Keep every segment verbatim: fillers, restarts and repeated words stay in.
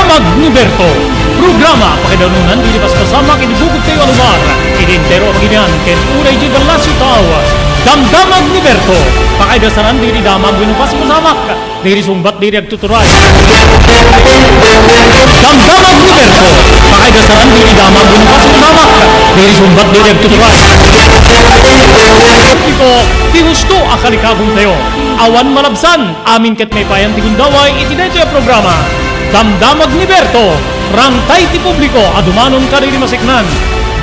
Damdamag ni Berto. Programa pakaidanunan dagiti paspasamak iti bukod tayo a lugar, iti entero a Pangilinan ken uray diay dalas a tao. Damdamag ni Berto. Pakaidasaran dagiti damag wenno paspasamak dagiti sungbat dagiti agtuturay. Damdamag ni Berto. Pakaidasaran dagiti damag wenno paspasamak dagiti sungbat dagiti agtuturay. Ito ti husto a kalikagum tayo. Awan malabsan. Amin ket maipayan ti gundaway iti daytoy a programa. Damdamag ni Berto, rangtay ti publiko a dumanon kadagiti maseknan.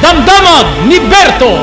Damdamag ni Berto!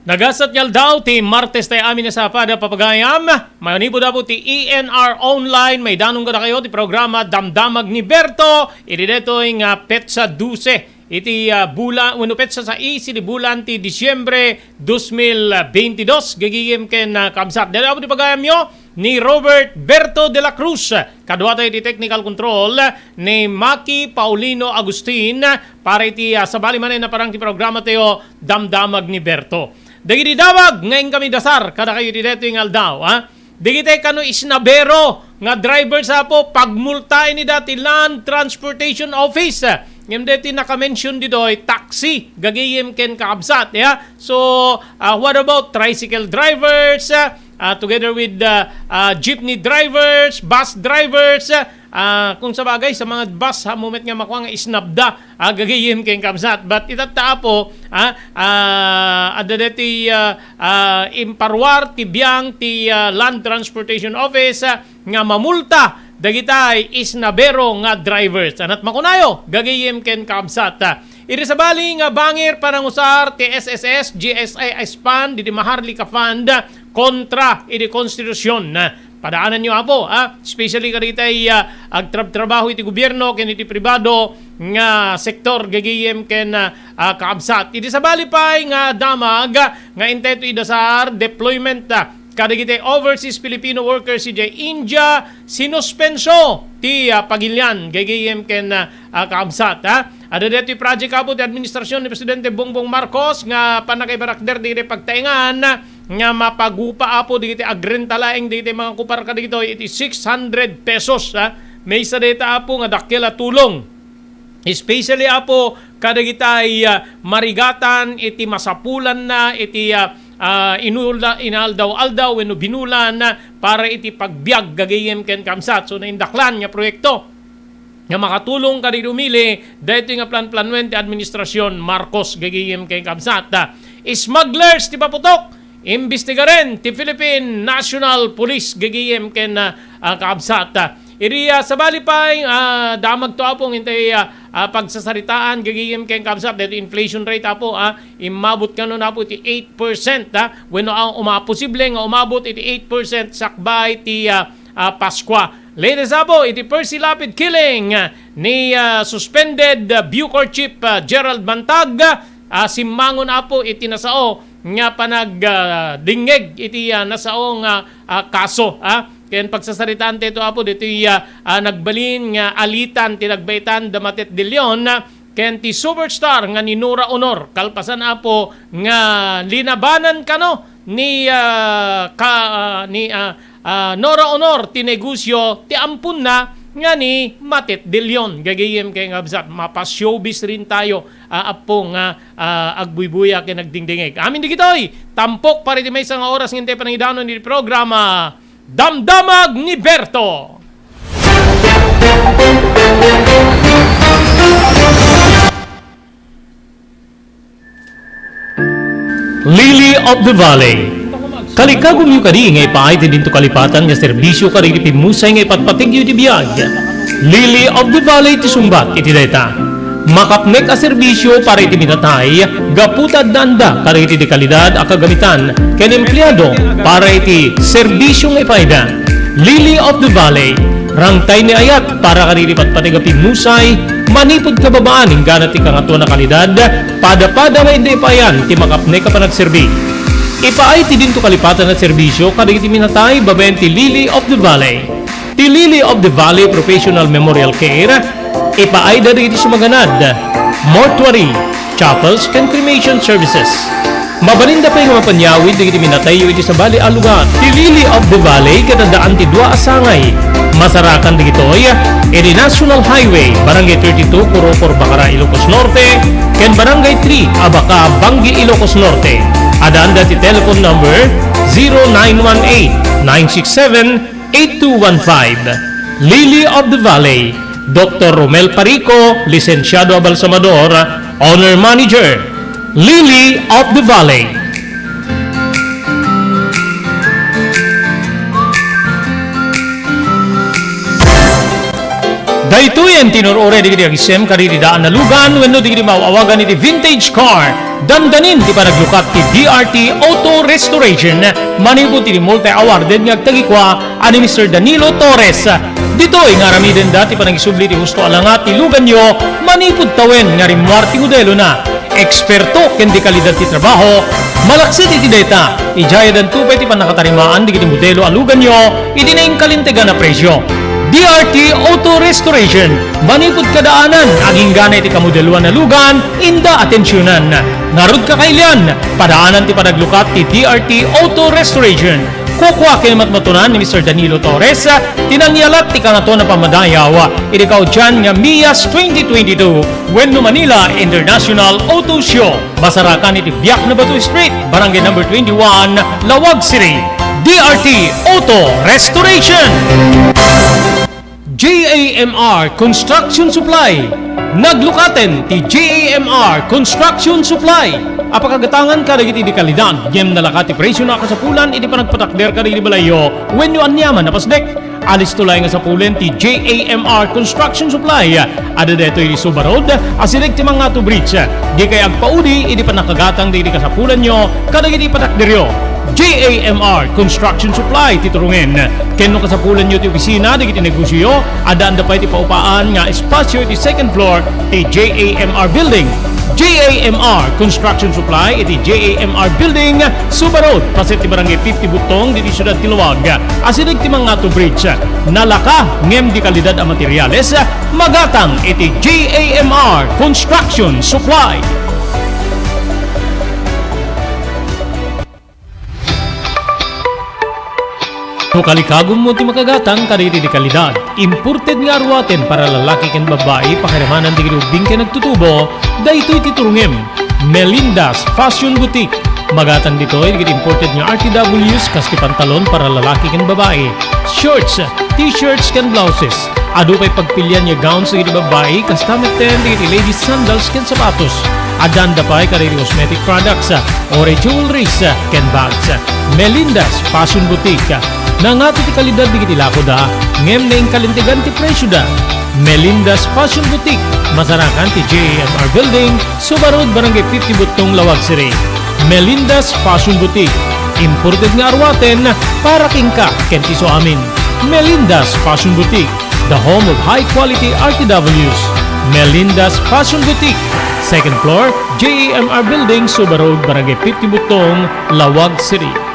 Nagasat nga aldaw ti Martes tayo amin a sapad a papagayam. Manipud apo ti E N R Online, maidanon kadakayo ti programa Damdamag ni Berto. Iti daytoy nga petsa dose iti, ah, bulan, wenno petsa sais iti bulan ti Disiembre dos mil beintidos, gagayem ken, ah, kabsat. Daytoy apo ti pagayamyo ni Robert Berto de la Cruz. Kaduatayo iti technical control ni Maki Paulino Agustin para iti, ah, sabali manen a parang ti programa tayo, Damdamag ni Berto. Dagiti damag nga inkami dasar kadakayo iti daytoy nga aldaw, ha? Dagiti kano isnabero nga drivers, apo, pagmultaen ida ti Land Transportation Office. Ngem daytoy naka-mention ditoy, taxi, gagayem ken kaabsat, ya. So, ah, what about tricycle drivers, ah, ah, together with, ah, ah, jeepney drivers, bus drivers, ah, kung sa bagay, sa mga bus, ha, moment nga makua nga isnabda, ah, gagayem ken kabsat. But itatta, apo, ah, ah, adda deti, ah, ah, imparuar ti biang ti, ah, Land Transportation Office, ah, nga mamulta dagitay isnabero nga drivers. Anat makunayo, gagayem ken kabsat. Iti sabali nga bangir panangusar ti S S S, G S I Span, diti Maharlika Fund kontra iti konstitusyon. Padaananyo, apo, ah, especially kadagitay, ah, agtrabtrabaho iti gobierno ken iti pribado nga sektor, gagayem ken, ah, ah, kaabsat. Iti sabali pay nga damag nga intay idasar, deployment, ah, kadagiti overseas Filipino workers idiay India, sinuspenso ti, ah, pagilian, gagayem ken, ah, ah, kaabsat, ah. Adda daytoy project, apo, ti administrasyon ni Presidente Bongbong Marcos nga pannakaibarakder dagiti pagtaengan nga mapagupa, apo, dagiti agrenta laeng dagiti mga kupar kadagitoy iti six hundred pesos, ha. Maysa dayta, apo, nga dakkel a tulong. Especially, apo, kadagitay, ah, marigatan iti masapulanna iti, ah, ah, inula-, inaldaw-aldaw wenno binulan, ah, para iti pagbiag, gagayem ken kabsat. So, naindaklan nga proyekto nga makatulong kadagiti umili daytoy nga planplanuen ti administrasyon Marcos, gagayem ken kabsat. Smugglers ti paputok, imbestigaren ti Philippine National Police, gagayem ken, ah, ah, kabsat. Iti, ah, sabali pay, ah, damagto, apo, nga intay, ah, ah, pagsasaritaan, gagayem ken kabsat, daytoy inflation rate, apo, ah, immabot kano, apo, iti eight percent, ah, wenno, ah, uma-, posible nga umabot iti eight percent sakbay ti, ah, ah, Paskua. Latest, apo, iti Percy Lapid killing, ah, ni, ah, suspended, ah, Bucor Chief, ah, Gerald Mantag, ah, simmangon, apo, iti nasao nga panag-, ah, dingngeg iti, ah, nasao nga, ah, kaso, ah. Ken pagsasaritaan tayo, apo, ditoy, ah, ah, nagbalin nga alitan ti nagbaitan da Matet de Leon, ah, ken ti superstar nga ni Nora Honor. Kalpasan, apo, nga linabanan kano ni, ah, ka-, ah, ni, ah, ah, Nora Honor ti negosyo ti amponna nga ni Matet de Leon. Gagayem ken kabsat, mapa-showbiz rin tayo, ah, apo, nga, ah, agbuybuya ken agdingdingeg. Amin dagitoy, tampok para iti maysa nga oras nga intay panangidanon iti programa Damdamag ni Berto. Lily of the Valley. Kalikagumyo kadi nga ipaay ti dinto kalipatan nga serbisyo kadagiti pimmusay nga ipatpategyo iti biag. Lily of the Valley ti sungbat iti dayta. Makapnek a serbisyo para iti minatay gapu ta addaanda kadagiti dekalidad a kagamitan ken empleado para iti serbisyo nga ipaayda. Lily of the Valley, rangtay ni ayat para kadagiti patpateg a pimmusay, manipud kababaan inggana ti kangatoan a kalidad, pada-pada nga inda ipaayan ti makapnek a panagserbi. Ipaay ti dinto kalipatan a serbisyo kadagiti minatay babaen ti Lily of the Valley. Ti Lily of the Valley Professional Memorial Care, ipaayda dagiti sumaganad, mortuary, chapels, ken cremation services. Mabalinda pay nga mapanyawid dagiti minatayyo iti sabali a lugar. Ti Lily of the Valley ket addaan ti dua a sangay. Masarakan dagitoy iti National Highway, Barangay thirty-two, Purupur, Bacara, Ilocos Norte, ken Barangay three, Abaca, Bangui, Ilocos Norte. Addaanda ti telephone number zero nine one eight, nine six seven, eight two one five. Lily of the Valley, Doktor Romel Parico, lisensiado a balsamador, owner manager. Lily of the Valley. Daytoyen ti nur-uray dagiti agisem kadagiti daan a lugan wenno dagiti maaw-awagan iti vintage car. Dandanin ti panaglukat ti D R T Auto Restoration manipud iti multi-awarded nga agtagikua a ni Mister Danilo Torres. Ditoy nga aramidenda ti panangisubli ti husto a langa ti luganyo manipud tawen nga rimmuar ti modelona. Eksperto ken de kalidad ti trabaho. Malaksid iti dayta, idiay addanto pay ti pannakatarimaan dagiti modelo a luganyo iti nainkalintegan a presio. D R T Auto Restoration, manipud kadaanan, agingga iti kamodeloan a lugan, inda atensionan. Ngarud, kakailian, padaanan ti panaglukat ti D R T Auto Restoration. Kukua ken matmatunan ni Mister Danilo Torres ti nangyalat ti Kangatoan a Pammadayaw iti kaudian nga MIAS twenty twenty-two wenno Manila International Auto Show. Masarakan iti Biak na Bato Street, Barangay Number twenty-one, Laoag City. D R T Auto Restoration. J A M R Construction Supply. Naglukaten ti J A M R Construction Supply a pakagatangan kadagiti de kalidad ngem nalaka ti presiona a kasapulan iti panagpatakder kadagiti balayyo wenno aniaman a pasdek. Alisto laeng nga sapulen ti J A M R Construction Supply. Adda daytoy iti Suba Road, asideg ti Mangatu Bridge. Dikay agpaudi iti pannakagatang dagiti kasapulanyo kadagiti patakderyo. J A M R Construction Supply ti turongen. Ken no kasapulanyo ti opisina dagiti negosioyo, addaanda pay ti paupaan nga espasio iti second floor ti J A M R Building. J A M R Construction Supply iti J A M R Building, Suba Road, paset ti Barangay fifty Butong, ditoy siudad ti Laoag. Asideg ti Mangatu Bridge. Nalaka ngem de kalidad a materiales, magatang iti J A M R Construction Supply. No kalikagummo ti makagatang kadagiti de kalidad, imported nga aruaten para lalaki ken babbai, pakiramanan dagiti ubbing ken nagtutubo, daytoy ti turongem. Melinda's Fashion Boutique. Magatang ditoy dagiti imported nga R T Ws kas ti pantalon para lalaki ken babbai, shorts, t-shirts ken blouses. Adu pay pagpilian nga gowns dagiti babbai, kasta metten dagiti ladies sandals ken sapatos. Addaanda pay kadagiti cosmetic products, uray jewelries, ken bags. Melinda's Fashion Boutique. Nangato ti kalidad dagiti lakoda, ngem nainkalintegan ti presioda. Melinda's Fashion Boutique, masarakan ti J A M R Building, Suba Road, Barangay fifty Butong, Laoag City. Melinda's Fashion Boutique, imported nga aruaten para kenka ken ti isuamin. Melinda's Fashion Boutique, the home of high quality R T Ws. Melinda's Fashion Boutique, second floor, J A M R Building, Suba Road, Barangay fifty Butong, Laoag City.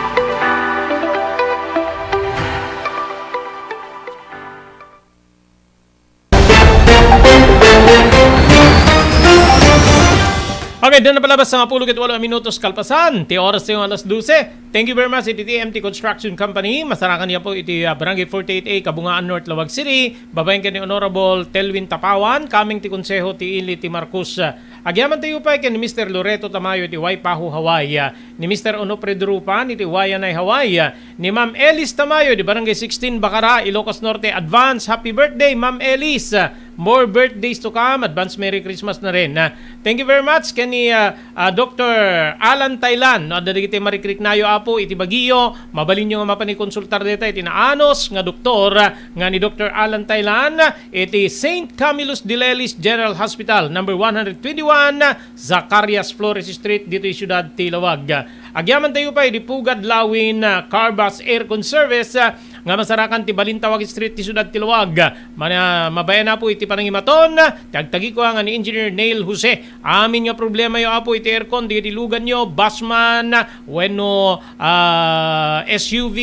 Okay, diyan na palabas sa pulo ket walo a minutos kalpasan ti oras tayo alas dose. Thank you very much iti T M T Construction Company. Masarakan niya po iti, ah, Barangay forty-eight A, Kabungaan North, Laoag City. Babaen ken ni Honorable Telwin Tapawan, kameng ti Konseho ti Ili ti Marcos. Agyaman tayo pay ken ni Mister Loreto Tamayo iti Waipahu, Hawaii. Ni Mister Onofre Durupan iti Waianae, Hawaii. Ni Ma'am Elis Tamayo, di Barangay sixteen, Bacara, Ilocos Norte. Advance happy birthday, Ma'am Elis. More birthdays to come. Advance Merry Christmas na rin. Ah, thank you very much. Ken ni, ah, ah, Doctor Alan Thailand, no, adda dagiti marikriknayo, Apo, iti Baguio. Mabalinyo nga mapan ikonsultar deta iti naanos nga doktor, ah, nga ni Doctor Alan Thailand, iti Saint Camillus de Lelis General Hospital, number one hundred twenty-one, Zacarias Flores Street, ditoy siudad ti Laoag. Agyaman tayo pay di Pugad Lawin, ah, Carbas Aircon Service, ah, nga masarakan ti Balintawak Street ti siudad ti Laoag. Mana-, mabayan, Apo, iti panangimaton, ti agtagikua nga ni Engineer Neil Jose. Amin nga problemayo, Apo, iti aircon, dagiti luganyo, busman, wenno, ah, S U V,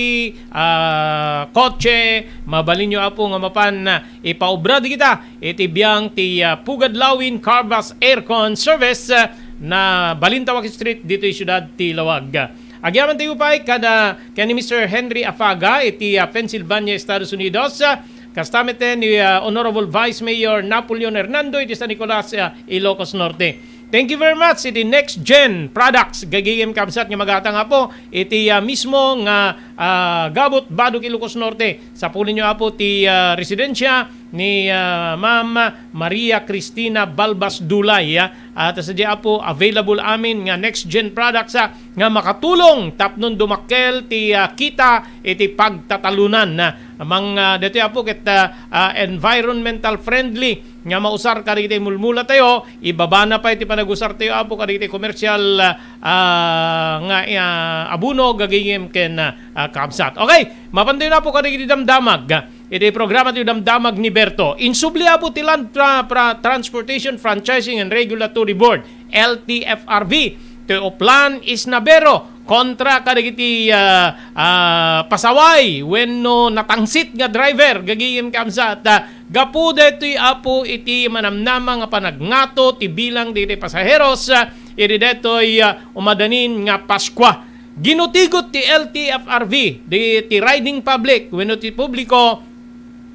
ah, kotse, mabalinyo, Apo, nga mapan, ah, ipaubra dagita iti biang ti, ah, Pugad Lawin Carbas Aircon Service, ah, na Balintawak Street ditoy siudad ti Laoag. Agyamanen tayo pay kada ken ni Mister Henry Afaga iti, ah, Pennsylvania, Estados Unidos. Ah, kasta met ni, ah, Honorable Vice Mayor Napoleon Hernando iti San Nicolas, ah, Ilocos Norte. Thank you very much iti Next Gen Products. Gagayem kabsat nga magatang, Apo, iti, ah, mismo nga, ah, gabut badok Ilocos Norte. Sapulinyo, Apo, ti, ah, residensya ni, ah, Ma'am Maria Cristina Balbas Dulay, ah. At sadja, Apo, available amin nga Next Gen Products, ah, nga makatulong tapno dumakkel ti, ah, kita iti pagtatalunan, ah. Mang, ah, daytoy, Apo, ket, ah, ah, environmental friendly nga mausar kadagiti mulmula tayo, ibabana pay ti panagusar tayo, Apo, kadagiti commercial, ah, nga, ah, abono, gagayem ken, ah, ah, kabsat. Okay, mapan tayo na, Apo, kadagiti damdamag iti programa ti Damdamag ni Berto. Insubli, Apo, ti Land Tra-, Pra-, Transportation Franchising and Regulatory Board, L T F R B, ti Oplan Isnabero kontra kadagiti, ah, ah, pasaway wenno natangsit nga driver, gagayem kabsat, ah, gapu daytoy, Apo, iti manamnama nga panagngato ti bilang dagiti pasaheros, ah, idi daytoy, ah, umadanin nga Paskua. Ginutigot ti L T F R B, di, ti riding public wenno ti publiko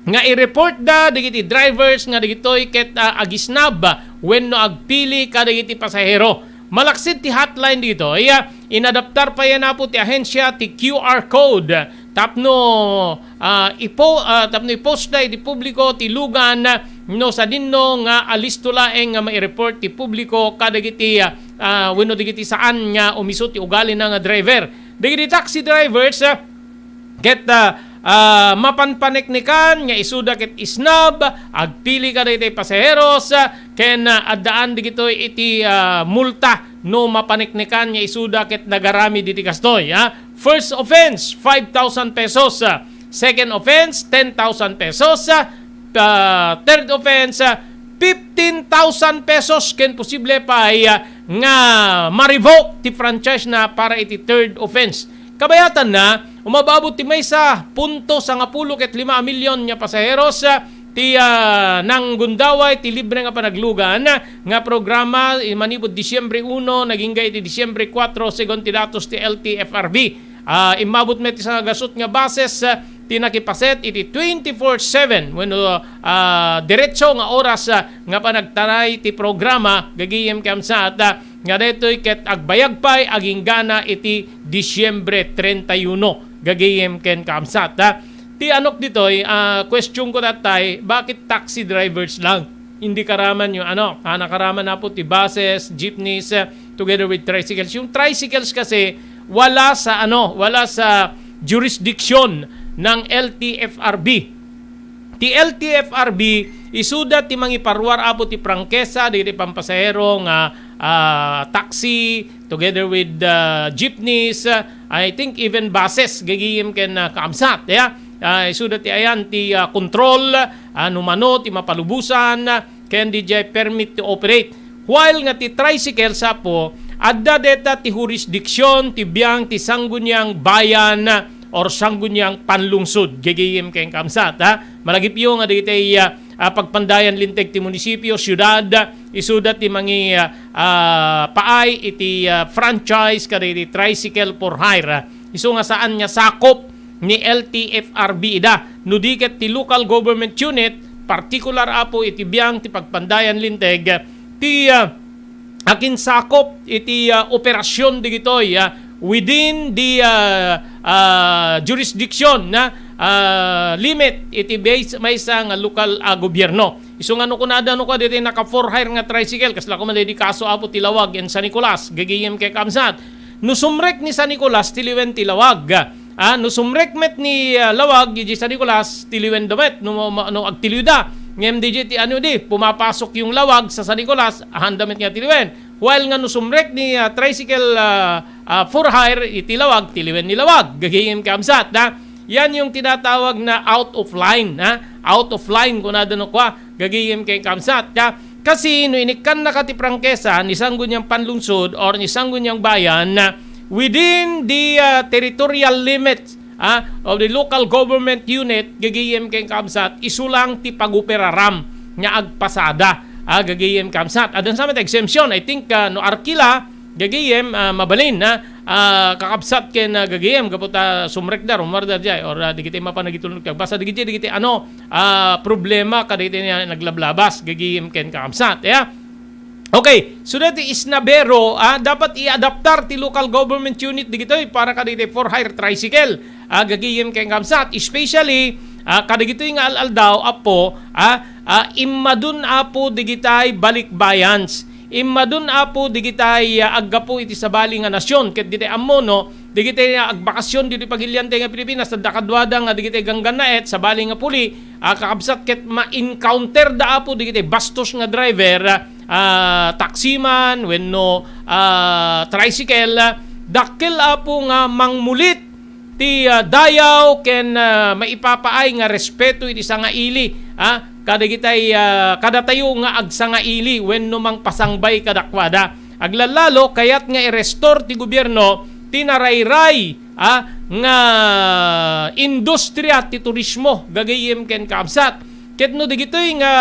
nga i-report da dagiti drivers nga dagitoy ket, ah, agisnab wenno agpili kadagiti pasahero. Malaksid ti hotline ditoy, ah, inadaptar pay, Apo, ti ahensya ti Q R code tapno, ah, ipo-, ah, tapno i-post da iti publiko ti lugan no sadino nga alisto laeng nga mai-report ti publiko kadagiti, ah, ah, wenno dagiti saan nga umisu ti ugalina nga driver. Dagiti taxi drivers, ah, ket, ah, ah, mapan paneknekan nga isuda ket isnab, agpili kadagiti pasaheros, ah, ken, ah, addaan dagitoy iti, ah, multa no mapaneknekan nga isuda ket nagaramid iti kastoy, ah. First offense, five thousand pesos, ah. Second offense, ten thousand pesos, ah. Ah, third offense, ah, fifteen thousand pesos ken posible pay, ah, nga ma-revoke ti franchise na para iti third offense. Kabayatanna, umababot ti maysa punto sangapulo ket lima a milyon nga pasaheros, ah, ti, ah, nanggundaway ti libre nga panaglugan nga programa, eh, manipud Disyembre uno nagingga iti Disyembre kuatro, segun ti datos ti L T F R B. Ah, immabot met ti sangagasut nga buses, ah, ti nakipaset iti twenty-four seven wenno, ah, diretso nga oras, ah, nga panagtaray ti programa, gagayem kabsat, ah, nga daytoy ket agbayag pay aginggana iti Disyembre treinta y uno, gagayem ken kabsat, ah. Ti anok ditoy, ah, question ko that time, bakit taxi drivers lang? Hindi karaman yung ano, ah, nakaraman na po ti buses, jeepneys, ah, together with tricycles. Yung tricycles kasi wala sa ano, wala sa jurisdiction ng L T F R B. Ti L T F R B, isuda ti mangiparuar, Apo, ti prangkesa dagiti pampasahero nga, ah, taxi together with, ah, jeepneys, ah, I think even buses, gagayem ken, ah, kabsat, ya. Ah, isuda ti ayan ti, ah, control, ah, no mano ti mapalubosan, ah, ken diay permit to operate. While nga ti tricycle, Apo, adda deta ti jurisdiction ti biang ti Sangguniang Bayan or Sangguniang Panlungsod, gagayem ken kabsat, ha? Malagipyo nga dagiti, ah, ah, pagpandayan linteg ti munisipio, siudad, isuda ti mangi, ah, ah, paay iti, ah, franchise kadagiti tricycle for hire. Isu nga saan nga sakop ni L T F R B ida. No di ket ti local government unit, partikular, Apo, iti biang ti pagpandayan linteg, ti, ah, akinsakop iti, ah, operasyon dagitoy, ah, within the, ah, ah, jurisdiction na, ah, limit iti base maysa nga lokal a gobyerno. Isu nga no kunada no kua ditoy naka for hire nga tricycle, kasla koma daydi kaso, Apo, ti Laoag and San Nicolas, gagayem ken kabsat. No sumrek ni San Nicolas, tiliwen ti Laoag. Ah, no sumrek met ni, ah, Laoag, idiay San Nicolas, tiliwenda met, no, ma-, no agtiliwda. Ngem diay ti ano di, pumapasok yung Laoag sa San Nicolas, ahanna met nga tiliwen. While nga no sumrek ni, ah, tricycle, ah, ah, for hire, iti Laoag, tiliwen ni Laoag. Gagayem kabsat, ha? Yan yung tinatawag na out of line, ha? Out of line, kunada no kua, gagayem ken kabsat, ha? Kasi no inikkannaka ti prangkesa ni Sangguniang Panlungsod or ni Sangguniang Bayan, within the, ah, territorial limits, ah, of the local government unit, gagayem ken kabsat, isu lang ti pagoperaram nga agpasada. Ah, gagayem, kamsat. Addan sa met exemption, I think, ah, no arkila, gagayem, ah, mabalin, ah, ah, kakabsat ken, ah, gagayem, gapu ta sumrekda, rumarda jay, or, ah, digiti mapan nagitulnog ti agbasa, digiti, digiti, ano, ah, problema kadagiti naglablabas, gagayem ken kakabsat, ya. Okay, so dati Isnabero, ah, dapat i-adaptar ti local government unit digitoy para kadagiti for hire tricycle, ah, gagayem ken kakabsat, especially, ah, kadagitoy nga al-aldaw, apo, ah, ah, immadun apo digitay balikbayans. Immadun apo digitay, ah, aggapu iti sabali nga nasion, ket ditoy ammo, no, digitay nga agbakasyon ditoy pagiliante nga Pilipinas, adda kaduada nga digitay ganggannaet, sabali nga puli, ah, kakabsat, ket ma-encounter da apo digitay bastos nga driver, ah, taxi man, wenno, ah, tricycle, ah, dakkel apo nga mangmulit ti, ah, dayaw ken, ah, maipapaay nga respeto iti sangaili, ah, kadagitay, ah, kadatayo nga agsangaili wenno mangpasangbay kadakuada. Aglallalo, kayat nga i-restore ti gobierno ti narayray, ah, nga industria ti turismo, gagayem ken kakabsat. Ket no digitoy nga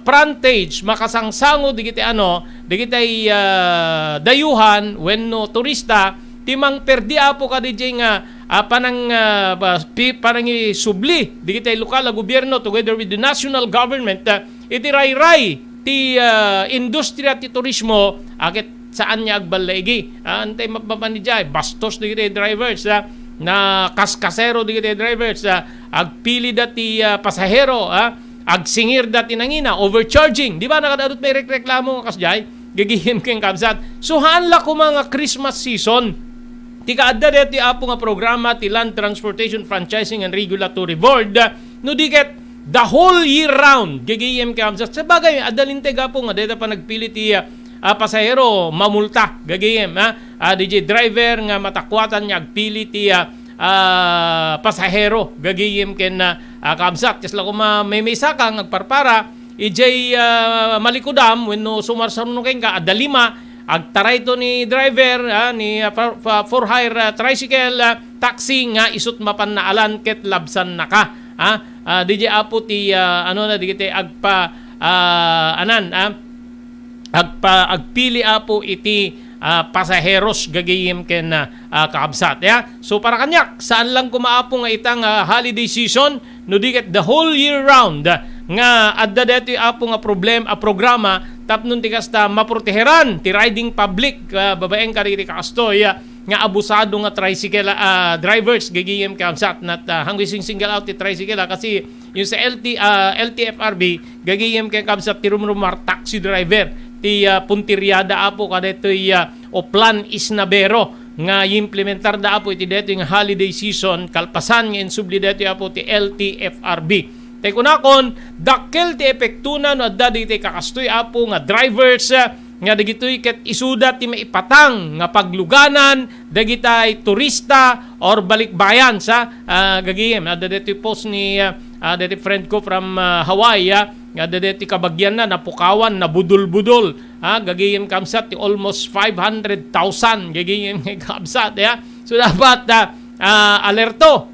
frontage makasangsango digiti ano, digitay, ah, dayuhan wenno turista, ti mangperdi apo kadijay nga, ah, panang, ah, ba-, pi-, panangisubli digitay lokal a gobierno together with the national government, ah, iti rayray ti, ah, industriya ti turismo, ah, ket saan nga agballaigi. Ah, antay mapmapan dijay, bastos digitay drivers, ah, nakaskasero digitay drivers, ah, agpili da ti, ah, pasahero, ah, agsingir da ti nangina, overcharging. Di ba, nakadadot may rekreklamo nga kasjay? Gagayem ken kakabsat. So, haan la koma nga Christmas season, ti kaadda daytoy apo nga programa ti Land Transportation Franchising and Regulatory Board, no di ket the whole year round, gagayem ken kakabsat. Sa bagay, adda linteg apo nga dayta pa nagpili ti, ah, ah, pasahero, mamulta, gagayem, ah, ah, D J driver nga matakuatan nga agpili ti, ah, ah, pasahero, gagayem ken, ah, ah, kakabsat. Kasla koma maymaysa ka nga agparpara, ijay, ah, malikudam, wenno sumarsaruno kenka, adda lima, agtarayto ni driver, ah, ni, ah, for, for, for hire, ah, tricycle, ah, taxi nga isut mapan naalan ket labsannaka. Ah, ah, D J apo ti, ah, ano na, digiti agpa, ah, anan, ah, agpa-, agpili apo iti, ah, pasaheros gagayem ken, ah, ah, kakabsat, ya. So, para kaniak, saan lang koma apo nga ita nga holiday season, no di ket the whole year round, ah, nga adda daytoy apo nga problem-, a programa tapno ti kasta maproteheran ti riding public, ah, babaen kadagiti kaastoy, ah, nga abusado nga tricycle, ah, drivers gagayem kakabsat, nat, ah, hanggang sing-single out ti tricycle, ah, kasi yung sa L T, ah, L T F R B, gagayem ken kakabsat ti rumrumar taxi driver ti, ah, punteriada apo kadaytoy, ah, Oplan Isnabero nga implementar da apo iti daytoy nga holiday season, kalpasan nga insubli daytoy apo ti L T F R B. Tay kunakon, dakkel ti epektona no adda dagiti kakastoy apo nga drivers, ah, nga dagitoy ket isuda ti maipatang nga pagluganan dagitay turista or balikbayan sa, ah, gagayem. Adda daytoy post ni, ah, ah, daytoy friend ko from, ah, Hawaii, ah, nga adda daytoy kabagianna, napukawan, nabudol-budol, ah, gagayem kakabsat ti almost five hundred thousand, gagayem kakabsat, ya. So, dapat, ah, ah, alerto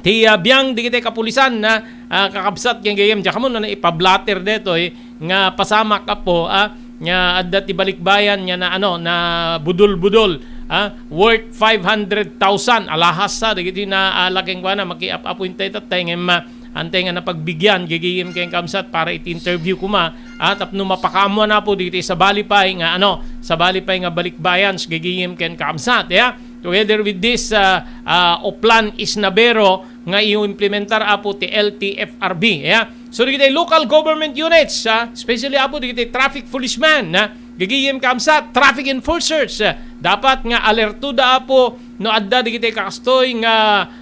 ti, ah, biang digiti kapulisan na, ah, kakabsat ken gagayem. Diak kamo na ipablatter daytoy nga pasamak, apo, ah, nga adda ti balikbayan nga na, ano, na budol-budol, ah, worth five hundred thousand. Alahas sa dagiti na, ah, laking kuana, makiap-appoint tayo tattay ngem, ah, antay nga napagbigyan gagayem ken kakabsat para iti interview koma, ah, tapno mapakaammoan apo dagiti sabali pay nga, ano, sabali pay nga balikbayans gagayem ken kakabsat, ya. Together with this, ah, ah, Oplan Isnabero nga iimplementar apo ti L T F R B, ya. So, dagiti local government units, ah, especially apo dagiti traffic policemen, ah, gagayem kakabsat, traffic enforcers, ah, dapat nga alerto da apo no adda dagiti kakastoy nga,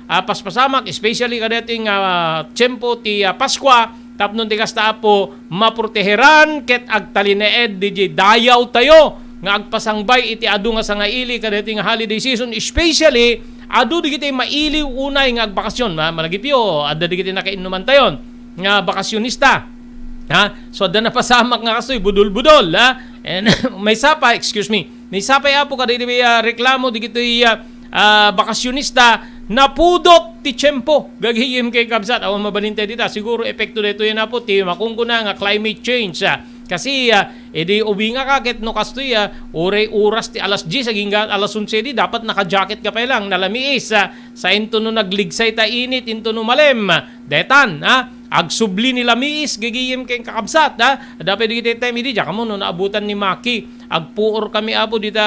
ah, paspasamak, especially kadaytoy nga, ah, tiempo ti, ah, Paskua, tapno ti kasta apo maproteheran ket agtalinaed dagiti dayaw tayo nga agpasangbay iti adu nga sangaili kadaytoy nga holiday season, especially adu dagiti mailiw unay nga agbakasyon. Ma-, malagipyo, adda dagiti nakainnuman tayon nga bakasyonista. Ha? So, adda napasamak nga kastoy, budol-budol, ha? And maysa pay, excuse me, maysa pay apo kadagiti, ah, reklamo dagitoy, ah, ah, bakasyonista, napudot ti tiempo. Gagayem ken kakabsat, awan mabalin tayo dita. Siguro epekto daytoy apo ti makunkuna nga climate change, ah. Kasi, ah, idi ubingaka ket no kastoy, ah, uray oras ti alas dies agingga alas onse di, dapat naka-jacket ka pay lang, nalamiis, ah, sa into no nagligsay ta init, into no malem. Detan, ah, agsubli ni lamiis, gagayem ken kakabsat, ah. Dapay dagiti time idi, diak ammo no naabutan ni Maki. Agpuor kami, Apo, dita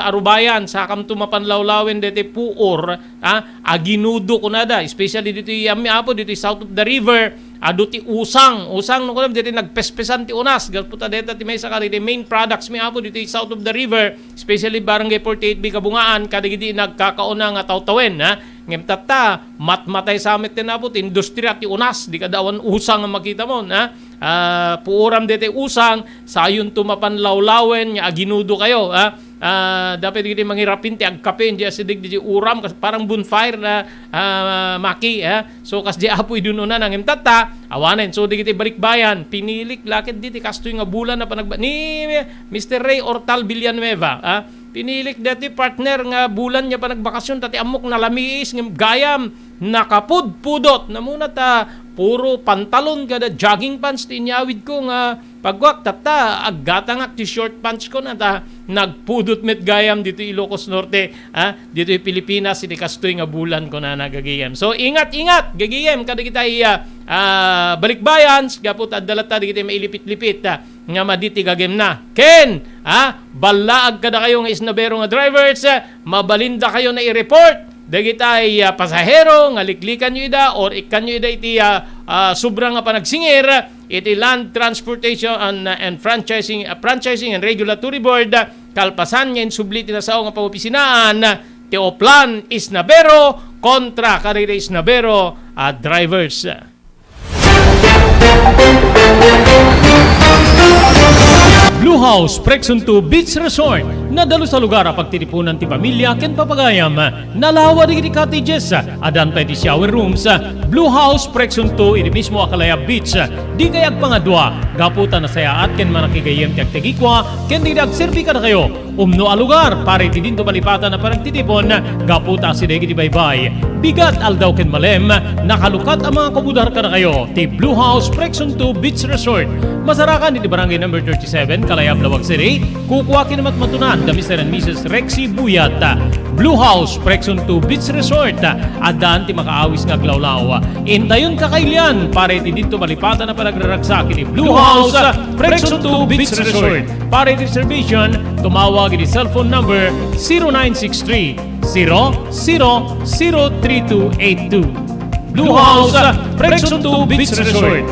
Arubayan, sakamto mapan lawlawen deti puor, ah, aginudo kunada, especially ditoy, ami, Apo, ditoy south of the river, adu ti usang, usang no kunam, ditoy nagpespesan ti unas, gapu ta deta ti maysa kadagiti main products mi, Apo, ditoy south of the river, especially Barangay forty-eight B Kabungaan, kadagiti nagkakauna nga tawtawen, ha? Ngem tatta, matmatay sa met ti, Apo, ti industria ti unas, di kada awan usang nga makita mo, ha? Ah, puoram deti usang, sayonto mapan lawlawen nga aginudo kayo, ha? Ah, dapay dagiti mangirapin ti agkape, di asideg, di uram, kas-, parang bonfire na, ah, Maki, ha? So, kasdi Apo idun-una, ngem tatta, awanen, so, dagiti balikbayan, pinilik la ket diti kastoy nga bulan a panagba-, ni Mister Ray Ortal Villanueva, ha? Pinilik deti partner nga bulan nga panagbakasyon, ta ti ammok nalamiis, ngem gayam, nakapudpudot. Namuna ta puro pantalon kada jogging pants ti inyawidko nga pagguak, tatta, aggatangak ti short pants ko na ta nagpudot met gayam ditoy Ilocos Norte, ah, ditoy Pilipinas, iti kastoy nga bulan ko na nagagayam. So, ingat-ingat, gagayam, kadagitay, ah, ah, balikbayan, gapu ta adda latta dagiti mailipit-lipit, ah, nga madi ti gagayamna. Ken, ah, ballaag kadakayo nga isnabero nga drivers, ah, mabalindakayo na i-report dagitay, ah, pasahero nga liklikanyo ida or ikkanyo ida iti, ah, ah, sobra nga panagsingir iti Land Transportation and, and Franchising, ah, Franchising and Regulatory Board, ah, kalpasan nga insubli ti nasao nga pangopisinaan ti Oplan Isnabero kontra kadagiti isnabero a drivers. Blue House Prexon two Beach Resort. Nadalus a lugar a pagtitipunan ti pamilya ken papagayam. Nalawa dagiti cottages. Addan pay ti shower rooms. Blue House Prexon two iti mismo a Kalayab Beach. Dikay agpangadua gapu ta nasayaat ken manakigayyem ti agtagikua ken dagiti agserbi kadakayo. Umno a lugar para iti dinto malipatan a panagtitipon gapu ta asideg iti baybay. Bigat, aldaw ken malem, nakalukat a mga kumudar kadakayo ti Blue House Prexon two Beach Resort. Masarakan iti Barangay Number thirty-seven, Kalayab, Laoag City. Kukua ken matmatunan da Mister and Missus Rexy Buyat. Blue House Prexon two Beach Resort. Addan ti makaawis nga aglawlaw. Intayon kakailian para iti dinto malipatan a panagraragsak iti Blue House Prexon two Beach Resort. Para iti reservation, tumawag iti cellphone number zero nine six three, zero zero zero three two eight two. Blue House, Prexon two Beach Resort.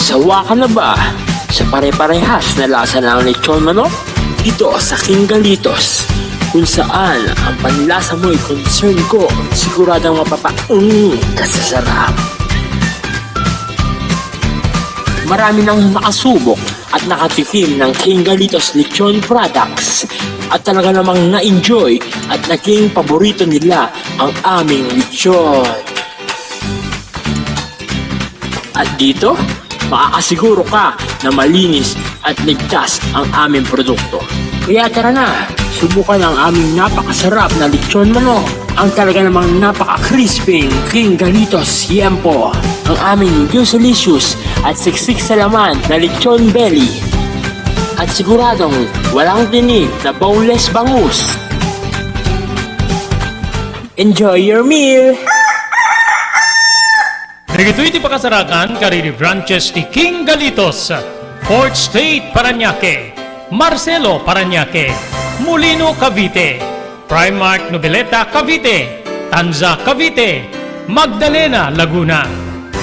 Sawa ka na ba sa pare-parehas na lasa ng lechon manok? Dito sa King Galitos, kung saan ang panlasa mo'y concern ko, siguradong mapapaung ka sa sarap. Marami nang nakasubok at nakatikim ng King Galitos Lechon Products at talaga namang na-enjoy at naging paborito nila ang aming lechon. At dito, makakasiguro ka na malinis at ligtas ang aming produkto. Kaya tara na, subukan ang aming napakasarap na lechon manok, ang talaga namang napaka-crispy King Galitos Yempo, ang aming juicylicious at siksik sa laman na lechon belly, at siguradong walang tinik na boneless bangus. Enjoy your meal! Dagitoy ti pakasarakan kadagiti branches ti King Galitos, Fourth Street, Parañaque, Marcelo, Parañaque, Molino, Cavite, Primark, Noveleta, Cavite, Tanza, Cavite, Magdalena, Laguna,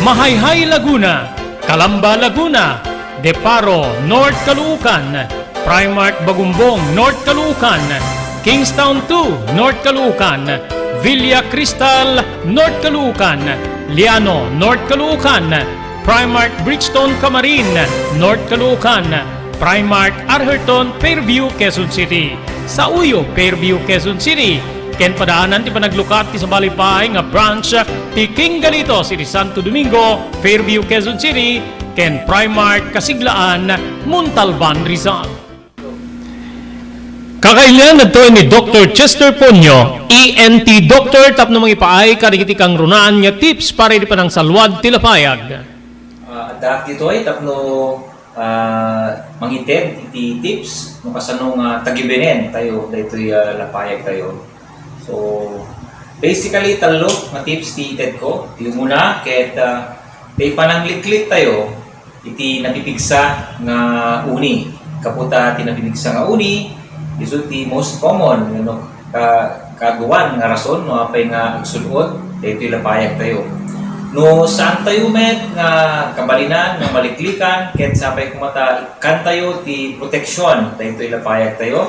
Mahayhay, Laguna, Calamba, Laguna, Deparo, North Caloocan, Primark Bagumbong, North Caloocan, Kingstown two, North Caloocan, Villa Cristal, North Caloocan, Liano, North Caloocan, Primark Bridgestone Camarin, North Caloocan, Primark Arherton, Fairview, Quezon City. Sa Uyo, Fairview, Quezon City. Ken padaanan ti panaglukat ti sabali pay nga branch ti King Galitos iti Santo Domingo, Fairview, Quezon City, ken Primark Kasiglaan, Montalban, Rizal. Ilian daytoy ni Doktor Chester Ponyo, E N T doctor, tapno mangipaay kadagiti kangrunaan nga tips para iti panangsalwad ti lapayag. Ah, addaak ditoy tapno, ah, mangited iti tips no kasano nga tagibenen tayo daytoy, ah, lapayag tayo. So, basically, tallo nga tips ti ited ko. Ti umuna, ket, ah, ti panangliklik tayo iti napipigsa nga uni. Kaputa ti napipigsa nga uni, isu ti most common, no, ka-, kaduan nga rason no apay nga agsud-ot daytoy lapayag tayo. No saan tayo met nga kabalinan nga maliklikan, ket sapay koma ta ikkan tayo ti proteksyon daytoy lapayag tayo,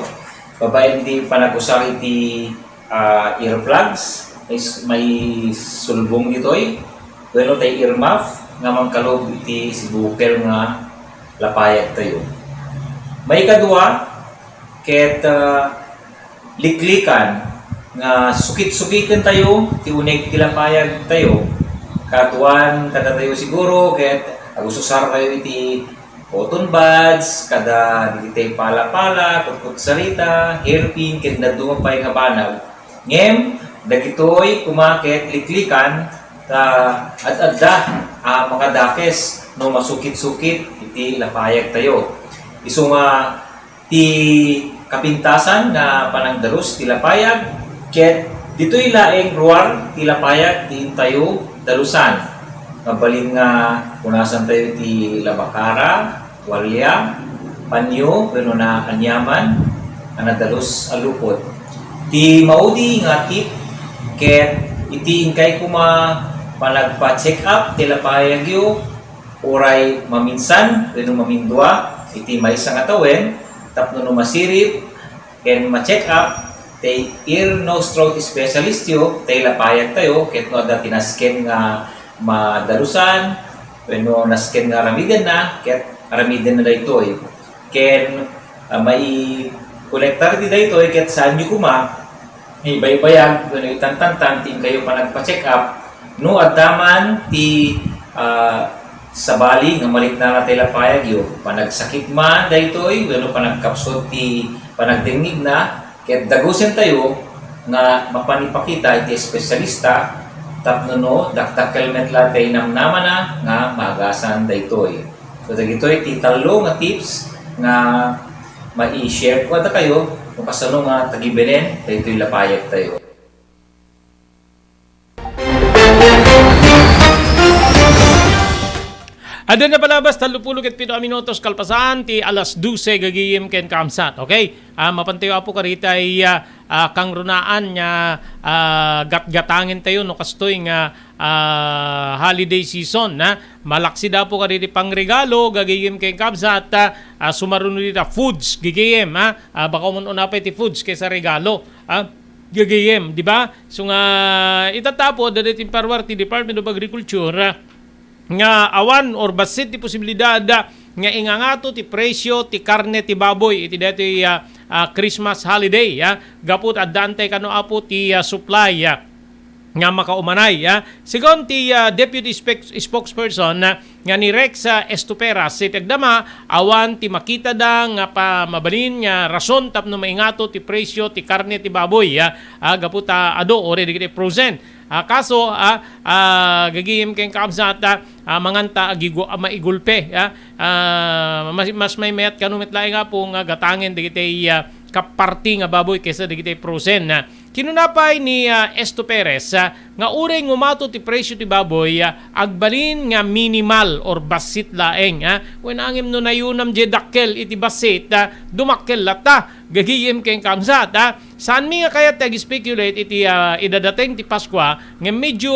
babaen ti panagusar iti ah, earplugs, is, maisulbong ditoy, wenno tay earmuff nga mangkalub iti sibukel nga lapayag tayo. Maikadua, ket, ah, liklikan nga sukit-sukiten tayo ti uneg ti lapayag tayo. Kaduan kadatayo siguro, ket agususar tayo iti cotton buds, kada dagiti pala-pala, kutkutsarita, hairpin, ken dadduma pay nga banag. Ngem, dagitoy koma ket liklikan ta ad-adda a makadakes no masukit-sukit iti lapayag tayo. Isu nga ti kapintasan nga panangdalus ti lapayag, ket ditoy laeng ruar ti lapayag ti intayo dalusan. Mabalin nga punasan tayo ti labakara, tualya, panyo, wenno naaniaman a nadalus a lupot. Ti maudi nga tip ket iti inkay koma panagpa-check up ti lapayagyo, uray maminsan wenno mamindua iti maysa nga tawen tapno no masirib ken ma-check up ti ear, nose, throat specialist yo, ti lapayag tayo, ket no adda ti nasken nga madalusan wenno nasken nga aramidenna, ket aramidenna daytoy. Ken, ah, maikolektar ti daytoy ket saanyo koma ibaybayag wenno itantantan ti inkayo panagpa-check up no adda man ti, ah, sabali nga maliknana ti lapayagyo, panagsakit man daytoy wenno panagkapsut ti panagdengngegna, ket dagusentayo nga mapan ipakita iti espesyalista tapno no dakdakkel met la ti namnamana nga maagasan daytoy. So, dagitoy ti tallo nga tips nga mai-share ko kadakayo no kasano nga tagibenen daytoy lapayag tayo. Adda na palabas, tallopulo ket pito a minutos kalpasan ti alas dose, gagayem ken kaamsat. Okay? Ah, mapantayo, Apo, karitay, ah, ah, kangrunaan nga, ah, gatgatangen tayo no kastoy nga, ah, holiday season, ha? Malaksid, Apo, kaditi pangregalo, gagayem ken kaamsat, ah, ah, sumaruno dita foods, gagayem, ha? Ah, baka umun-una pay ti foods kaysa regalo, ha? Gagayem, di ba? So nga, itatapo, adda ti imparuar ti Department of Agriculture, ah, nga awan or bassit ti posibilidad, ah, nga ingangato ti presyo ti karne ti baboy iti daytoy, ah, ah, Christmas holiday, ah, gapu ta addaantay kano, Apo, ti, ah, supply, ah, nga makaumanay, ah. Segun ti, ah, Deputy Spek-, Spokesperson, ah, nga ni Rex, ah, Estuperas, iti agdama, awan ti makitada nga pa-, mabalin nga rason tapno maingato ti presyo ti karne ti baboy, ah, ah, gapu ta adu uray dagiti frozen. Ah, kaso, ah, ah, gagayem ken kaamsat, ah, ah, manganta agigu-, ah, maigulpe, ah, ah, mas, mas maymayat kano met laeng, Apo, nga gatangen dagiti, ah, kaparti nga baboy kaysa dagiti frozen, ah. Kinuna pay ni, ah, Esto Perez, ah, nga uray ngumato ti presyo ti baboy, ah, agbalin nga minimal or bassit laeng, ah. Wen, ngem no nayunam diay dakkel iti bassit, ah, dumakkel latta. Gagayem ken kaamsat, ah. Saanmi nga kayat ti ag-speculate iti, ah, idadateng ti Paskua, ngem medyo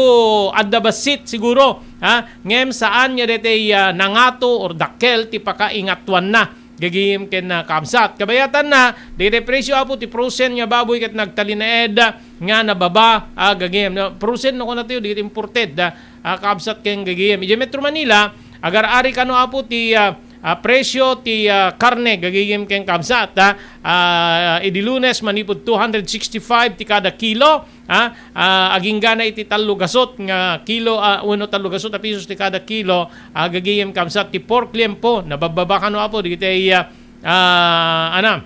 adda bassit siguro, ha? Ngem saan nga daytoy, ah, nangato or dakkel ti pakaingatuanna. Gagayem ken, ah, kaamsat. Kabayatanna, dagiti presyo, Apo, ti frozen nga baboy ket nagtalinaed, ah, nga nababa, ah, gagayem. No, frozen no kunatayo, dagiti imported, ah, ah, kaamsat ken gagayem. Idiay Metro Manila, agar-ari kano, Apo, ti, ah, ah, presyo ti, ah, karne, gagayem ken kaamsat, ah, ah, idi Lunes, manipud two hundred sixty-five ti kada kilo, ah, ah, aginggana iti tallo gasut nga kilo, ah, wenno tallo gasut a pisos ti kada kilo, ah, gagayem kaamsat ti pork liempo, nababbaba kano, Apo, dagiti, ah, ah, ana,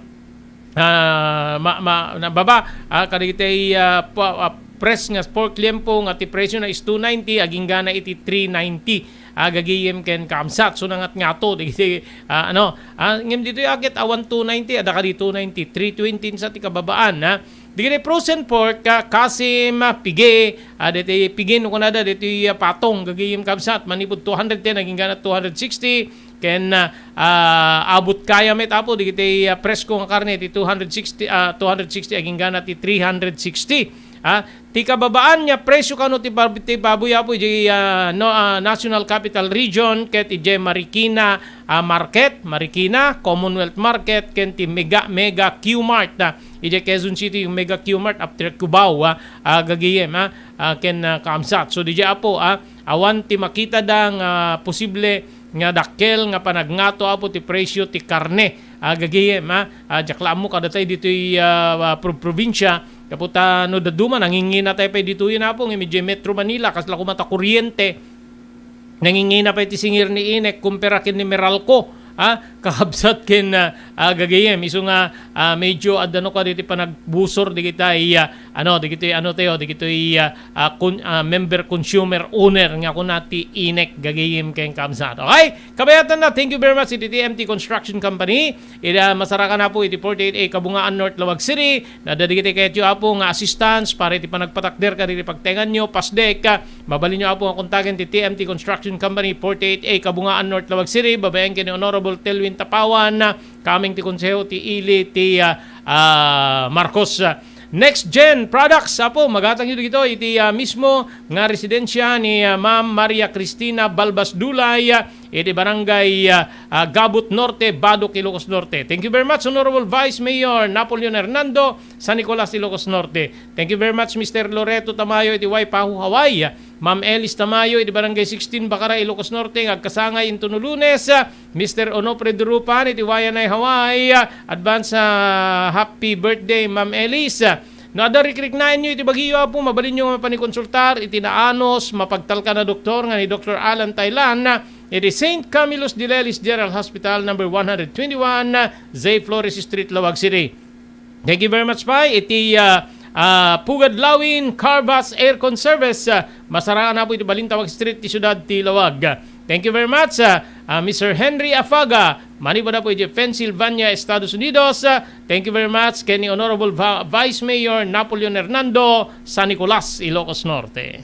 ah, ma-, ma-, nababa, ah, kadagiti, ah, pa-, ah, press nga pork liempo nga ti presyo na is two ninety, agingga na iti three ninety. Ah, gagayem ken kaamsat, so nangat ngato, dagiti, ah, ano, ah, ngem ditoy aket awan two ninety, adda kadi two ninety, three twenty sa ti kababaan, ha. Dagiti frozen pork, ah, kasim, ah, pigi, ah, ditoy pigi no kunada, ditoy, ah, patong, gagayem kaamsat, manipud two hundred ten, agingga na two hundred sixty, ken, ah, ah, abot kaya met, Apo, dagiti, ah, presko nga karne, ti two hundred sixty, ah, two hundred sixty, agingga na ti three hundred sixty. Ah, ti kababaan nga presyo kano ti bab-, ti baboy, Apo, idiay, ah, no, ah, National Capital Region, ket idiay Marikina, ah, Market, Marikina, Commonwealth Market, ken ti Mega, Mega Q Mart, ah, idiay Quezon City, yung Mega Q Mart, after Cubao, ah, ah, gagayem, ah, ah, ken, ah, kaamsat. So, didiay, Apo, ah, awan ti makita da nga posible nga dakkel nga panagngato, Apo, ti presyo ti karne. Ah, gagayem, ah, ah, diak la ammo kadatay ditoy, ah, ah, pro-, probinsya. Gapu ta no dadduma, nanginginatay pay ditoy, Apo, nga medyo Metro Manila, kasla koma ta kuryente. Nanginginatay ti singir ni Inek, kumpara ken ni Meralco. Ah, kakabsat ken, ah, ah, gagayem. Isu nga, ah, medyo adda no kadi ti panagbusor digitay, ah, ano, digitoy, ano tayo, digitoy, ah, ah, kun-, ah, member consumer owner nga kuna ti Inek, gagayem ken kaamsat. Okay? Kabayatanna, thank you very much iti T M T Construction Company. Ida, masarakan, Apo, iti forty-eight A Kabungaan, North Lawag City. Nadda digiti kayatyo, Apo, nga assistance para iti panagpatakder kadagiti pagtenganyo, pasdek. Mabalinyo, Apo, nga kontaken ti T M T Construction Company, forty-eight A Kabungaan, North Lawag City. Babaen ken ni Honorable Telwin Tapawan, kameng ti konseho ti ili ti, ah, ah, Marcos. Next Gen Products, Apo, magatangyo dagito iti, ah, mismo nga residensia ni, ah, Ma'am Maria Cristina Balbas Dulay, ah, iti Barangay, ah, ah, Gabut Norte, Badoc, Ilocos Norte. Thank you very much, Honorable Vice Mayor Napoleon Hernando, San Nicolas, Ilocos Norte. Thank you very much, Mister Loreto Tamayo, iti Waipahu, Hawaii. Ma'am Elis Tamayo, iti Barangay sixteen, Bacara, Ilocos Norte, nga agkasangay intono Lunes. Mister Onofre Durupan, iti Waianae, Hawaii. Advance, ah, happy birthday, Ma'am Elis. No adda rikriknaenyo iti bagiyo, Apo, mabalinyo nga mapanikonsultar iti naanos, mapagtalkan a doktor nga ni Doktor Alan Thailan, iti Saint Camillus de Lelis General Hospital, number one hundred twenty-one, Zay Flores Street, Laoag City. Thank you very much pay iti, ah, ah, Pugad Lawin Carvas Aircon Service, ah, masarakan, Apo, iti Balintawak Street ti siudad ti Laoag. Thank you very much, ah, ah, Mister Henry Afaga, manipud, Apo, iti Pennsylvania, Estados Unidos. Ah, thank you very much ken ni Honorable Va-, Vice Mayor Napoleon Hernando, San Nicolas, Ilocos Norte.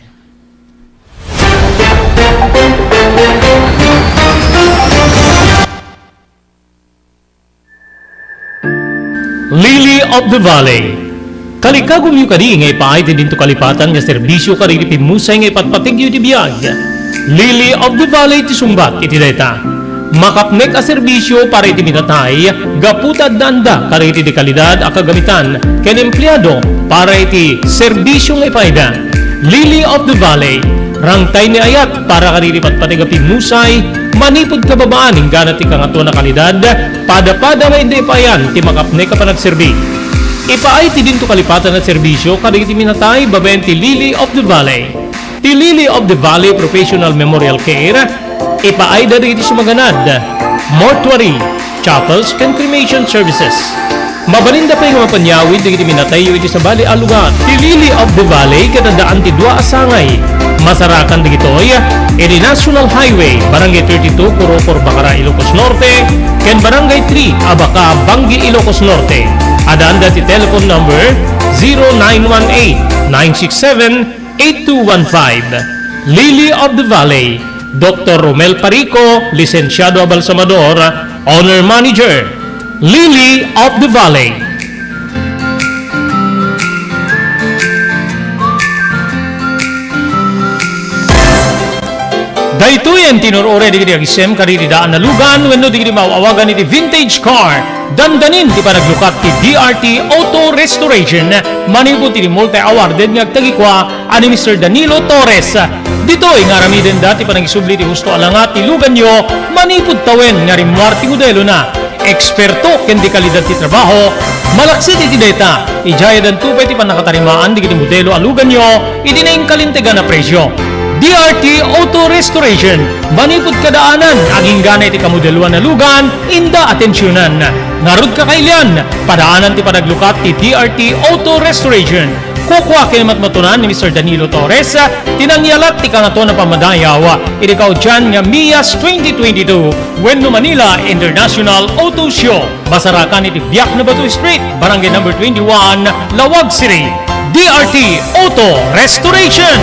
Lily of the Valley. Kalikagumyo kadi nga ipaay ti dinto kalipatan nga serbisyo kadagiti pimmusay nga ipatpategyo iti biag? Lily of the Valley ti sungbat iti dayta. Makapnek a serbisyo para iti minatay gapu ta addaanda kadagiti de kalidad a kagamitan ken empleado para iti serbisyo nga ipaayda. Lily of the Valley, rangtay ni ayat para kadagiti patpateg a pimmusay, manipud kababaan inggana ti Kangatoan a Kalidad, padapada nga inda ipaayan ti makapnek a panagserbi. Ipaay ti dinto kalipatan a serbisyo kadagiti minatay babaen ti Lily of the Valley. Ti Lily of the Valley Professional Memorial Care, ipaayda dagiti sumaganad, mortuary, chapels, ken cremation services. Mabalinda pay nga mapanyawid dagiti minatayyo iti sabali a lugar. Ti Lily of the Valley ket addaan ti dua a sangay. Masarakan dagitoy iti National Highway, Barangay thirty-two, Corocor, Bacara, Ilocos Norte, ken Barangay three, Abaca, Bangui, Ilocos Norte. Addaanda ti telephone number zero nine one eight, nine six seven, eight two one five. Lily of the Valley, Doktor Romel Parico, Lisensiado a Balsamador, Owner Manager, Lily of the Valley. Daytoyen ti nur-uray dagiti agisem kadagiti daan a lugan wenno dagiti maaw-awagan iti vintage car. Dandanin ti panaglukat ti D R T Auto Restoration manipud iti multi-awarded nga agtagikua a ni Mister Danilo Torres. Ditoy nga aramidenda ti panangisubli ti husto a langa ti luganyo manipud tawen nga rimmuar ti modelona. Eksperto ken de kalidad ti trabaho. Malaksid iti dayta, idiay addanto pay ti pannakatarimaan dagiti modelo a luganyo iti naingkalintegan a presio. D R T Auto Restoration, manipud kadaanan, agingga iti kamodeloan a lugan, inda atensionan. Ngarud, kakailian, padaanan ti panaglukat ti D R T Auto Restoration. Kukua ken matmatunan ni Mister Danilo Torres, ti nangyalat ti Kangatoan a Pammadayaw, iti kaudian nga Mias twenty twenty-two, wenno Manila International Auto Show. Masarakan iti Biak na Bato Street, Barangay Number twenty-one, Laoag City. D R T Auto Restoration.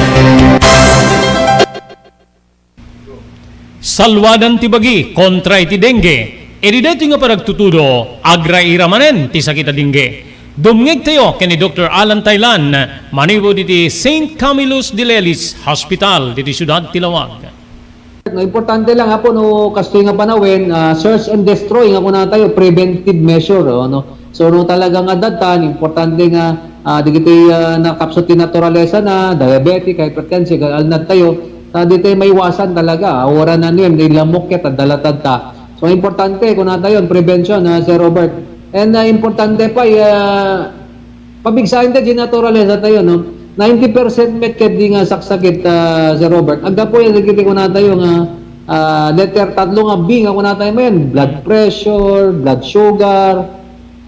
Salwadan ti bagi kontra iti dengue. Iti daytoy nga panagtutudo, agraira manen ti sakit a dengue. Dumngegtayo ken ni Doktor Alan Taylan, manipud iti Saint Camillus de Lelis Hospital, ditoy siudad ti Laoag. No, importante lang, Apo, no, kastoy nga panawen, ah, search and destroy nga kunatayo, preventive measure, oh, no? So, no, talaga nga datan, importante nga, ah, dagiti, ah, nakapsut ti naturalesa na, diabetic, hypertensive, alnad tayo, ta ditoy maiwasan talaga, ah, wala na niyan, di lamok ket, adda latad ta. So, importante, kunatayo, prevention, ah, Sir Robert. And, ah, importante pa, ah, pabigsaen ta di naturalesa tayo, no? Ninety percent met ket di nga saksakit, ah, Sir Robert. Aggapu yan, dagiti kunatayo nga, ah, letter tatlo nga B nga kunatayo mayan, blood pressure, blood sugar,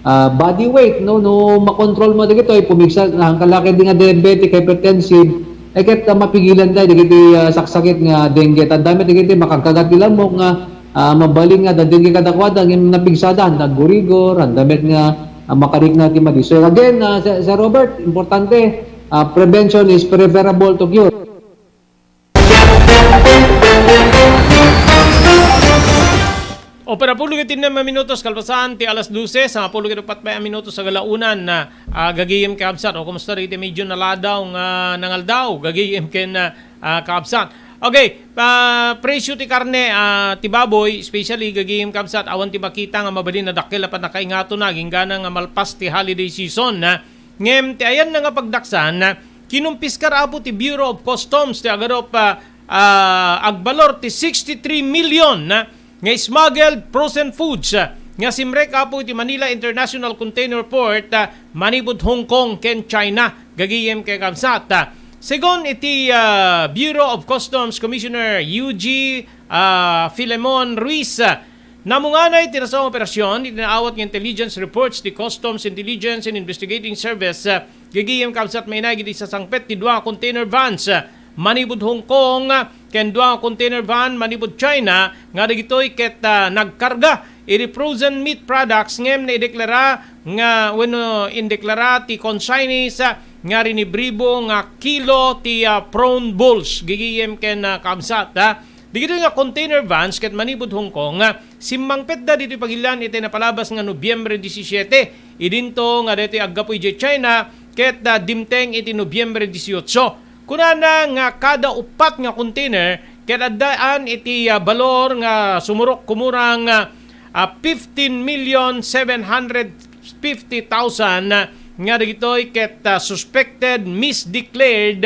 ah, body weight, no? No makontrol mo dagitoy, pumigsa, ang kalaki di nga diabetic, hypertensive, ay ket, ah, mapigilan tayo dagiti, ah, saksakit nga dengue. Tanda met dagiti makagkagat ti lamok nga, ah, mabalin nga adda dengue kadakuada, ngem napigsada, handa aggurigor, handa met nga, ah, makarikna ti madi. So again, ah, Sir, Sir Robert, importante, ah, prevention is preferable to cure. Opera pulo ket innem a minutos kalpasan ti alas dose, sangapulo ket uppat pay a minutos a galaunan, ah, ah, gagayem kabsat, o kumusta dagiti medyo naladaw nga nangaldaw, gagayem ken, ah, ah, kabsat. Okay, ah, presyo ti karne, ah, ti baboy, especially gagayem kabsat, awan ti makita nga mabalin a dakkel a pannakaingatonna, agingga nga malpas ti holiday season, ah. Ngem ti ayanna nga pagdaksan, ah, kinumpiskar, Apo, ti Bureau of Customs ti agarup, ah, ah, agbalor ti sixty-three million, ah, nga smuggled frozen foods, ah, nga simrek, Apo, iti Manila International Container Port, ah, manipud Hong Kong ken China, gagayem ken kabsat. Ah, segun iti, ah, Bureau of Customs Commissioner Eugene, ah, Filemon Ruiz, ah, namunganay ti nasao nga operasyon iti naawat nga intelligence reports ti Customs Intelligence and Investigating Service, ah, gagayem kabsat, mainaig iti sasangpet ti dua nga container vans, ah, manipud Hong Kong, ah, ken dua nga container van manipud China nga dagitoy ket, ah, nagkarga iti frozen meat products ngem naideklara nga, wenno indeklara ti consignees, ah, nga rinibribo nga kilo ti, ah, prawn balls, gagayem ken, ah, kabsat, ah. Dagitoy nga container vans ket manipud Hong Kong, ah, simmangpetda ditoy pagilian iti napalabas nga Nobyembre disisiete. Idinto nga daytoy aggapu idiay China ket, ah, dimteng iti Nobyembre disiotso. Kunana nga kada uppat nga container ket addaan iti, ah, balor nga sumurok kumurang, ah, ah, fifteen million seven hundred fifty thousand, ah, nga dagitoy ket, ah, suspected misdeclared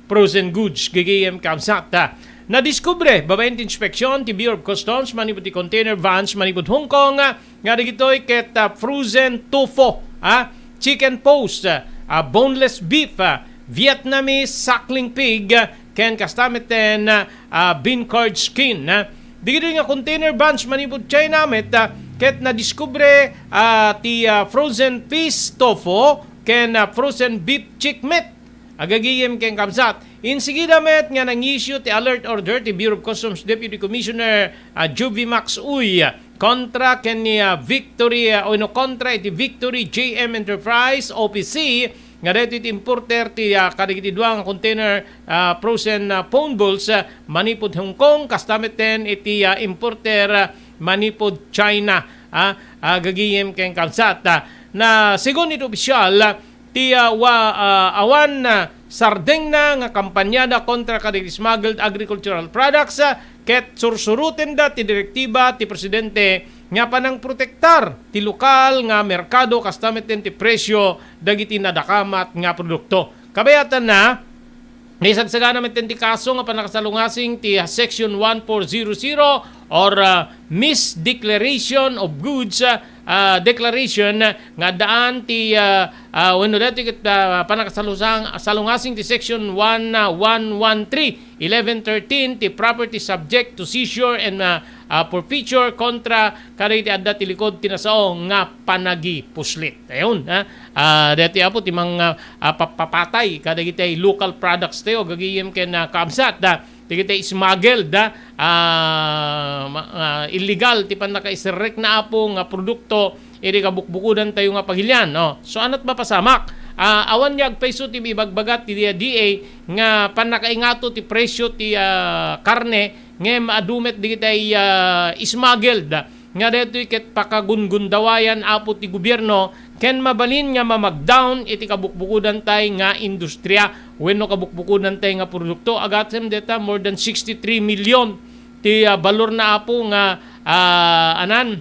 frozen goods, gagayem kabsat. Nadiskubre babaen ti inspeksyon ti Bureau of Customs manipud ti container vans manipud Hong Kong, ah, nga dagitoy ket, ah, frozen tofu, ah, chicken post, ah, ah, boneless beef, ah, Vietnamese suckling pig, ah, ken kasta metten, ah, ah, bean curd skin, ah. Dagitoy nga container vans manipud China met, ah, ket nadiskubre, ah, ti, ah, frozen fish tofu ken, ah, frozen beef chick meat. Agagayem ken kabsat, insigida met nga nangisyu ti alert order ti Bureau of Customs Deputy Commissioner, ah, Juvie Max Uy kontra ken ni, ah, Victory, ah, wenno kontra iti Victory J M Enterprise, O P C, nga daytoy ti importer ti, ah, kadagiti dua nga container, ah, frozen, ah, phone balls, ah, manipud Hong Kong, kasta metten iti, ah, importer, ah, manipud China, ah, agagayem ken kabsat. Ah, na segun iti opisyal, ah, ti, ah, wa-, ah, awan, ah, sardengna nga kampanyada kontra kadagiti smuggled agricultural products, ah, ket sursurotenda ti direktiba ti Presidente nga panangprotektar ti lokal nga merkado kasta metten ti presyo dagiti nadakamat nga produkto. Kabayatanna, naisagsagana metten ti kaso nga pannakasalungasing ti Section one four zero zero or, ah, misdeclaration of goods, ah, ah, declaration nga addaan ti, ah, ah, wenno daytoy ket, ah, pannakasalusang-, salungasing ti Section one, ah, one one three, eleven thirteen ti property subject to seizure and, ah, ah, forfeiture kontra kadagiti adda ti likod ti nasao nga panagipuslit. Ayun, ha? Ah, daytoy, Apo, ti mang, ah, ah, papapatay kadagiti local products tayo, gagayem ken, ah, kaabsat, ah, dagiti smuggled, ah, ah, ma-, ah, illegal ti pannakaiserrekna, Apo, nga produkto iti kabukbukodan tayo nga pagilian, no? So, anat mapasamak? Ah, awan nga agpayso ti ibagbaga ti D A nga pannakaingato ti presyo ti, ah, karne, ngem adu met dagiti, ah, smuggled nga daytoy ket pakagungundawayan, Apo, ti gobierno ken mabalin nga mamagdown iti kabukbukodan tay nga industria wenno kabukbukodan tay nga produkto. Agasem dayta, more than sixty-three million ti, ah, balor na, Apo, nga, ah, anan,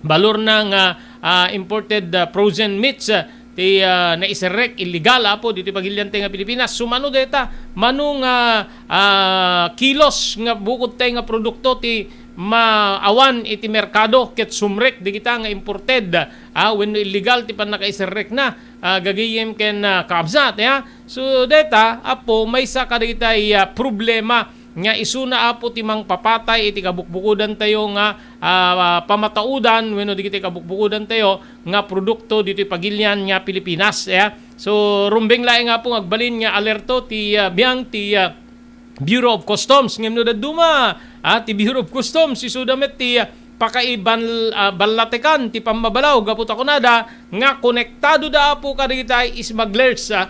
balor na nga, ah, imported, ah, frozen meats, ah, ti, ah, naiserrek illegal, Apo, ditoy pagilian tay nga Pilipinas. So, mano dayta, mano nga, ah, kilos nga bukod tay nga produkto ti maawan iti merkado ket sumrek dagita nga imported, ah, wenno illegal ti pannakaiserrekna, ah, gagayem ken, ah, kaabsat, ya. So, dayta, Apo, maysa kadagitay, ah, problema nga isuna, Apo, ti mangpapatay iti kabukbukodan tayo nga, ah, pamataudan wenno dagiti kabukbukodan tayo nga produkto ditoy pagilian nga Pilipinas, ya. So, rumbeng laeng, Apo, nga agbalin nga alerto ti, ah, biang ti, ah, Bureau of Customs. Ngem no dadduma, ah, ti Bureau of Customs, isuda met ti, ah, pakaiban-, ah, ballatekan ti pammabalaw gapu ta kunada nga konektado da, Apo, kadagitay smugglers, ah.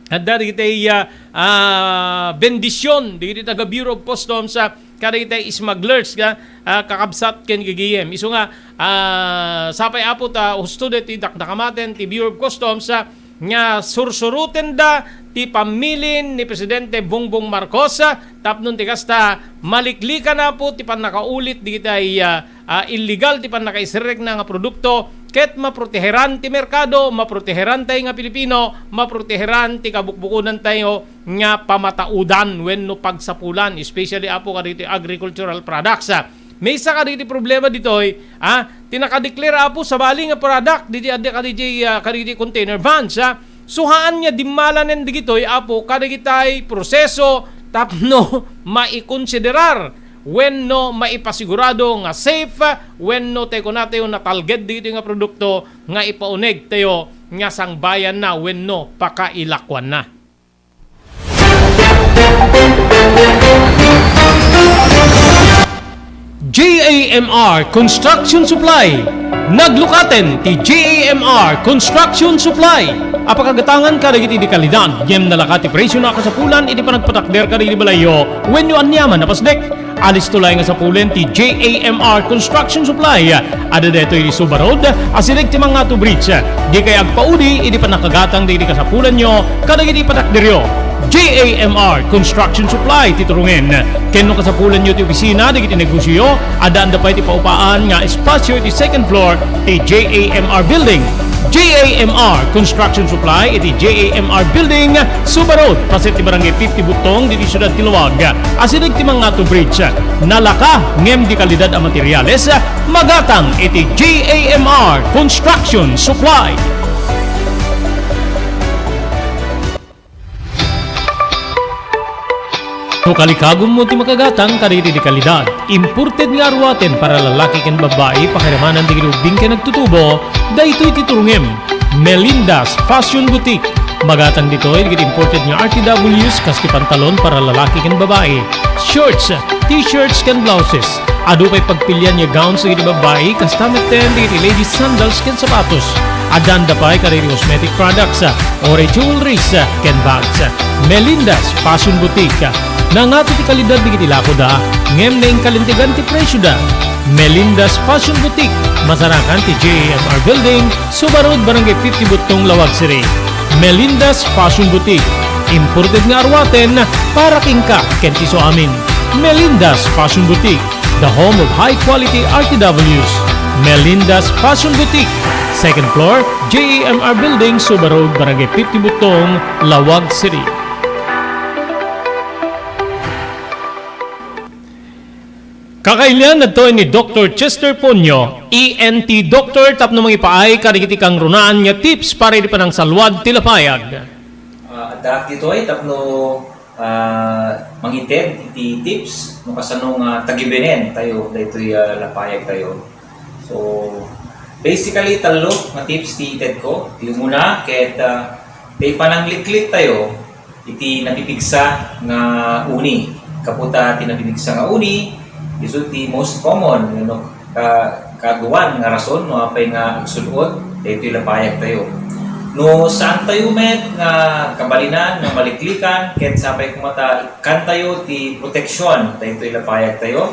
Adda dagitay, ah, ah, bendision dagiti taga Bureau of Customs, ah, kadagitay smugglers nga, ah, kakabsat ken gagayem. Isu nga, ah, sapay, Apo, ta husto daytoy dakdakamaten ti Bureau of Customs, ah, nga sursurotenda ti pammilin ni Presidente Bongbong Marcos, ah, tapno ti kasta, maliklikan, Apo, ti pannakaulit dagitay, ah, ah, illegal ti pannakaiserrekna nga produkto, ket maproteheran ti merkado, maproteheran tay nga Pilipino, maproteheran ti kabukbukodan tayo nga pamataudan wenno pagsapulan, especially, Apo, kadagiti agricultural products. Maysa kadagiti problema ditoy, ah, ti nakadeclare, Apo, sabali nga product diti adda kadagiti, ah, kadagiti container vans, ah. Suhaan nga dimmalanen dagitoy, Apo, kadagitay proseso tapno maikonsiderar wenno maipasigurado nga safe, wenno tay kunatayo natalged dagitoy nga produkto nga ipauneg tayo nga sangbayanna wenno pakailakuanna. J A M R Construction Supply. Naglukaten ti J A M R Construction Supply. Apakagatangan kadagiti di kalidad, ngem nalaka ti presyo na kasapulan iti panagpatakder kadagiti balayyo wenno aniaman a pasdek. Alisto laeng nga sapulen ti J A M R Construction Supply. Adda daytoy iti Suba Road, asideg ti Mangato Bridge. Dikay agpaudi iti pannakagatang dagiti kasapulanyo kadagiti patakderyo. J A M R Construction Supply ti turongen. Ken no kasapulanyo ti opisina dagiti negosioyo, addaan da pay ti paupaan nga espasio iti second floor ti J A M R Building. J A M R Construction Supply iti J A M R Building, Suba Road, paset ti Barangay fifty Butong, ditoy siudad ti Laoag. Asideg ti Mangato Bridge, nalaka ngem di kalidad a materiales, magatang iti J A M R Construction Supply. No kalikagummo ti makagatang kadagiti di kalidad, imported nga aruaten para lalaki ken babbai, pakiramanan dagiti ubbing ken agtutubo, daytoy ti turongem. Melinda's Fashion Boutique. Magatang ditoy dagiti imported nga R T Ws kas ti pantalon para lalaki ken babbai, shorts, t-shirts ken blouses. Adu pay pagpilian nga gowns dagiti babbai, kasta metten dagiti ladies sandals ken sapatos. Addaan da pay kadagiti cosmetic products, ah, or jewelries, ah, ken bags. Melinda's Fashion Boutique. Nangato ti kalidad dagiti lakoda, ngem naingkalintegan ti presioda. Melinda's Fashion Boutique, masarakan ti J A M R Building, Suba Road, Barangay fifty Butong, Laoag City. Melinda's Fashion Boutique, imported nga aruaten para kenka ken ti isuamin. Melinda's Fashion Boutique, the home of high quality R T Ws. Melinda's Fashion Boutique, second floor, J A M R Building, Suba Road, Barangay fifty Butong, Laoag City. Kakailian daytoy ni Doktor Chester Ponyo, E N T doctor, tapno mangipaay kadagiti kangrunaan nga tips para iti panangsalwad ti lapayag. Ah, addaak ditoy tapno, ah, mangited iti tips no kasano nga tagibenen tayo daytoy, ah, lapayag tayo. So, basically, tallo nga tips ti ited ko. Ti umuna, ket, ah, ti panangliklik tayo iti napipigsa nga uni. Kaputa ti napipigsa nga uni, isu ti most common, you know, ka-, kaduan nga rason no apay nga agsud-ot daytoy lapayag tayo. No saan tayo met nga kabalinan nga maliklikan, ket sapay koma ta ikkan tayo ti proteksyon daytoy lapayag tayo.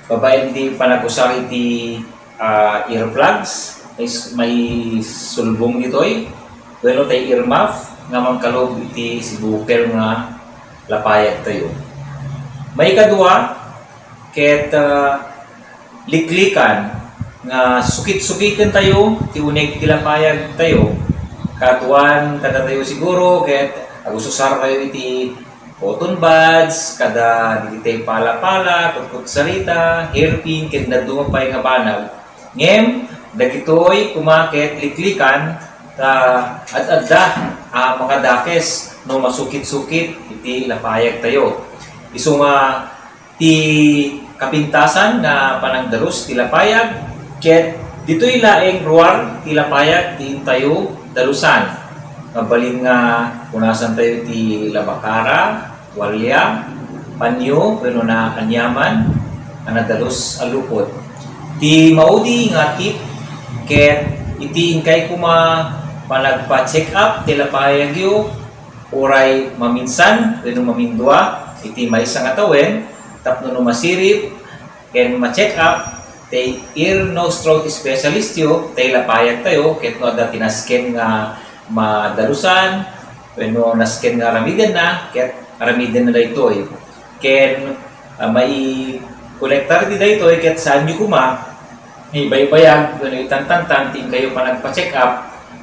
Babaen ti panagusar iti, ah, earplugs, is-, maisulbong ditoy, wenno tay earmuff nga mangkalub iti sibukel nga lapayag tayo. Maikadua, ket, ah, liklikan nga sukit-sukiten tayo ti uneg ti lapayag tayo. Kaduan kadatayo siguro ket agususar tayo iti cotton buds, kada dagiti pala-pala, kutkutsarita, hairpin, ken dadduma pay nga banag. Ngem, dagitoy koma ket liklikan ta ad-adda a makadakes no masukit-sukit iti lapayag tayo. Isu nga ti kapintasan nga panangdalus ti lapayag, ket ditoy laeng ruar ti lapayag ti intayo dalusan. Mabalin nga punasan tayo ti labakara, tualya, panyo, wenno naaniaman a nadalus a lupot. Ti maudi nga tip ket iti inkay koma panagpa-check up ti lapayagyo, uray maminsan wenno mamindua iti maysa nga tawen, tapno no masirib ken ma-check up ti ear, nose, throat specialist yo, ti lapayag tayo, ket no adda ti nasken nga madalusan wenno nasken nga aramidenna, ket aramidenna daytoy. Ken, ah, maikolektar ti daytoy, ket saanyo koma ibaybayag wenno itantantan ti inkayo panagpa-check up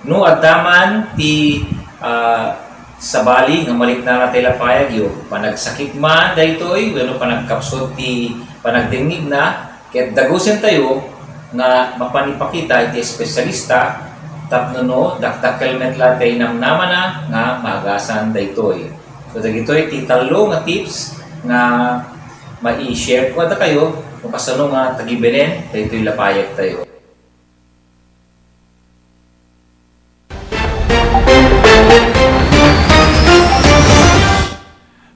no adda man ti, ah, sabali nga maliknana ti lapayagyo, panagsakit man daytoy wenno panagkapsut ti panagdengngegna, ket dagusen tayo nga mapan ipakita iti espesyalista tapno no dakdakkel met la ti namnamana nga maagasan daytoy. So, dagitoy ti tallo nga tips nga mai-share ko kadakayo no kasano nga tagibenen daytoy lapayag tayo.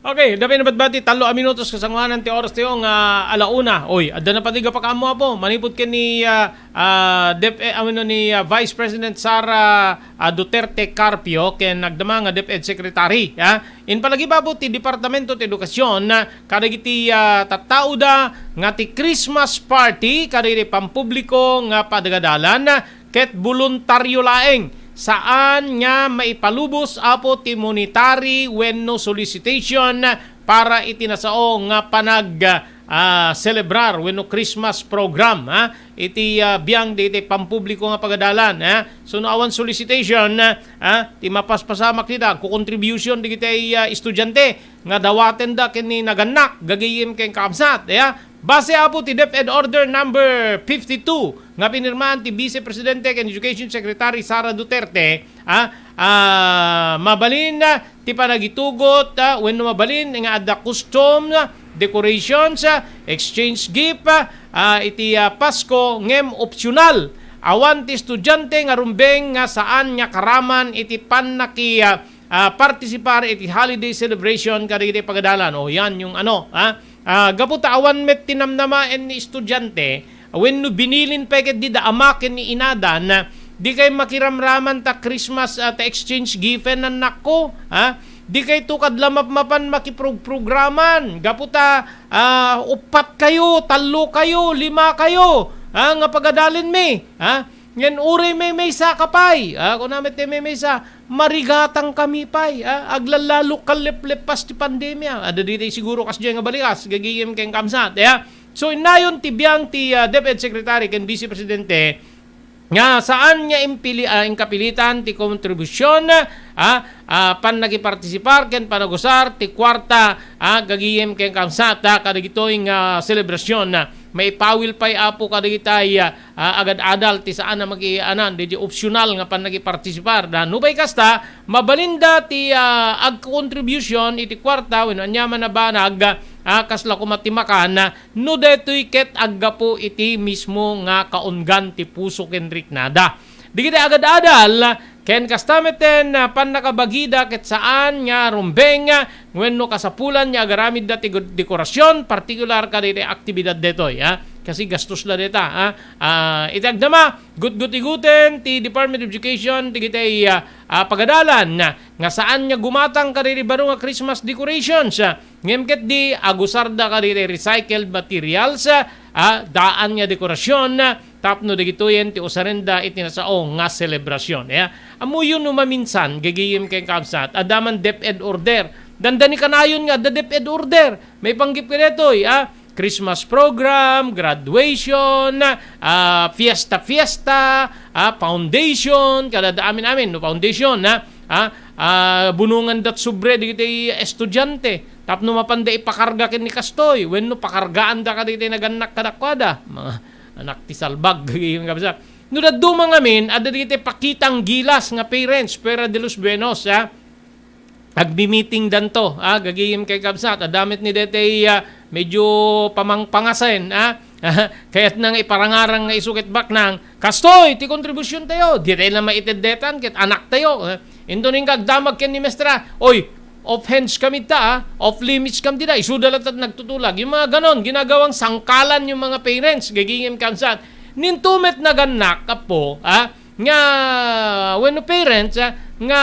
Okay, adda pay nabatbati, tallo a minutos kasangoanan ti oras tayo nga ala una. Oy, adda napateg a pakaammo, Apo, manipud ken ni, ah, ah, Dep-, eh, ano, ni, ah, Vice President Sara, ah, Duterte Carpio ken agdama nga DepEd Secretary, ah. Impalagip, Apo, ti Departamento ti Edukasyon, ah, kadagiti, ah, tattaoda nga ti Christmas party kadagiti pampubliko nga pagadalan, ah, ket boluntario laeng. Saan nga maipalubos, Apo, ti monetary wenno solicitation para iti nasao nga panag, ah, celebrar wenno Christmas program, ha? Iti, ah, biang diti pampubliko nga pagadalan, ha? So, no awan solicitation, ha? Ti mapaspasamak dita, agko-contribution digiti, ah, estudiante nga dawatenda ken ni nagannak, gagayem ken kakabsat, ya. Base, Apo, ti DepEd Order number fifty-two nga pinirmaan ti Vice Presidente ken Education Secretary Sara Duterte, ah, ah, mabalin, ah, ti panagitugot, ah, wenno mabalin nga adda costume, ah, decorations, ah, exchange gift, ah, ah, iti, ah, Pasko, ngem optional. Awan ti estudiante nga rumbeng nga saan nga karaman iti pannaki, ah, ah, partisipar iti holiday celebration kadagiti pagadalan. O, yan yung ano, ha? Ah, gapu ta awan met ti namnamaen ni estudiante, wenno binilin pay ket dida ama ken ni inadan, dikay makiramraman ta Christmas, ah, ta exchange gift-en, annakko, ha? Dikayto kad la mapmapan makiprog-programan. Gapu ta, ah, uppat kayo, tallo kayo, lima kayo, ha, nga pagadalenmi, ha? Ngem uray maymaysa ka pay, ah, kuna met ti maymaysa, marigatang kami pay, ah, aglalalo kalleplep pas ti pandemia. Adda ditoy siguro kasdiay nga balikas, gagayem ken kakabsat, ya. So, innayon ti biang ti, ah, DepEd Secretary ken Vice Presidente nga saan nga impili-, ah, inkapilitan ti kontribusyon, ah, ah, pannakipartisipar ken panagusar ti kuarta, ah, gagayem ken kakabsat, ah, kadagitoy nga selebrasyon, ah. maipawil pay, Apo, kadagitay, ah, agad-adal ti saan a magianan, daydi optional nga pannakipartisipar. Da, nupay kasta, mabalinda ti, ah, agkontribution iti kuarta wenno aniaman a banag, ah, kasla koma ti makan, ah, no daytoy ket aggapu iti mismo nga kaunggan ti puso ken riknada. Dagiti agad-adal, ken kasta met ten, ah, pannakabagida ket saan nga rumbeng, ah, wenno kasapulan nga agaramidda ti gu-, dekorasyon, partikular kadagiti aktibidad daytoy, ah. Kasi gastos la dayta, ah. Ah, iti agdama, gutgutiguten ti Department of Education, dagiti, ah, ah, pagadalan, ah, nga saan nga gumatang kadagiti baro nga Christmas decorations, ah. Ngem ketdi, agusarda kadagiti recycled materials, ah, daan nga dekorasyon, ah, tapno dagitoyen ti usarenda iti nasao nga selebrasyon. Ya, ammoyo no maminsan, gagayem ken kabsat, adda man DepEd order. Dandani kanayon nga adda DepEd order. Maipanggep kadaytoy, ah, Christmas program, graduation, ah, fiesta-fiesta, ah, foundation, kada amin-amin, no, foundation, ah, ah, ah, bunongan dat sobre dagiti estudiante. Tapno mapanda ipakarga ken ni kastoy, wenno pakargaanda kadagiti nagannak kadakuada. Mga anak ti salbag, gagayem kabsat. No dadduma ngamin, adda dagiti pakitang gilas nga parents, fuera de los buenos, ha? Agmi-meeting danto, ha? Gagayem ken kabsat, adda met ni daytoy, ah, medyo pamangpangasen, ha? Kayatna nga iparangarang nga isu ket baknang, kastoy ti kontribusion tayo, di tayo la maiteddetan ket anak tayo, ha? Inton inka agdamag ken ni mestra, oy, off hands kami ta, ah. Off limits kami dida. Isuda latta nagtutulag. Yung mga ganon, ginagawang sangkalan yung mga parents, gagayem kabsat. Ninto met nagannak, apo, ah, nga, wenno parents, ah, nga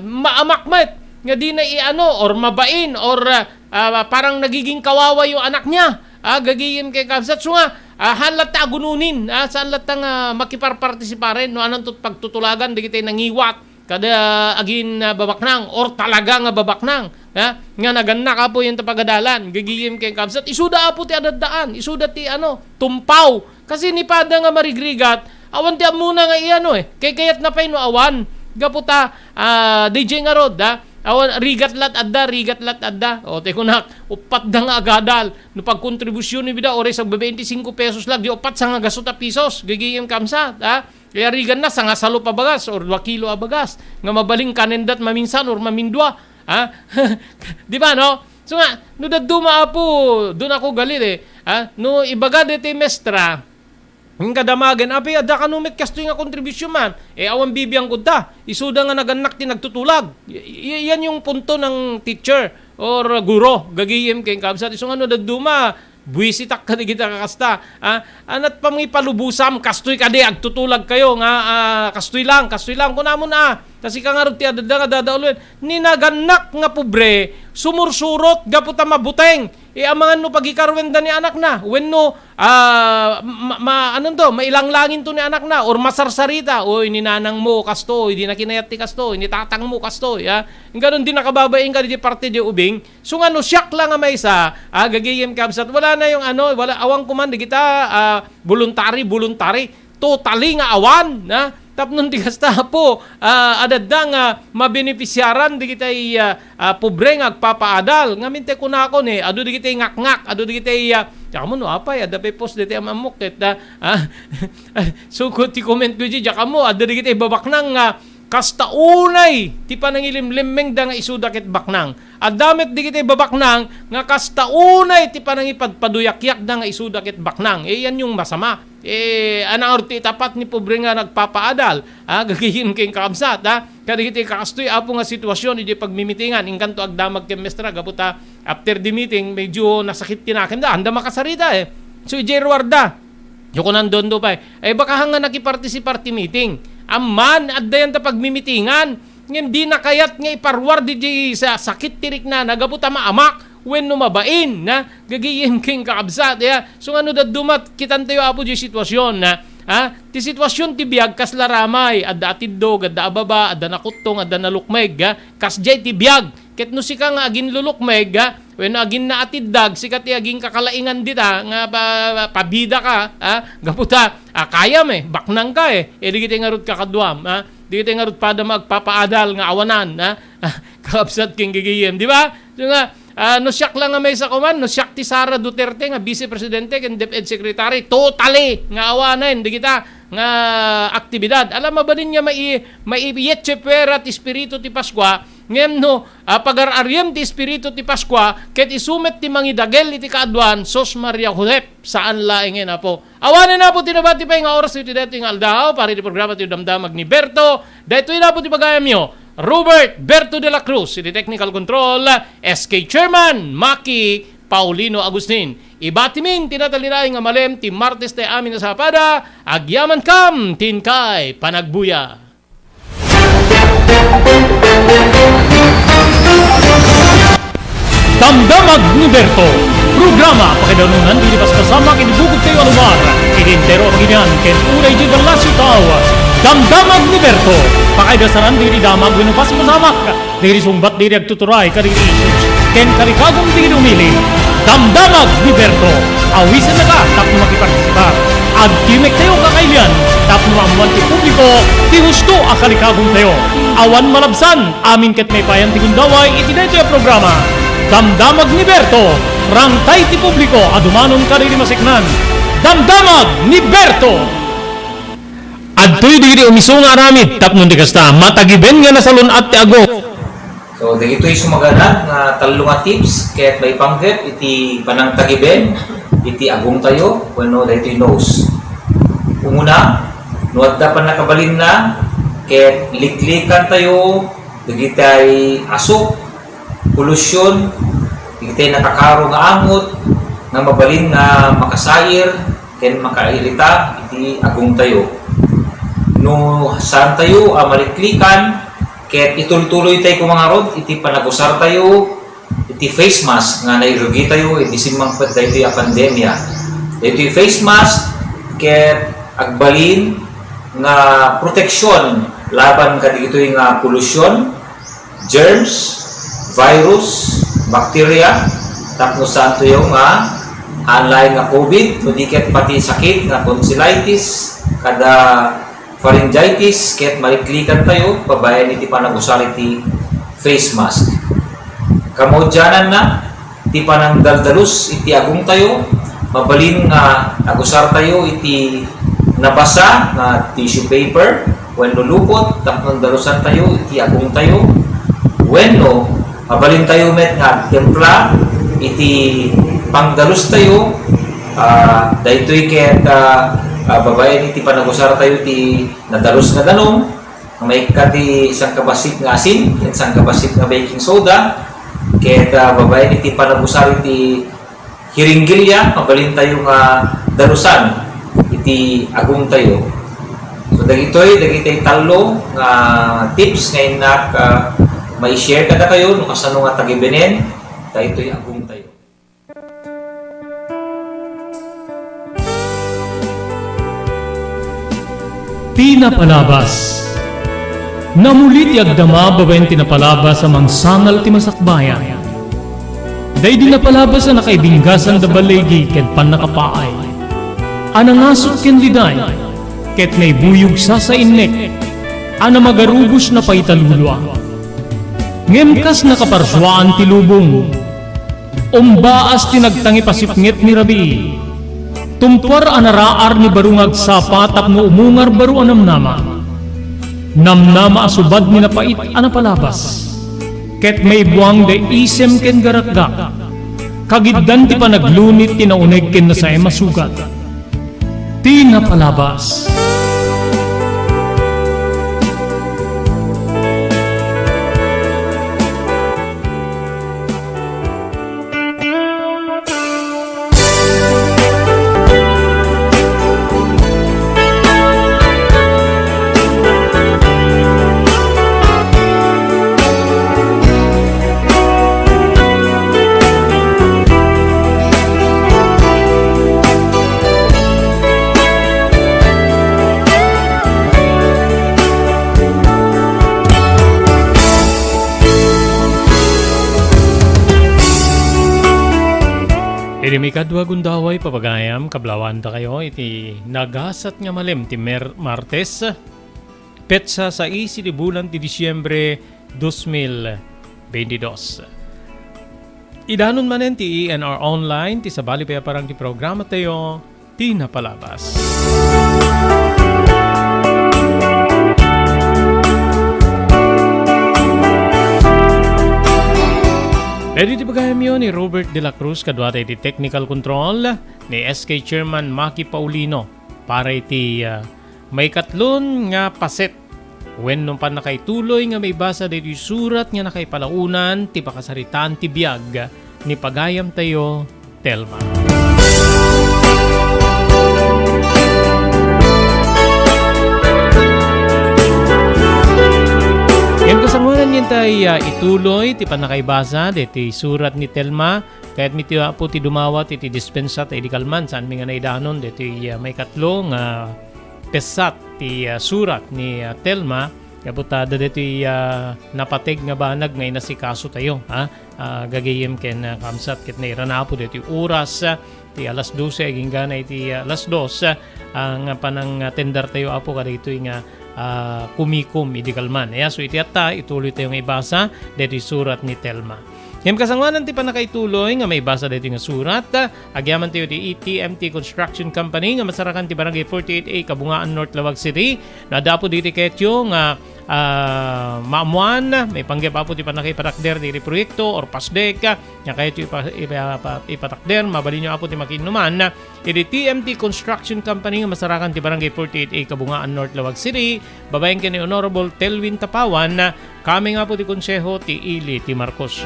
maamak met, nga di na iano, or mabain, or, ah, ah, parang nagiging kawawa yung anak niya. Ah, gagayem ken kabsat. So nga, ah, haan latta agununin, ah, saan latta nga makiparpartisiparen, no, ananto pagtutulagan, dagiti nangiwat, kada agin, ah, babaknang or talaga nga babaknang, ha? Nga nagannak, apo, yan ta pagadalan, gagayem ken kabsat. Isuda, apo, ti adaddaan, isuda ti, ano, tumpaw. Kasi ni pada nga marigrigat, awan ti ammona nga iano, eh. Kay kayatna pay no awan. Gapu ta, ah, D J nga rod, ha? Awan, rigat lat adda, rigat lat adda. O, ti kunak, uppat da nga agadal. No pagkontribusyonmi da, oray sa bebe-, twenty-cinco pesos lang, di uppat sa nga gasto ta pesos, gagayem kabsat, ha? Kaya riganna, sangasalo pa bagas or dua kilo a bagas nga mabalin kanendat maminsan or mamindua. Ha? Di ba, no? So nga, no dadduma, apo, doon ako galit, eh. Ha? No ibaga deti mestra, yung kadamagan, "Abi, adda kano met kastoy nga kontribusyon, ma'am?" Eh, awan bibiang kudta. Isuda nga nagannak ti nagtutulag. Y-, y-, yan yung punto ng teacher or guro. Gagayem ken kabsat. Isu nga no dadduma, buwisitak kadagita kakasta, ah, anat pamangipalubusam, kastoy kadi, agtutulag kayo nga, ah, kastoy lang, kastoy lang, kunamon, ah, ta sika ngarud ti adda nga dadauluan. Ni nagannak nga pobre, sumursurot, gapu ta mabuteng, e, amangan no pagikarwenda ni anakna, wenno, ah, ma-, ma-, anonto, mailanglangin to ni anakna, or masarsarita, "Oy, ni nanang mo, kastoy, di na kinayat ti kastoy, ni tatang mo, kastoy," ah. Ngano di nakababain ka di parte di ubing, So nga no siak la nga maysa, ah, gagayem kabsat, wala na yung ano, wala, awan ko man, digita, ah, voluntary, voluntary, totally nga awan, na? Tapno ti kasta, apo, ah, adadda nga mabenepisiaran digitay, ah, ah, pobre nga agpapaadal. Ngamin ti kunakon, eh, adu digitay ngakngak, adu digitay, ah, diak ammo no apay, adda pay post diti am-ammok, ket, ah, ah, sukot ti comment ko di, diak ammo, adda digitay babaknang nga, kasta unay ti panangilimlimmengda nga isuda ket baknang. Adda met digiti babaknang nga kasta unay ti panangipadpaduyakyakda nga isuda ket baknang. Eh, yan yung masama. Eh, anang ti itapat ni pobre nga nagpapaadal, ah, gagayem ken kakabsat, ah, kadagiti kakastoy, apo, nga sitwasyon iti pagmimitingan, inkanto agdamag ken mestra, gapu ta after the meeting, medyo nasakit ti nakemda, anda makasarita, eh. So, ijay ruarda. Yo kunan dondo pay, ay, baka nga nakipartisipar ti meeting. Amman, adda yan ta pagmimitingan. Ngem di nakayat nga iparwar di, di sa sakit ti riknana gapu ta maamak wenno mabain, na gagayem ken kakabsat, ya. So, nga no dadduma, kitantayo, apo, di sitwasyon, na, ha? Ti sitwasyon ti biag kasla ramay, adda atiddog, adda ababa, adda nakuttong, adda nalukmeg, ha? Kasdiay ti biag. Ket no sika nga aginlulukmeg, ha? Wenno aginnaatiddag, sika ti aginkakalaingan dita, nga pa-, pabida ka, ha? Gapu ta, ah, kayam, eh, baknang ka, eh. E, digiti ngarud kakaduam, ha? Digiti ngarud pada nga agpapaadal nga awanan, ha? Kakabsat ken gagayem, di ba? So nga, Ah, no siak la nga maysa koman, no siak ti Sara Duterte nga Vice Presidente ken DepEd Secretary, totally nga awanen dagita nga aktibidad. Ala, mabalin nga mai-, maiyetse puera ti Espiritu ti Paskua, ngem no, ah, pagar-ariem ti Espiritu ti Paskua, ket isu met ti mangidagel iti kaaduan, sus, Maria Josep, saan laeng nga, Apo. Awanen, Apo, ti nabati pay nga oras iti daytoy nga aldaw, para iti programa ti Damdamag ni Berto, daytoy, Apo, ti pagayamyo, Robert Berto de la Cruz, iti technical control, S K Chairman, Maki Paulino Agustin. Ibatimin ti natalinaed nga malem ti Martes ti amin a sapada, agyamankam ti inkay panagbuya. Damdamag ni Berto, programa pakaidanunan ti pasamak iti bukod tayo a lugar, iti entero a pagilian, ken uray di balasyo tao. Damdamag ni Berto, pakaidasaran ti damag wenno pasamak, dagiti sungbat dagiti agtuturay kadagiti issues ken kalikagum dagiti umili. Damdamag ni Berto, awisennaka tapno makipartisipar. Agtimek tayo kakailian tapno maammoan ti publiko ti husto a kalikagum tayo. Awan malabsan, amin ket maipayan ti gundaway iti daytoy a programa. Damdamag ni Berto, rangtay ti publiko a dumanon kadagiti maseknan. Damdamag ni Berto! Adtoy dagiti umisu nga aramid tapno di kasta, matagiben nga nasalun-at ti agong. So, dagitoy sumaganad nga tallo nga tips ket maipanggep iti panangtagiben iti agongtayo wenno daytoy nose. Umuna, no adda pannakabalinna ket liklikantayo dagitay asuk, polusyon, dagitay nakakaro nga angot nga mabalin nga makasair ken makairita iti agongtayo. No saantayo a maliklikan ket itultuloytay koma ngarud iti panagusartayo iti face mask nga nairugitayo idi simmangpet daytoy a pandemia. Daytoy face mask ket agbalin nga proteksyon laban kadagitoy nga polusyon, germs, virus, bacteria, tapno saantoyo nga haan laeng nga covid, no di ket pati sakit nga tonsillitis, kada pharyngitis, ket maliklikantayo babaen iti panagusar iti face mask. Kamaudiananna, ti panangdaldalus iti agongtayo, mabalin nga agusartayo iti nabasa nga tissue paper wenno lupot tapno dalusantayo iti agongtayo, wenno mabalintayo met nga agtimpla iti pangdalustayo. Ah, daytoy ket, ah, ah, babaen iti panagusartayo ti nadalus nga danum, nga maikkat ti sangkabassit nga asin ken sangkabassit nga baking soda, ket, ah, babaen iti panagusar iti hiringgilya, mabalintayo nga dalusan iti agongtayo. So, dagitoy, dagitoy tallo nga tips nga innak, ah, mai-share kadakayo no kasano nga tagibenen daytoy agongtayo. Ti napalabas. Namuli ti agdama babaen ti napalabas a mangsangal ti masakbayan. Daydi napalabas a nakaibinggasan da baligi ken pannakapaay. A nangasut ken liday, ket naibuyog sasainnek, a namagarubos napaita lulua. Ngem kas nakaparsuaan ti lubong, umbaas ti nagtangipasipnget ni rabii. Tumpuar a naraar ni baro nga agsapa tapno umungar baro a namnama. Namnama a subad ni napait a napalabas. Ket maibuang da isem ken garakgak. Kagiddan ti panaglunit ti nauneg ken nasaem a sugat. Ti napalabas. Iti maikadua gundaway, papagayam, kablawantakayo iti nagasat nga malem ti Mer-, Martes, petsa sais iti bulan ti Disiembre, dos mil beintidos. Idanon manen ti E N R Online, ti sabali pay a parang ti programa tayo, ti napalabas. Daytoy ti pagayamyo ni Robert de la Cruz, kaduata iti technical control ni S K Chairman Maki Paulino para iti, ah, maikatlon nga paset wenno pannakaituloy nga maibasa daytoy surat nga nakaipalaonan ti pakasaritaan ti biag ni pagayamtayo, Telma. Ngem kasangoanan ngem tay, ah, ituloy ti pannakaibasa daytoy surat ni Telma. Kayatmi ti Apo ti dumawat iti dispensa ta idi kalman, saanmi nga naidanon daytoy, ah, maikatlo nga pessat ti, ah, surat ni, ah, Telma, gapu ta adda daytoy, ah, napateg nga banag nga inasikasotayo, ha? Ah, gagayyem ken, ah, kamsat ket nairanapo daytoy oras, ah, ti alas dose agingga na iti, ah, alas dos, ah, nga panangtendertayo, Apo, kadaytoy nga, ah, kumikom idi kalman. Aya, so iti atta, ituloytayo nga ibasa daytoy surat ni Telma. Ngem kasangoanan ti pannakaituloy nga maibasa daytoy nga surat, ah, agyamantayo iti T M T Construction Company nga masarakan ti Barangay forty-eight A, Kabungaan North, Laoag City. No adda, Apo, dagiti kayatyo nga, ah, maammoan, maipanggep, Apo, ti pannakaipatakder dagiti proyekto or PASDEC, ah, nga kayatyo ipa-, ipa-, ipa-, ipatakder, mabalinyo, Apo, ti makiinnuman iti T M T Construction Company nga masarakan ti Barangay forty-eight A, Kabungaan North, Laoag City, babaen ken ni Honorable Telwin Tapawan, kami nga, Apo, ti konseho ti ili ti Marcos.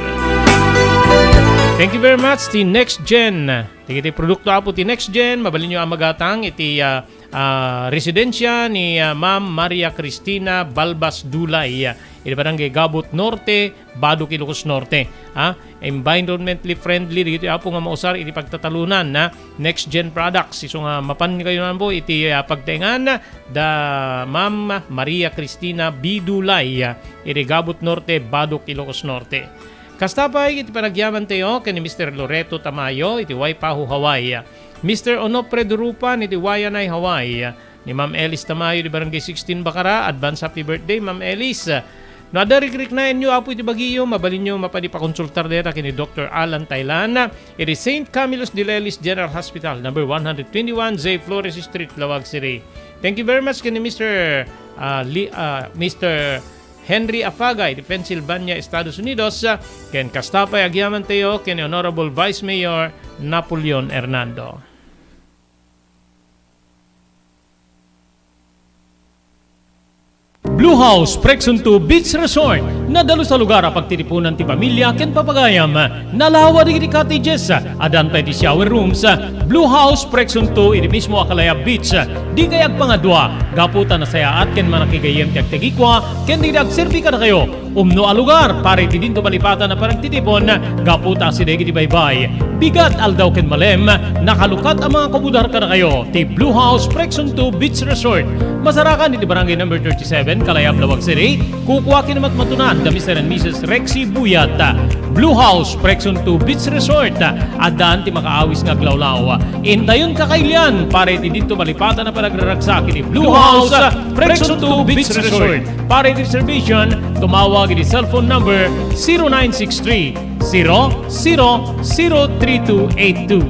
Thank you very much, ti Next Gen. Dagiti produkto, Apo, ti Next Gen, mabalinyo a magatang iti, ah, ah, residensia ni, ah, Ma'am Maria Cristina Balbas Dulay, ah, iti Barangay Gabut Norte, Badoc, Ilocos Norte. Ah, environmentally friendly dagiti, Apo, nga mausar iti pagtatalunan, ah, Next Gen products. Isu nga mapan kayo, Apo, iti, ah, pagtaengan da Ma'am Maria Cristina B. Dulay, ah, iti Gabut Norte, Badoc, Ilocos Norte. Kasta pay iti panagyamantayo ken ni Mister Loreto Tamayo iti Waipahu, Hawaii. Mister Onofre Durupan iti Waianae, Hawaii. Ni Ma'am Elis Tamayo iti Barangay sixteen Bacara, advance happy birthday, Ma'am Elis. No adda rikriknaenyo, Apo, iti bagiyo, mabalinyo mapan ipakonsultar dayta ken ni Doctor Alan Taylan iti Saint Camillus de Lelis General Hospital, number one hundred twenty-one J Flores Street, Laoag City. Thank you very much ken ni Mister, ah, Li-, ah, Mister Henry Afagay iti Pennsylvania, Estados Unidos, ken kasta pay agyamantayo ken ni Honorable Vice Mayor Napoleon Hernando. Blue House Pregson two Beach Resort. Nadalus a lugar a pagtitipunan ti pamilia ken papagayam. Nalawa dagiti cottages. Addan pay ti shower rooms. Blue House Pregson two iti mismo a Kalayab Beach. Dikay agpangadua, gapu ta nasayaat ken manakigayyem ti agtagikua ken dagiti agserbi kadakayo. Umno a lugar para iti dinto malipatan a panagtitipon, gapu ta asideg iti baybay, bigat, aldaw ken malem, nakalukat a mangakubudar kadakayo ti Blue House Pregson two Beach Resort. Masarakan iti Barangay Number thirty-seven, Kalayab, Laoag City. Kukua ken matmatunan da Mister and Missus Rexy Buyat. Blue House Pregson two Beach Resort. Addan ti makaawis nga aglawlaw. Intayon kakailian para iti dinto malipatan a panagraragsak iti Blue House Pregson two Beach Resort. Para iti reservation, tumawag iti cellphone number zero nine six three, zero zero zero three two eight two.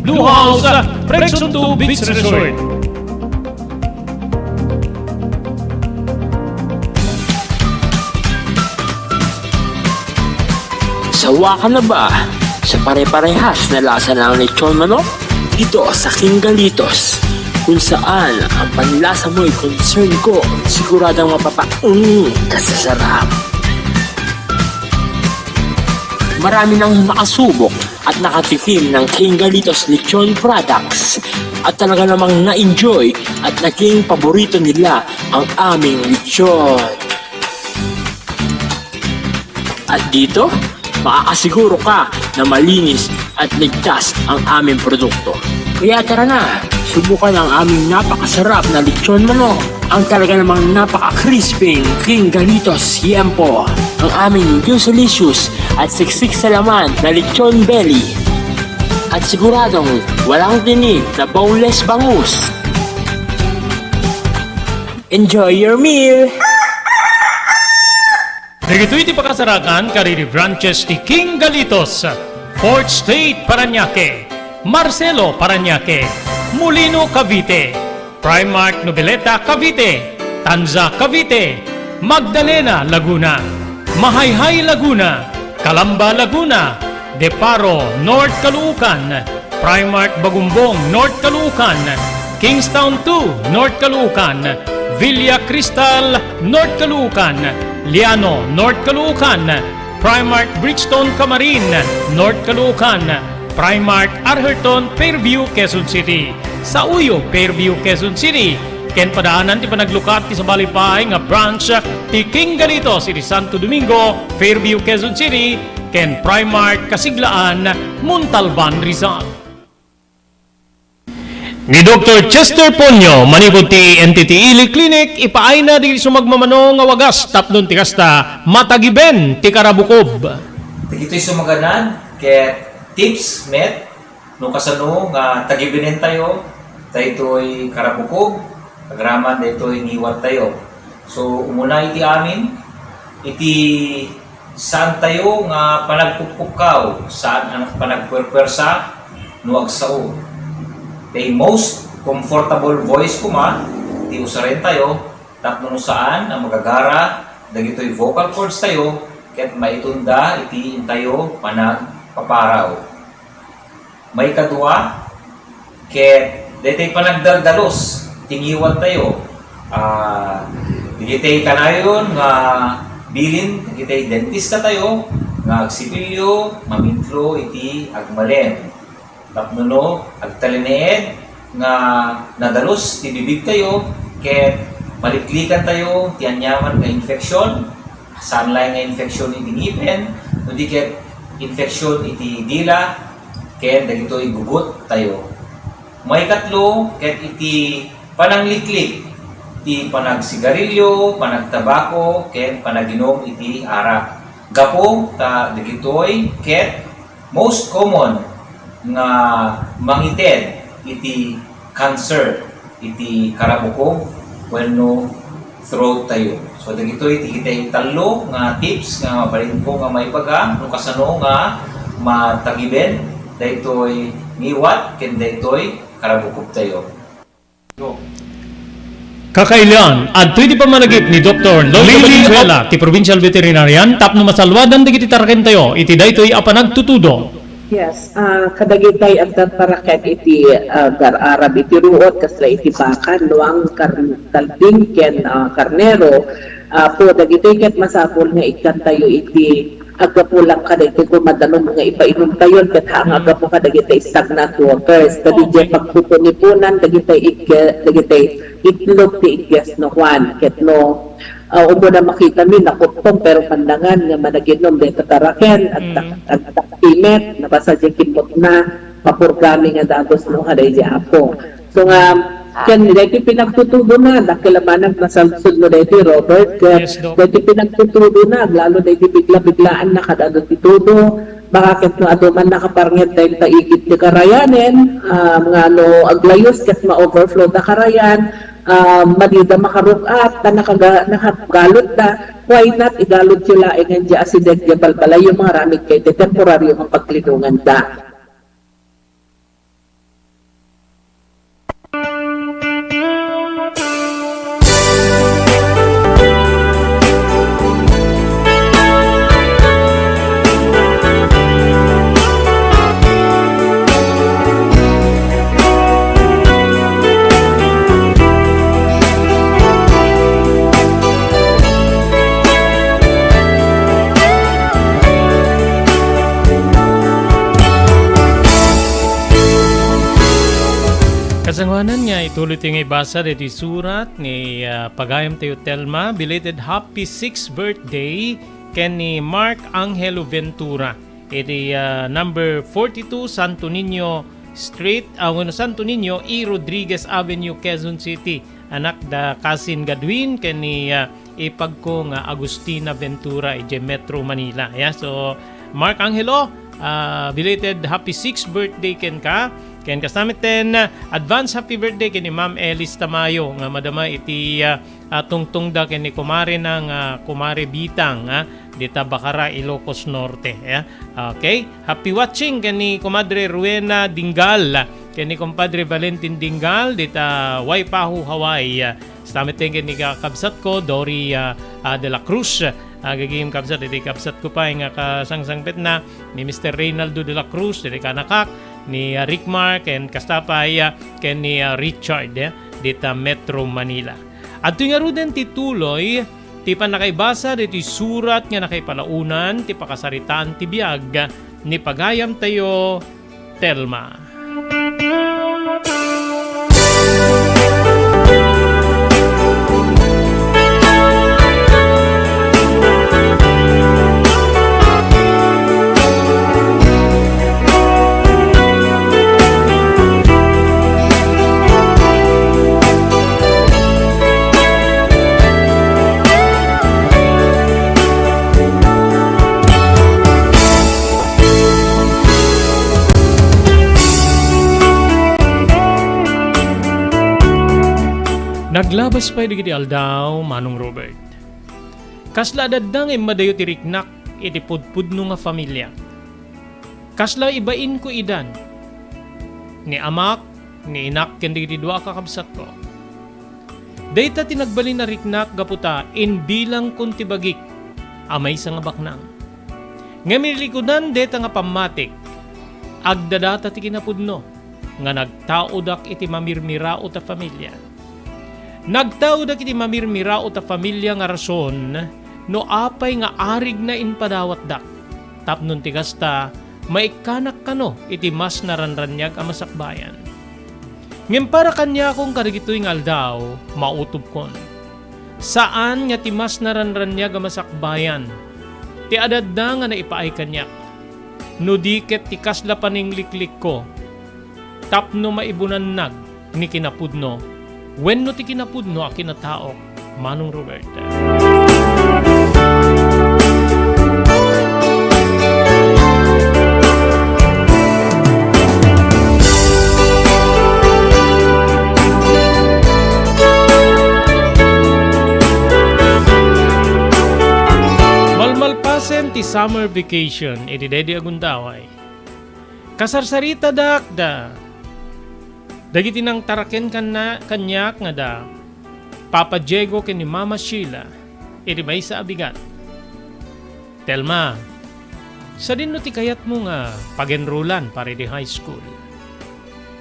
Blue House Pregson two Beach Resort. Sawa ka na ba sa pare-parehas na lasa ng lechon manok? Dito sa King Galitos, kung saan ang panlasa mo'y concern ko, siguradong mapapa-, mm, kasasarap. Marami nang nakasubok at nakatikim ng King Galitos Lechon Products. At talaga namang na-enjoy at naging paborito nila ang aming lechon. At dito, makakasiguro ka na malinis at ligtas ang aming produkto. Kaya tara na, subukan ang aming napakasarap na lechon manok. Ang talaga namang napaka-crispy King Galitos Yempo. Ang aming juicy-licious at siksik sa laman na lechon belly. At siguradong walang tinik na boneless bangus. Enjoy your meal! Dagitoy ti pakasarakan kadagiti branches ti King Galitos. Fourth Street, Parañaque, Marcelo, Parañaque, Molino, Cavite, Primark, Noveleta, Cavite, Tanza, Cavite, Magdalena, Laguna, Mahayhay, Laguna, Calamba, Laguna, Deparo, North Caloocan, Primark, Bagumbong, North Caloocan, Kingstown two, North Caloocan, Villa Cristal, North Caloocan, Liano, North Caloocan, Primark, Bridgestone, Camarin, North Caloocan, Primark, Atherton, Fairview, Quezon City, Sauyo, Fairview, Quezon City, ken padaanan ti panaglukat ti sabali pay nga branch ti King Galitos iti Santo Domingo, Fairview, Quezon City, ken Primark Kasiglaan, Montalban, Rizal. Ni Doktor Chester Ponyo, manipud ti N T T Ili Clinic, ipaayna dagiti sumagmamano nga wagas tapno ti kasta, matagiben ti karabukob. Dagitoy sumaganad ket tips met no kasano nga tagibenentayo daytoy karabukob, agraman daytoy ngiwattayo. So, umuna iti amin, iti saantayo nga panagpukpukkaw, saan a panagpuerpuersa no agsao. Kay most comfortable voice koma ti usarentayo tapno no saan a magagara dagitoy vocal cords tayo ket maitunda iti intayo panagpaparaw. Maikadua, ket daytoy panagdaldalus ti ngiwattayo. Ah, dagitoy kanayon nga bilin dagitoy dentista tayo nga agsipilyo, mamitlo iti agmalem. Tapno no, agtalinaed nga nadalus ti bibigtayo, ket maliklikantayo ti aniaman nga infeksyon, saan laeng nga infeksyon iti ngipen, no di ket infeksyon iti dila, ken dagitoy guguttayo. Maikatlo, ket iti panangliklik ti panagsigarilyo, panagtabako, ken panaginum iti arak. Gapu ta dagitoy ket most common nga mangited iti cancer iti karabukob wenno throat tayo. So, dagitoy ti kitay tallo nga tips nga mabalinko nga maibaga no kasano nga matagiben daytoy ngiwat ken daytoy karabukob tayo. Kakailian, adtoy ti pammalagip ni Doktor Lily Lily Valenzuela, ti provincial veterinarian, tapno masalwadan dagiti tarakentayo iti daytoy a panagtutudo. Yes, ah, kadagitay adda paraken iti, ah, gar-arab iti ruot, kasla iti baka, luang, kar-, kalding, ken, ah, karnero. Apo, dagitoy ket masapul nga ikkantayo iti aggapu lang kadaytoy koma danum nga ipainumtayon ket haan nga aggapu kadagiti stagnant waters. Kadi diay pagpupunipunan dagiti igge-, dagiti itlog ti igges no kuan. Ket no, ah, umuna makitami, nakuptong, pero pandangan nga managinum dayta taraken, agtak-, agtaktimet, nabasa diay kimmutna, mapurgami nga dagus no kadaydi Apo. So nga, ken daytoy pinagtutudona, dakkel a manag nasalsod mo daytoy, Robert, ket Yes, Doc. Daytoy pinagtutudona, lalo daytoy bigla-biglaan na kad-adu ti tudo, baka ket no adu man nakaparnget dayta igid ti karayanen, ah, nga no aglayus ket ma-overflow da karayan, ah, madida makarug-at, ta nakaga-, nakagalot da, why not igalot yo laeng diay asideg diay balbalayyo, mangaramid kayo ti temporario nga paglinongan da. Kasangoanan nga ituloy tayo nga ibasa daytoy surat ni, ah, pagayam tayo Telma, belated happy sixth birthday ken ni Mark Angelo Ventura. Iti, ah, number forty-two Santo Niño Street, ah, wenno Santo Niño E. Rodriguez Avenue, Quezon City. Anak da Kasin Gadwin ken ni, ah, ipagko nga Agustina Ventura idiay Metro Manila. Yeah, so, Mark Angelo, ah, belated happy sixth birthday kenka. Ken kasta met ten, ah, advance happy birthday ken ni Ma'am Elis Tamayo nga madama iti, ah, ah, tungtungda ken ni kumarena nga Kumare Bitang, ah, dita Bacara, Ilocos Norte, ah. Okay? Happy watching ken ni Kumadre Rowena Dingal, ken ni Kumpadre Valentin Dingal dita Waipahu, Hawaii, ah. Kasta met ten ken ni kakabsatko, Dory, ah, ah, de la Cruz, ah, gagim kabsat, iti kabsatko pay nga kasangsangpetna, ni Mister Reynaldo de la Cruz, iti kanakak, ni, ah, Rick Mark, ken kasta pay, ah, ken ni, ah, Richard, eh, dita Metro Manila. Adtoy ngaruden ti tuloy ti pannakaibasa ditoy surat nga nakaipalaunan ti pakasaritaan ti biag ni pagayamtayo, Telma. Naglabas pay dagiti aldaw, Manong Robert. Kasla adda nga immadayo ti riknak iti pudpudno nga familia. Kasla ibainko idan, ni amak, ni inak, ken dagiti dua a kakabsatko. Dayta ti nagbalin a riknak gapu ta imbilangkon ti bagik a maysa nga baknang. Ngem irikudan dayta nga pammatik, agdadata ti kinapudno nga nagtaodak iti mamirmiraot a familia. Nagtaodak iti mamirmiraot a familia nga rason no apay nga arigna impadawatdak, tapno ti kasta, maikkanak kano iti mas naranraniag a masakbayan. Ngem para kaniakon kadagitoy nga aldaw, mautobkon. Saan nga ti mas naranraniag a masakbayan ti adda nga naipaay kaniak, no di ket ti kasla panangliklikko tapno maibunannag ni kinapudno wenno ti kinapudno a kinataok, Manong Robert. Malmalpasen ti summer vacation iti daydi a gundaway, kasarsaritadak da dagiti nangtaraken kanna-, kaniak nga da Papa Diego ken ni Mama Sheila iti maysa a bigat. Telma, sadino ti kayatmo nga pag-enrollan para iti high school?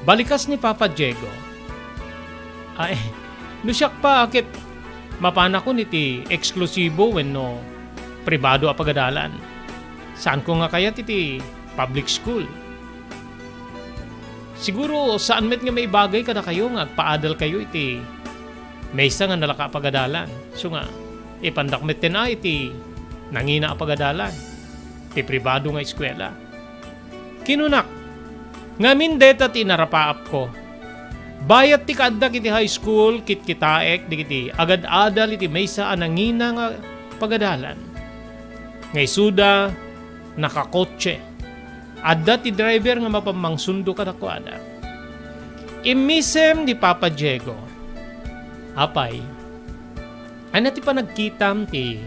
Balikas ni Papa Diego. Ay, no siak pa, ket mapanakon iti eksklusibo wenno pribado a pagadalan. Saanko nga kayat iti public school. Siguro, saan met nga maibagay kadakayo nga agpaadalkayo iti maysa nga nalaka a pagadalan. Isu nga, ipandak metten a iti nangina a pagadalan, ti pribado nga eskuela. Kinunak, ngamin dayta ti inarapaapko. Bayat ti kaaddak iti high school, kitkitaek dagiti agad-adal iti maysa a nangina nga pagadalan. Nga isuda, nakakotse. Adda ti driver nga mapammangsundo kadakuada. Immisem ni Papa Diego, "Apay, ania ti panagkitam ti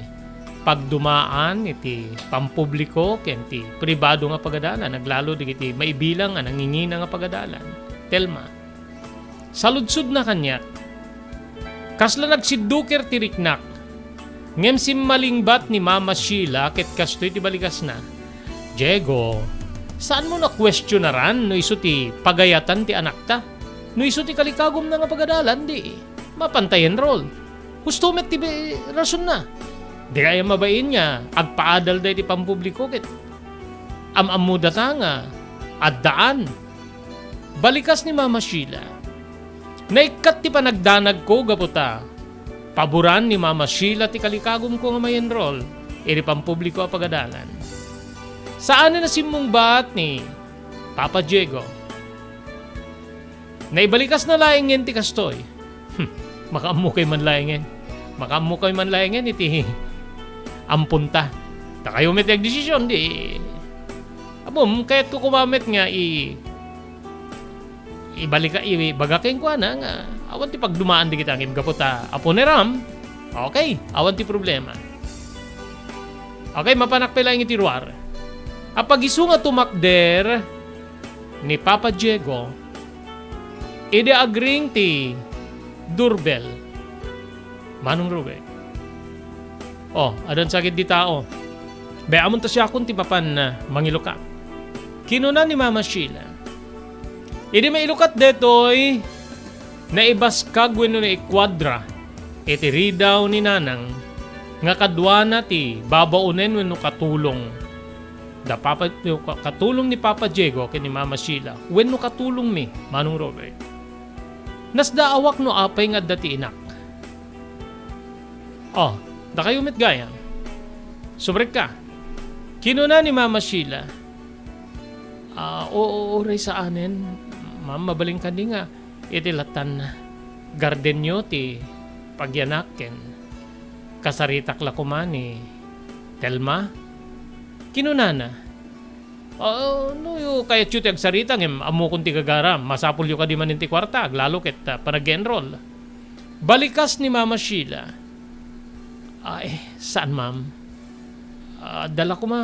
pagdumaan iti pampubliko ken ti pribado nga pagadalan, aglalo dagiti maibilang a nangingina nga pagadalan?" Telma. Saludsodna kaniak. Kasla nagsidduker ti riknak. Ngem simmalingbat ni Mama Sheila ket kastoy ti balikasna, "Diego, saanmo a kuestionaran no isu ti pagayatan ti anakta? No isu ti kalikagumna nga pagadalan, di mapanta i-enroll. Husto met ti bi-, rasonna. Dika aya mabain nga agpaadalda iti pampubliko ket am-ammodata nga addaan." Balikas ni Mama Sheila. Naikkat ti panagdanagko gapu ta paboran ni Mama Sheila ti kalikagumko nga ma-enroll iti pampubliko a pagadalan. Saanen a simmungbat ni Papa Diego. Naibalikasna laengen ti kastoy. Hmm, makaammokayo man laengen. Makaammokayo man laengen iti amponta. Dakayo met ti agdesision, di. Ammom, kayatko koma met nga i-, Ibalik, ibaga kenkuana nga awan ti pagdumaan dagita ngem gapu ta apo ni Ram, okay, awan ti problema. Okay, mapanak pay laeng iti ruar. Apag-isu nga tumakder ni Papa Diego, idi agring ti doorbell. Manong Ruby. Oh, adan sakit di tao. Bay, amon ta siakon ti mapan, ah, mangilukat. Kinuna ni Mama Sheila. Idi mailukat detoy, naibaskag wenno naikuadra iti ridaw ni Nanang nga kaduana ti babaonen wenno katulong da Papa, katulong ni Papa Diego ken ni Mama Sheila wenno katulongmi, Manong Robert. Nasdaawak no apay nga adda ti inak. Oh, dakayo met gayam. Subrekka. Kinuna ni Mama Sheila, "Ah, oo, uray saanen. Ma'am, mabalin kadi nga iti latan gardenyo ti pagyanak ken kasaritak la koma ni Telma?" Kinunana, "Ah, no, yo, kayatyo ti agsarita, ngem ammokon ti gagara. Masapulyo kadi manen ti kuarta, aglalo ket, ah, panag-enroll." Balikas ni Mama Sheila, "Ay, saan, ma'am. Ah, adda la koma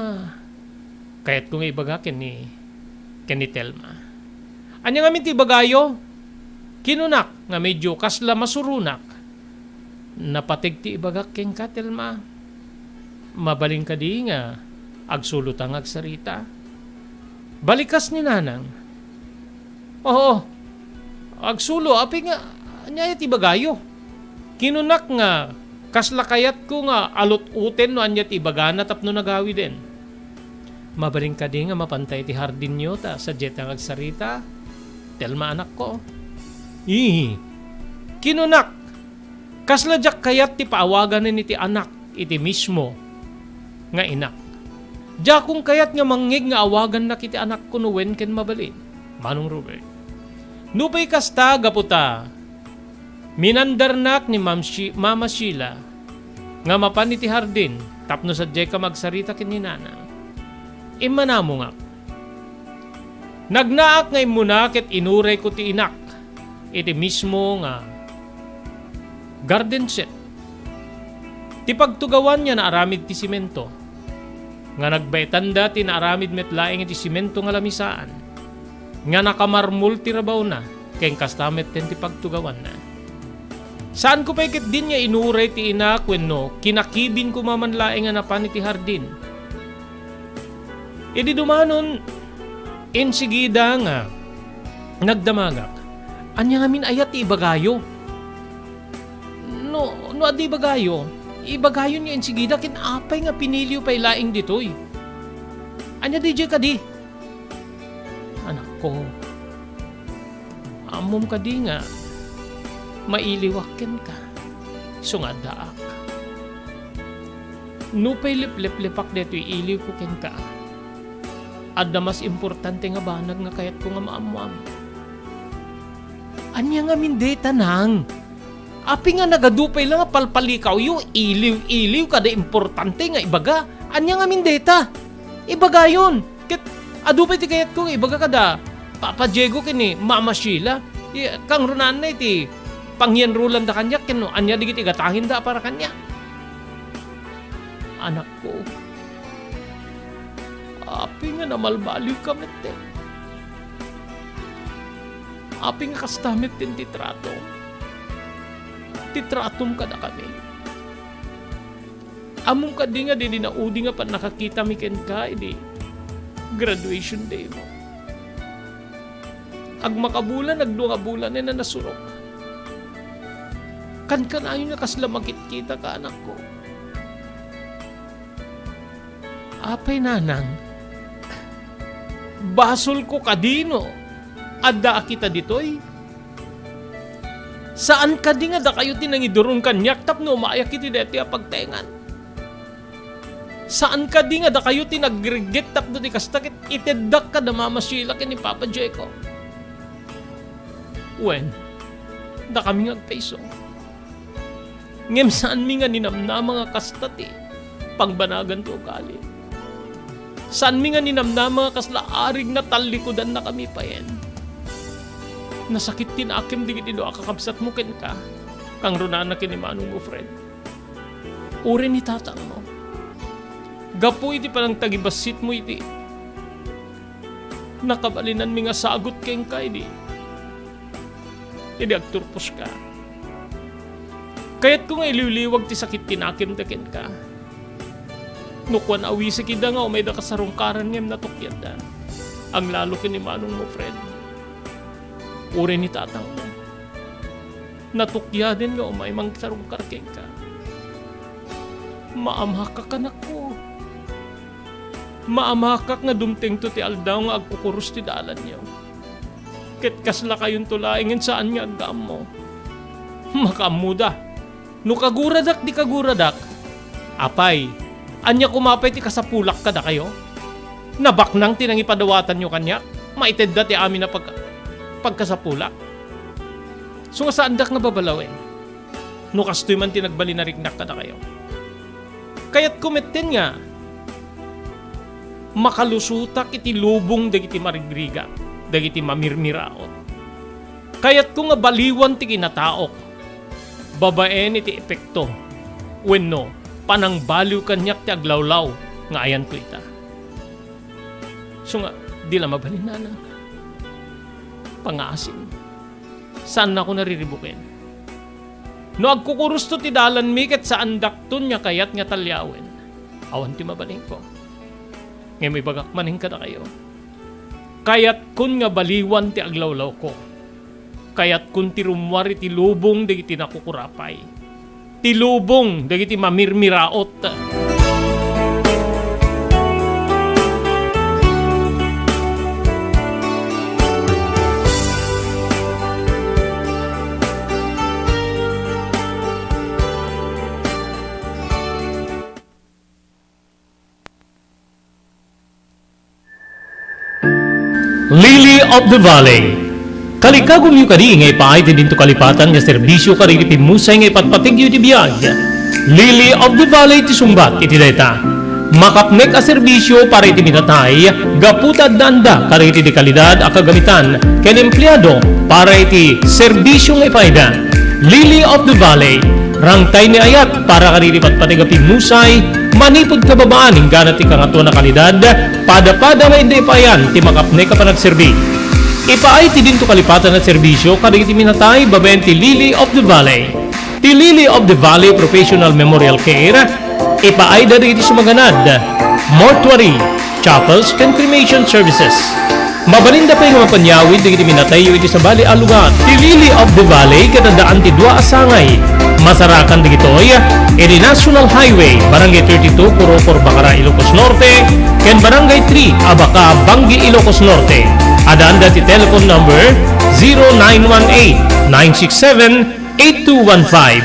kayatko nga ibaga ken ni, ken ni Telma." "Ania ngamin ti ibagayo?" Kinunak nga medyo kasla masuronak. "Napateg ti ibagak kenka, Telma. Mabalin kadi nga agsulota nga agsarita?" Balikas ni Nanang, "Oo, agsulo, apay nga, ania ti ibagayo?" Kinunak nga, "Kasla kayatko nga alut-uten no ania ti ibagana tapno nagawiden." "Mabalin kadi nga mapantay ti hardinyo ta sadiay ta nga agsarita, Telma, anakko?" "Ii," kinunak, "kasla diak kayat ti paawaganen iti anak iti mismo nga inak. Diakon kayat nga mangngeg nga awagannak iti anakko no wen ken mabalin, Manong Robert. Nupay kasta, gapu ta minandarnak ni Ma'am Shi-, Mama Sheila nga mapan iti hardin tapno sadiay ka magsarita ken ni Nanang, immanamongak. Nagnaak nga immuna ket inurayko ti inak iti mismo nga garden set. Ti pagtugawan nga naaramid ti simento, nga nagbaetanda ti naaramid met laeng iti simento nga lamisaan, nga nakamarmol ti rabawna, ken kasta metten ti pagtugawanna. Saanko pay ketdin nga inuray ti inak wenno kinakibin koma man laeng a napan iti hardin. Idi dumanon, insigida nga nagdamagak, "Ania ngamin aya ti ibagayo? No, no adda ibagayo, ibagayon nga insigida ken apay nga piniliyo pay laeng ditoy? Ania daydiay kadi?" Anakko, ammom kadi nga mailiwak kenka, isu nga addaak. Nupay lepleplepak daytoy iliwko kenka, adda mas importante nga banag nga kayatko nga maammoam. Ania ngamin dayta, Nang? Apay nga nagadu pay la nga palpalikawyo, iliw-iliw kada importante nga ibaga? Ania ngamin dayta? Ibagayon. Ket adu pay ti kayatko nga ibaga kada Papa Diego ken ni Mama Sheila. I-, kangrunaan na iti pangyenrulanda kaniak ken no ania dagiti gatahinda a para kaniak. Anakko, apay nga namalbaliwka metten? Apay nga kasta metten ti trato? Ti tratom kadakami? Ammom kadi nga didi naudi nga pannakakitami kenka idi graduation day mo? Agmakabulan, agdua nga bulanen a nasurok. Kankanayon nga kasla makitkitaka, anakko. Apay, Nanang, basolko kadi no adda a kita ditoy? Saan kadi nga dakayo ti nangiduron kaniak tapno umayak iti daytoy a pagtengan? Saan kadi nga dakayo ti nagregget tapno ti kasta ket iteddak kada Mama Sheila ken ni Papa Diego? Wen, dakami nga agpayso. Ngem saanmi nga ninamnama nga kasta ti pangbanagan ti ugali. Saanmi nga ninamnama nga kasla arig nga tallikudannakami payen. Nasakit ti nakem dagiti dua a kakabsatmo kenka, kangrunana ken ni manongmo Fred. Uray ni tatangmo. Gapu iti panangtagibassitmo iti nakabalinanmi nga sagut kenka idi, idi agturposka. Kayatko nga iliwliwag ti sakit ti nakemda kenka. No kuan, awisek ida nga umayda kasarungkaran ngem natukyatda. Aglalo ken ni manongmo Fred. Uray ni tatangmo. Natukyatda nga umay mangsarungkar kenka. Maamakak, anakko. Maamakak nga dumtengto ti aldaw nga agkukurus ti dalanyo. Ket kaslakayonto laengen saan nga aggaammo. Makaammoda. No kaguradak ti kaguradak, apay, ania koma pay ti kasapulak kadakayo? Nabaknang ti nangipadawatanyo kaniak, maitedda ti amin a pag-, pagkasapulak. Isu nga saandak nga babalawen, no kastoy man ti nagbalin a riknak kadakayo. Kayatko metten nga makalusotak iti lubong dagiti marigrigat, dagiti mamirmiraot. Kayatko nga baliwan ti kinataok babaen iti epekto wenno panangbaliw kaniak ti aglawlaw nga ayanto ita. Isu nga, di la mabalin, nana. Pangaasim. Saannakon a riribuken. No agkukurusto ti dalanmi ket saandakton nga kayat nga taliawen, awan ti mabalinko. Ngem ibagak manen kadakayo, kayatkon nga baliwan ti aglawlawko. Kayatkon ti rummuar iti lubong dagiti nakukurapay, ti lubong dagiti mamirmiraot. Lily of the Valley. Kalikagumyo kadi nga ipaay ti dinto kalipatan nga serbisio kadagiti pimmusay nga ipatpategyo iti biag. Lily of the Valley ti sungbat iti dayta. Makapnek a serbisio para iti minatay gapu ta addaanda kadagiti dekalidad a kagamitan ken empleado para iti serbisio nga ipaayda. Lily of the Valley, rangtay ni ayat para kadagiti patpateg a pimmusay, manipud kababaan inggana ti kangatoan a kalidad, padapada nga inda ipaayan ti makapnek a panagserbi. Ipaay ti dinto kalipatan a serbisio kadagiti minatay babaen ti Lily of the Valley. Ti Lily of the Valley Professional Memorial Care, ipaayda dagiti sumaganad, mortuary, chapels, ken cremation services. Mabalinda pay nga mapanyawid dagiti minatayyo iti sabali a lugar. Ti Lily of the Valley ket addaan ti dua a sangay. Masarakan dagitoy iti National Highway, Barangay thirty-two, Corocor, Bacara, Ilocos Norte, ken Barangay three, Abaca, Bangui, Ilocos Norte. Addaanda ti telephone number zero nine one eight, nine six seven, eight two one five.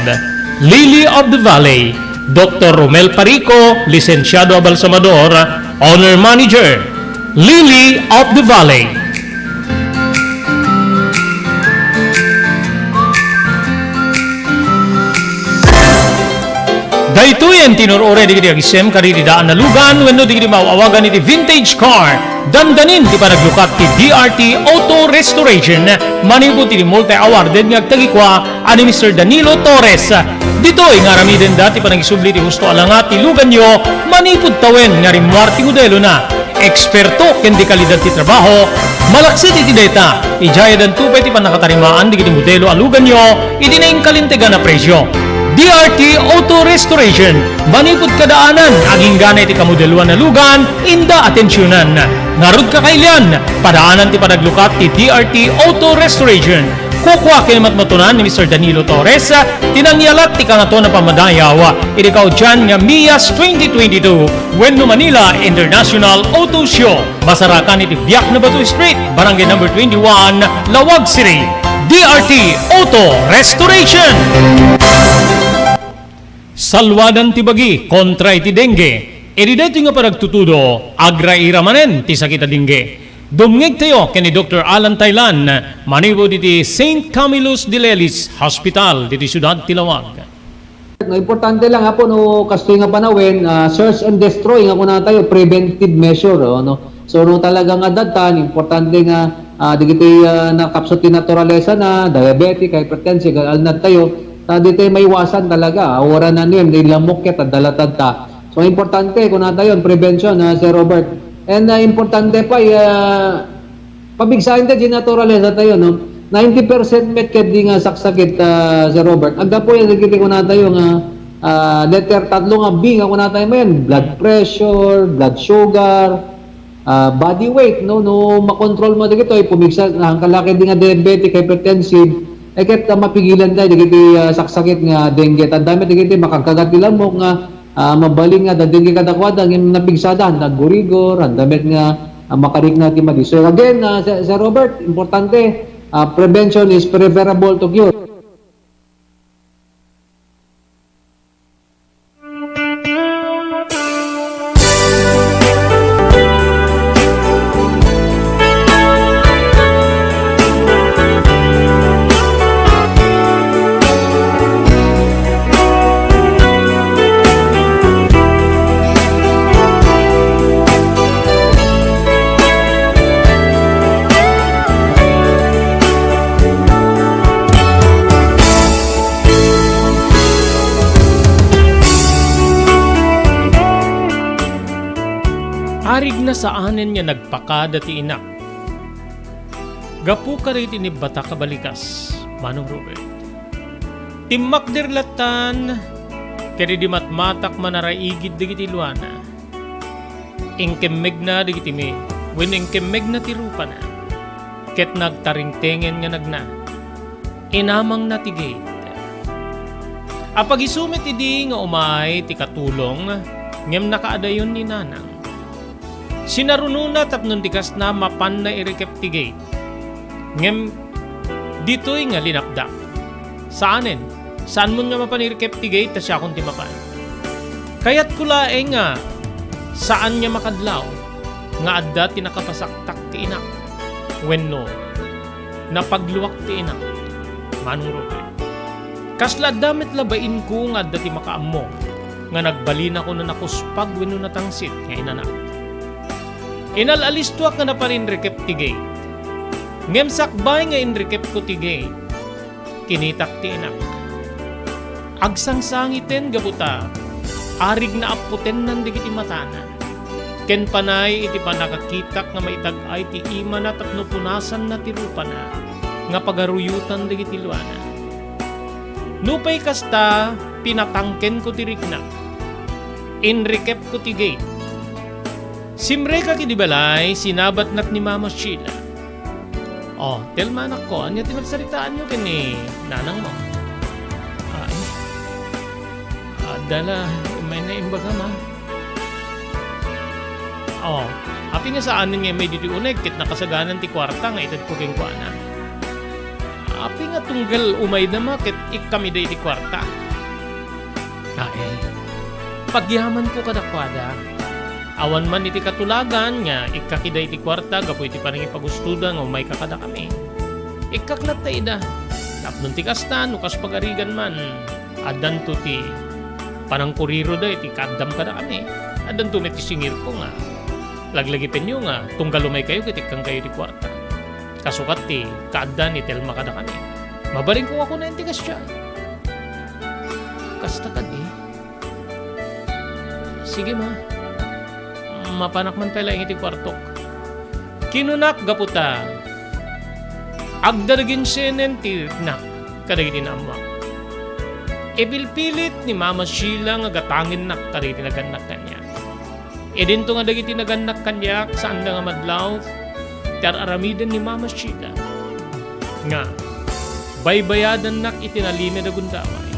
Lily of the Valley, Doktor Romel Parico, Lisensiado a Balsamador, Owner Manager, Lily of the Valley. Daytoyen ti inur-uray dagiti agisem kadagiti daan a lugan wenno dagiti maaw-awagan iti vintage car. Dandanin ti panaglukat ti D R T Auto Restoration manipud iti multi-awarded nga agtagikua a ni Mister Danilo Torres. Ditoy nga aramidenda ti panangisubli ti husto a langa ti luganyo manipud tawen nga rimmuar ti modelona. Eksperto ken dekalidad ti trabaho. Malaksid iti dayta, idiay addanto pay ti pannakatarimaan dagiti modelo a luganyo iti nainkalintegan a presio. D R T Auto Restoration, manipud kadaanan, agingga iti kamodeloan a lugan, inda atensionan. Ngarud, kakailian, padaanan ti panaglukat ti D R T Auto Restoration. Kukua ken matmatunan ni Mister Danilo Torres ti nangyalat ti kangatoan a pammadayaw iti kaudian nga MIAS twenty twenty-two wenno Manila International Auto Show. Masarakan iti Biak na Bato Street, Barangay Number twenty-one, Laoag City. D R T Auto Restoration. Salwadan ti bagi kontra iti dengue. Iti daytoy nga panagtutudo, agraira manen ti sakit a dengue. Dumngegtayo ken ni Doktor Alan Taylan, manipud iti Saint Camillus de Lelis Hospital, ditoy siudad ti Laoag. No, importante lang, Apo, no, kastoy nga panawen, ah, search and destroy nga kunatayo, preventive measure, oh, no? So, no, talaga nga adda tan, importante nga ah, dagiti, ah, nakapsut ti naturalesa na, diabetic, hypertensive, alnad tayo, ta di tayo maiwasan talaga. Awaran na yun, di lamok ket adda latadta. So, importante, kunata yun, prevention, ah, Sir Robert. And, ah, importante pa, ah, pabigsaen ta di naturalesa tayo, no? Ninety percent met ket di nga saksakit, ah, Sir Robert. Aggapu yan, dagiti kunatayo nga, ah, letter tatlo nga B nga kunatayo manen, blood pressure, blood sugar, ah, body weight, no? No makontrol mo dagitoy, pumigsa, ang kalaki di nga diabetic, hypertensive, eh, ket, ah, mapigilan tayo dagiti, ah, saksakit nga dengue. Tanda met dagiti makagkagat ti lamok nga, ah, mabalin nga adda dengue kadakuada, ngem napigsada, handa aggurigor, handa met nga, ah, makarikna ti madi. So again, ah, Sir, Sir Robert, importante, ah, prevention is preferable to cure. Arigna saanen nga nagpakada ti inak. Gapu kadagiti nibbatak a balikas, Manong Robert. Timmakder lattan, ket idi matmatak manaraigid dagiti luana. Inkemmegna dagiti mi, wenno inkemmegna ti rupana, ket nagtaringtengen nga nagna. Inamangna ti gate. Apagisu met idi nga umay ti katulong, ngem nakaadayon ni Nanang. Sinarunona tapno ti kasna mapanna irikep ti gate. Ngem ditoy nga linapdak. Saanen, saanmon nga mapan irikep ti gate ta siakon ti mapan. Kayatko laeng nga saan nga makadlaw nga adda ti nakapasaktak ti inak wenno napagluak ti inak, Manong Robert. Kasla adda met la bainko nga adda ti makaammo nga nagbalinako no nakuspag wenno natangsit nga inanak. Inal-alistoak nga napan inrikep ti gate. Ngem sakbay nga inrikepko ti gate, kinitak ti inak. Agsangsangiten gapu ta arigna apputennan dagiti matana. Ken panay iti pannakakitak nga maitag-ay ti imana tapno punasanna ti rupana nga pagaruyotan dagiti luana. Nupay kasta, pinatangkenko ti riknak. Inrikepko ti gate. Simrekak idi balay, sinabatnak ni Mama Sheila. Oh, Telma, anakko, ania ti nagsaritaanyo ken ni nanangmo? Ay. Adda la, immay na imbagam, a. Oh, apay nga saanen nga immay ditoy uneg ket nakasaganan ti kuarta nga itedko kenkuana? Apay nga tunggal umayda ma ket ikkam ida iti kuarta? Ay, pagyamanko kadakuada. Awan man iti katulagan nga ikkak ida iti kuarta gapu iti panangipagustoda nga umayka kadakami. Ikkak latta ida. Tapno ti kasta, no kas pagarigan man, addanto ti panangkuriroda iti kaaddam kadakami. Addanto met ti singirko nga laglagipenyo nga tunggal umaykayo ket ikkankayo iti kuarta. Kasukat ti kaadda ni Telma kadakami. Mabalinko nga kunaen ti kasdiay. Kasta kadi. Sige, ma. Mapanak man pay laeng iti kuartok. Kinunak gapu ta agdadaginsenen ti riknak kadagiti naammoak. Ipilpilit ni Mama Sheila nga gatangennak kadagiti nagannak kaniak. Idinto nga dagiti nagannak kaniak, saanda nga madlaw ti ar-aramiden ni Mama Sheila nga baybayadannak iti nalimed a gundaway.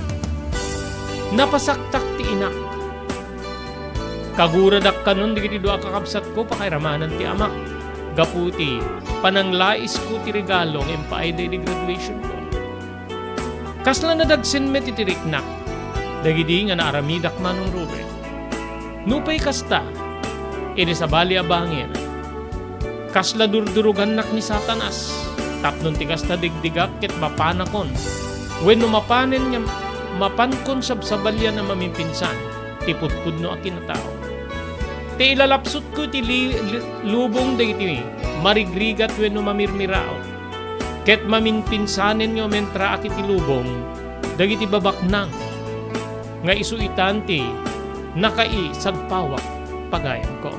Napasaktak ti inak. Kaguradak kanon dagiti dua a kakabsatko pakairamanan ti amak gapu ti pananglaisko ti regalo nga impaayda idi graduationko. Kasla nadagsen met iti riknak dagidi nga naaramidak, Manong Robert. Nupay kasta, idi sabali a bangir, kasla durdurugannak ni Satanas, tapno ti kasta digdigak ket mapanakon, wenno mapanen nga mapankon sabsabalian a mamimpinsan ti pudpudno a kinatao. Ti ilalapsutko iti li-, li-, lubong dagiti marigrigat wenno mamirmiraot, ket maminpinsanen nga umentraak iti lubong dagiti babaknang nga isu itan ti nakaisagpawak pagayamko.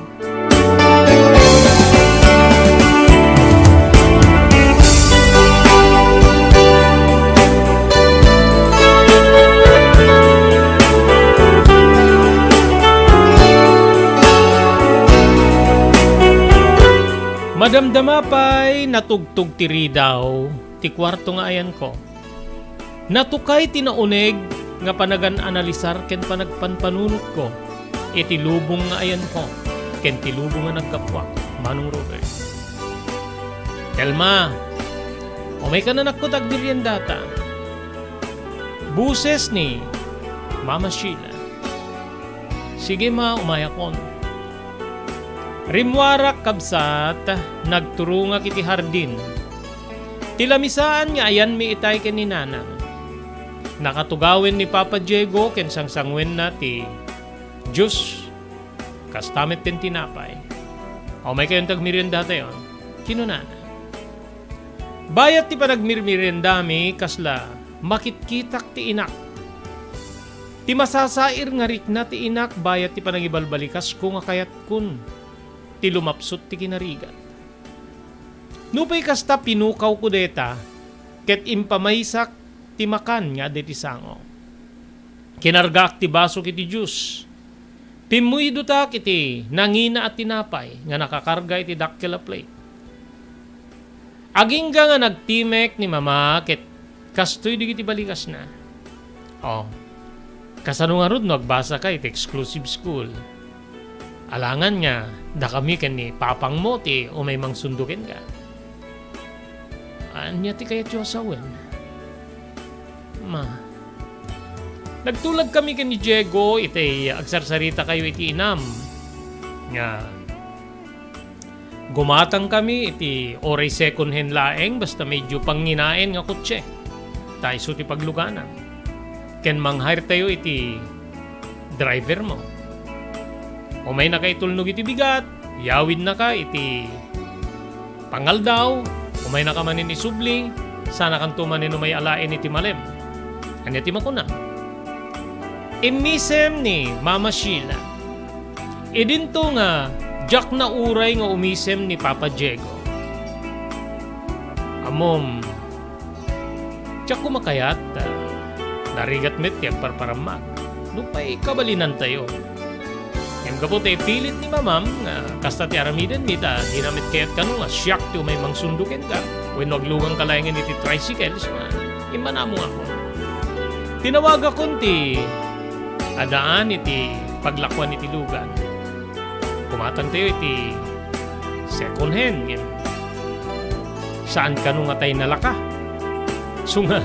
Madamdama pay natugtog ti ridaw ti kuarto nga ayanko. Natukay ti nauneg nga panagan-analisar ken panagpanpanunotko iti lubong nga ayanko ken ti lubong nga naggapuak, Manong Robert. "Telma, umayka nanakko ta agmeriendata." Boses ni Mama Sheila. "Sige, ma, umayakon." Rimmuarak, kabsat, nagturongak iti hardin. Ti lamisaan nga ayanmi itay ken ni Nanang. Nakatugawen ni Papa Diego ken sangsanguenna ti juice, kasta met ken tinapay. "Umaykayon ta agmeriendatayon," kinunana. Bayat ti panagmirmeriendami, kasla makitkitak ti inak. Ti masasair nga rikna ti inak bayat ti panangibalbalikasko nga kayatkon ti lumapsut ti kinarigat. Nupay kasta, pinukawko dayta ket impamaysak ti makan nga adda iti sango. Kinargaak ti basok iti juice. Pimmuidotak iti nangina a tinapay nga nakakarga iti dakkel a plate. Agingga nga nagtimek ni Mama ket kastoy dagiti balikasna. "O, kasano ngarud no agbasaka iti exclusive school? Alangan nga dakami ken ni papangmo ti umay mangsundo kenka." "Ania ti kayatyo a sawen, Ma?" "Nagtulagkami ken ni Diego iti agsarsaritakayo iti inam nga gumatangkami iti uray second hand laeng basta medyo pangnginaen nga kotse. Ta isu ti pagluganam. Ken mang-hire tayo iti driver mo. Umaynaka itulnog iti bigat, yawidnaka iti pangaldaw, umaynaka manen isubli, sanakanto manen umay alaen iti malem." Ania ti makuna? Immisem ni Mama Sheila. Idinto nga diak nauray nga umisem ni Papa Diego. Ammom, diak koma kayat, ah, narigat met ti agparparammak. Nupay kabalinantayo. Ngem gapu ta ipilit ni Mamam nga kasta ti aramidenmi ta dina met kayat kano nga siak ti umay mangsundo kenka wenno agluganka laengen iti tricycle, sa immanamongakon. Tinawagakon ti adaan iti paglakuan iti lugan. Kumatangtayo iti second hand, ngem saan kano nga tay nalaka. Isu nga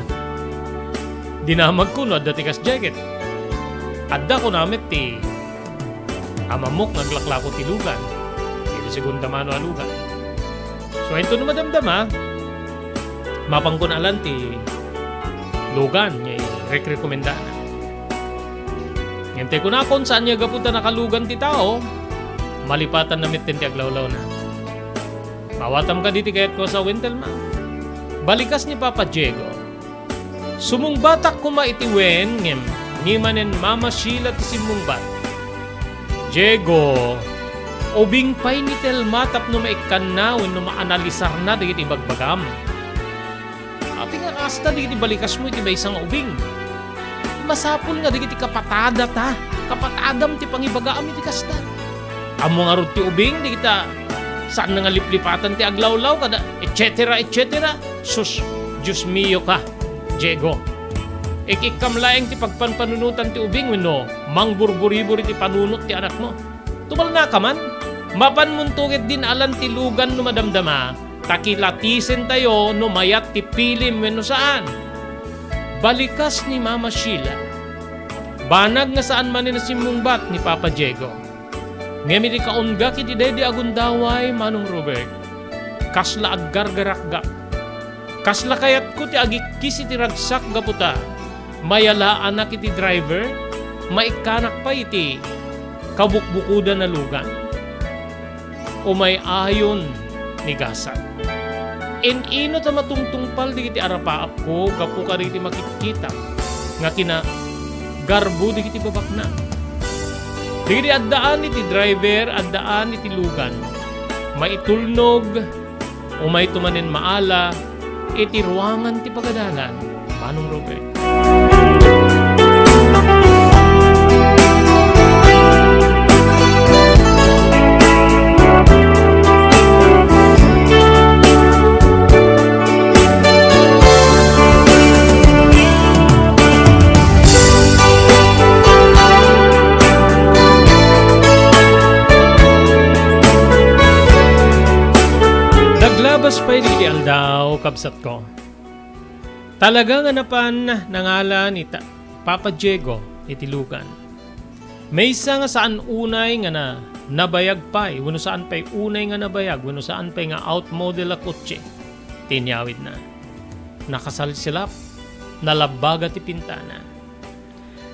dinamagko no adda ti kasdiay ket adda koma met ti amammok nga aglaklako ti lugan, iti segunda mano a lugan. So, inton madamdama, mapankon alan ti lugan nga irekrekomendana. Ngem ti kunakon, saan nga gapu ta nakalugan ti tao, malipatanna met ti aglawlawna. Maawatam kadi ti kayatko a sawen, Telma? Balikas ni Papa Diego. Sumungbatak koma iti wen, ngem ni manen Mama Sheila ti simmungbat. "Diego, ubing pay ni Telma tapno maikkanna wenno maanalisarna dagiti ibagbagam. Apay nga kasta dagiti balikasmo iti maysa nga ubing? Masapul nga dagiti kapatadata, kapatadam ti pangibagaam iti kasta. Ammo ngarud ti ubing, dagita saan nga liplipatan ti aglawlaw, kada et cetera, et cetera. Sus, Dios mio ka, Diego. Ikikkam laeng ti pagpanpanunotan ti ubing wenno mangburburibur iti panunot ti anakmo. Tumalnaka man, mapanmonto ket din alan ti lugan no madamdama, ta kilatisentayo no mayat ti pilim wenno saan." Balikas ni Mama Sheila. Banag nga saan manen a simmungbat ni Papa Diego. Ngem idi kaunggak iti daydi a gundaway, Manong Robert, kasla aggargarakgak. Kasla kayatko ti agikkis iti ragsak gapu ta mayalaanak iti driver, maikkanak pay iti kabukbukodan a lugan. Umay-ayon ni gasat. In-inut a matungtungpal dagiti arapaapko gapu kadagiti makitkitak nga kinagarbo dagiti babaknang. Dagiti addaan iti driver, addaan iti lugan, maitulnog, umayto manen maala iti ruangan ti pagadalan, Manong Robert. Naglabas pay dagiti aldaw, kabsatko. Talaga nga napan nangala ni ta-, Papa Diego iti lugan. Maysa nga saan unay nga na-, nabayag pay, wenno saan pay unay nga nabayag, wenno saan pay nga outmodel a kotse ti inyawidna. Nakasalsilap, nalabbaga ti pintana.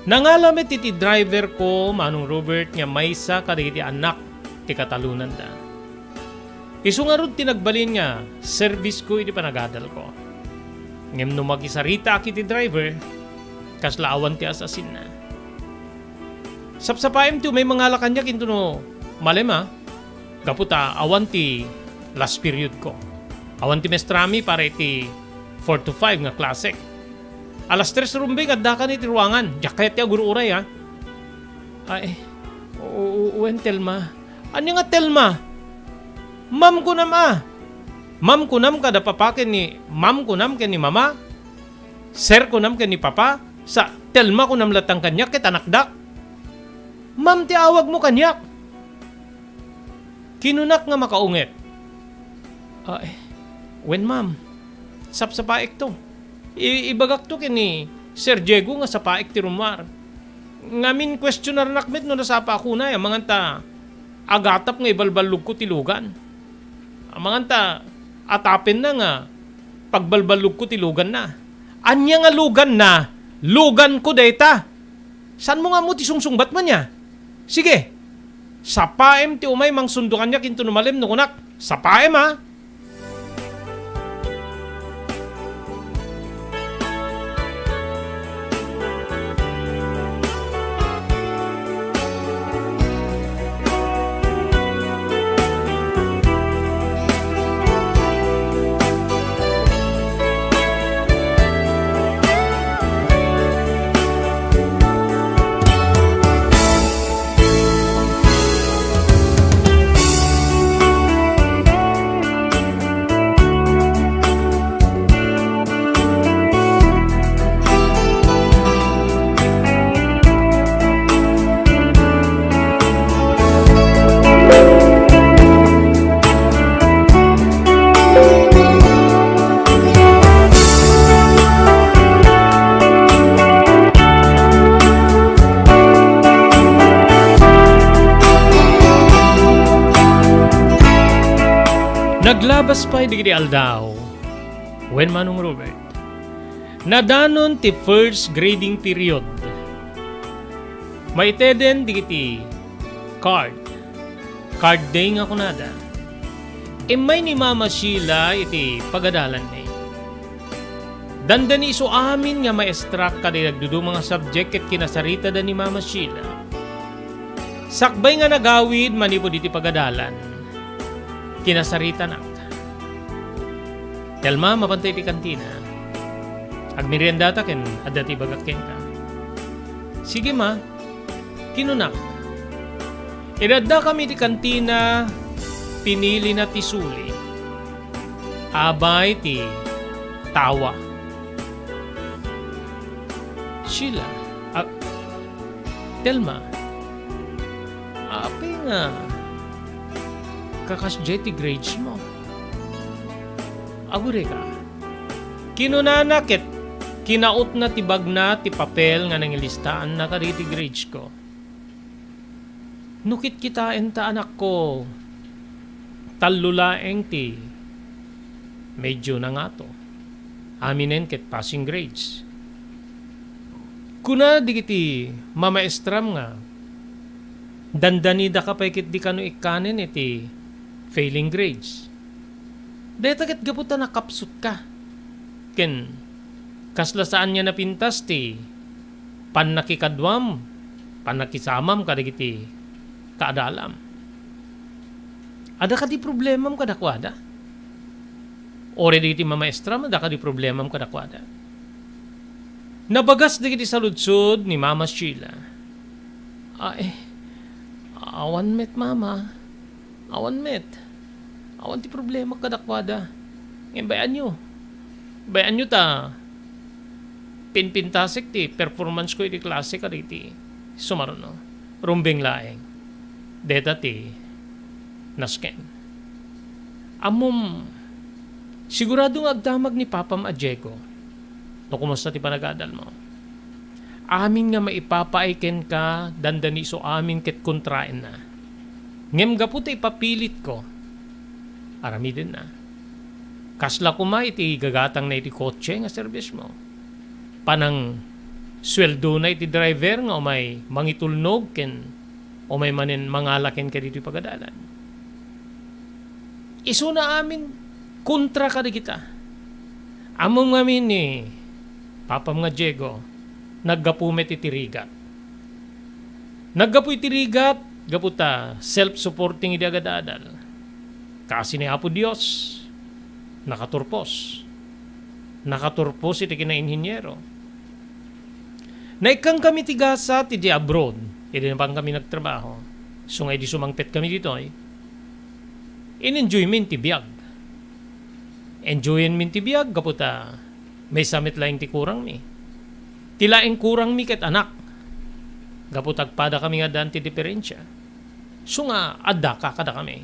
Nangala met iti driver ko, Manong Robert, nga maysa kadagiti annak ti katalonanda. Isu ngarud ti nagbalin nga service ko iti panagadalko. Ngem no makisaritaak iti driver, kasla awan ti as-asinna. Sapsapaem ti umay mangala kaniak intono malem a, gapu ta awan ti last period ko. Awan ti maestrami para iti four to five nga klase. Alas tres rumbeng, addakan iti ruangan. Diak kayat ti agur-uray, a. Ay, o-, o-, wen, Telma. Ania nga Telma? Ma'am kunam a. Ma'am kunam kada papa ken ni, ma'am kunam ken ni mama. Sir kunam ken ni papa. Sa Telma kunam latta kaniak ket anakdak. Ma'am ti awagmo kaniak. Kinunak nga makaunget. Ay, wen, ma'am. Sapsapaekto. I-, ibagakto ken ni Sir Diego nga sapaek ti rummuar. Ngamin, questionarnak met no nasapa a kunay, amangan ta agatap nga ibalballogko ti lugan. Amangan ta atapenna nga pagbalballogko ti luganna. Ania nga luganna? Luganko dayta. Saanmo nga ammo ti sungsungbatmo ania? Sige, sapaem ti umay mangsundo kaniak intono malem no kunak, sapaem a! Naglabas pay dagiti aldaw, wen, Manong Robert, nadanon ti first grading period. Maiteden dagiti card. Card day nga kunada. Immay ni Mama Sheila iti pagadalanmi. Dandani isu amin nga maestra kadagiti agduduma nga subject ket kinasaritada ni Mama Sheila. Sakbay nga nagawid manipud iti pagadalan, kinasaritanak. Telma, mapanta iti kantina. Agmeriendata ken adda ti ibagak kenka. Sige, ma, kinunak. Idi addakami iti kantina, pinilina ti suli. Abay ti tawa. Sheila, a-, Telma, apay nga kakasdiay ti grades mo? Agurayka. Kinunana ket kinautna ti bagna ti papel nga nangilistaanna kadagiti gradesko. No kitkitaenta, anakko, tallo laeng ti medyo nangato. Aminen ket passing grades. Kuna dagiti mamaestram nga, Dandanidaka pay ketdi kano ikkanen iti failing grades. Dayta ket gapu ta nakapsutka. Ken kasla saan nga napintas ti pannakikaduam, pannakisamam kadagiti kaadalam. Adda kadi problemam kadakuada? Uray dagiti mamaestram, adda kadi problemam kadakuada? Nabagas dagiti saludsod ni Mama Sheila. Ay, awan met, Mama. Awan met. Awan ti problema kadakuada. Ngem bay-anyo. Bay-anyo ta pinpintasek ti performance ko iti klase kadagiti sumaruno. Rumbeng laeng. Deta ti nasken. Ammom, sigurado nga agdamag ni papam a Diego. No kumusta ti panagadalmo? Amin nga maipapaay kenka, dandani isu amin ket kontraenna. Ngem gapu ta ipapilitko, aramidenna. Kasla koma iti gagatangna iti kotse nga serbismo. Panangsueldona iti driver nga umay mangitulnog ken umay manen mangala kenka ditoy pagadalan. Isuna amin kontra kadagita. Ammom ngamin ni papam nga Diego, naggapu met iti rigat. Naggapu iti rigat, gapu ta self-supporting idi agadadal. Kaasi ni Apo Dios, nakaturpos. Nakaturpos iti kinainhiniero. Naikkankami ti gasat idi abroad, idi napankami nagtrabaho. Isu nga idi sumangpetkami ditoy, in-enjoymi ti biag. Enjoyenmi ti biag gapu ta maysa met laeng ti kurangmi. Ti laeng kurangmi ket anak. Gapu ta agpadakami nga addaan ti diferensia. Isu nga addaka kadakami.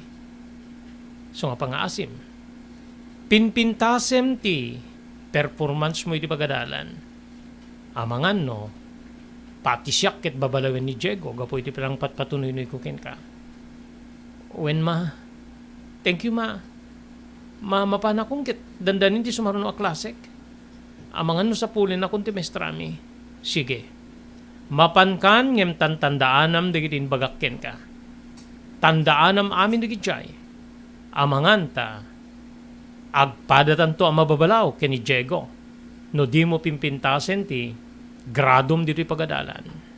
Isu nga pangaasim. Pinpintasem ti performance mo iti pagadalan. Amangan no, pati siak ket babalawen ni Diego gapu iti panangpatpatunuynoyko kenka. Wen, ma. Thank you, ma. Ma, mapanakon ket dandanin ti sumaruno a klasek. Amangan no sapulinakon ti maestrami. Sige. Mapankan ngem tantandaanam dagiti imbagak kenka. Tandaanam amin dagidiay. Amangan ta agpadatanto a mababalaw ken ni Diego no dimo pimpintasen ti gradom ditoy pagadalan.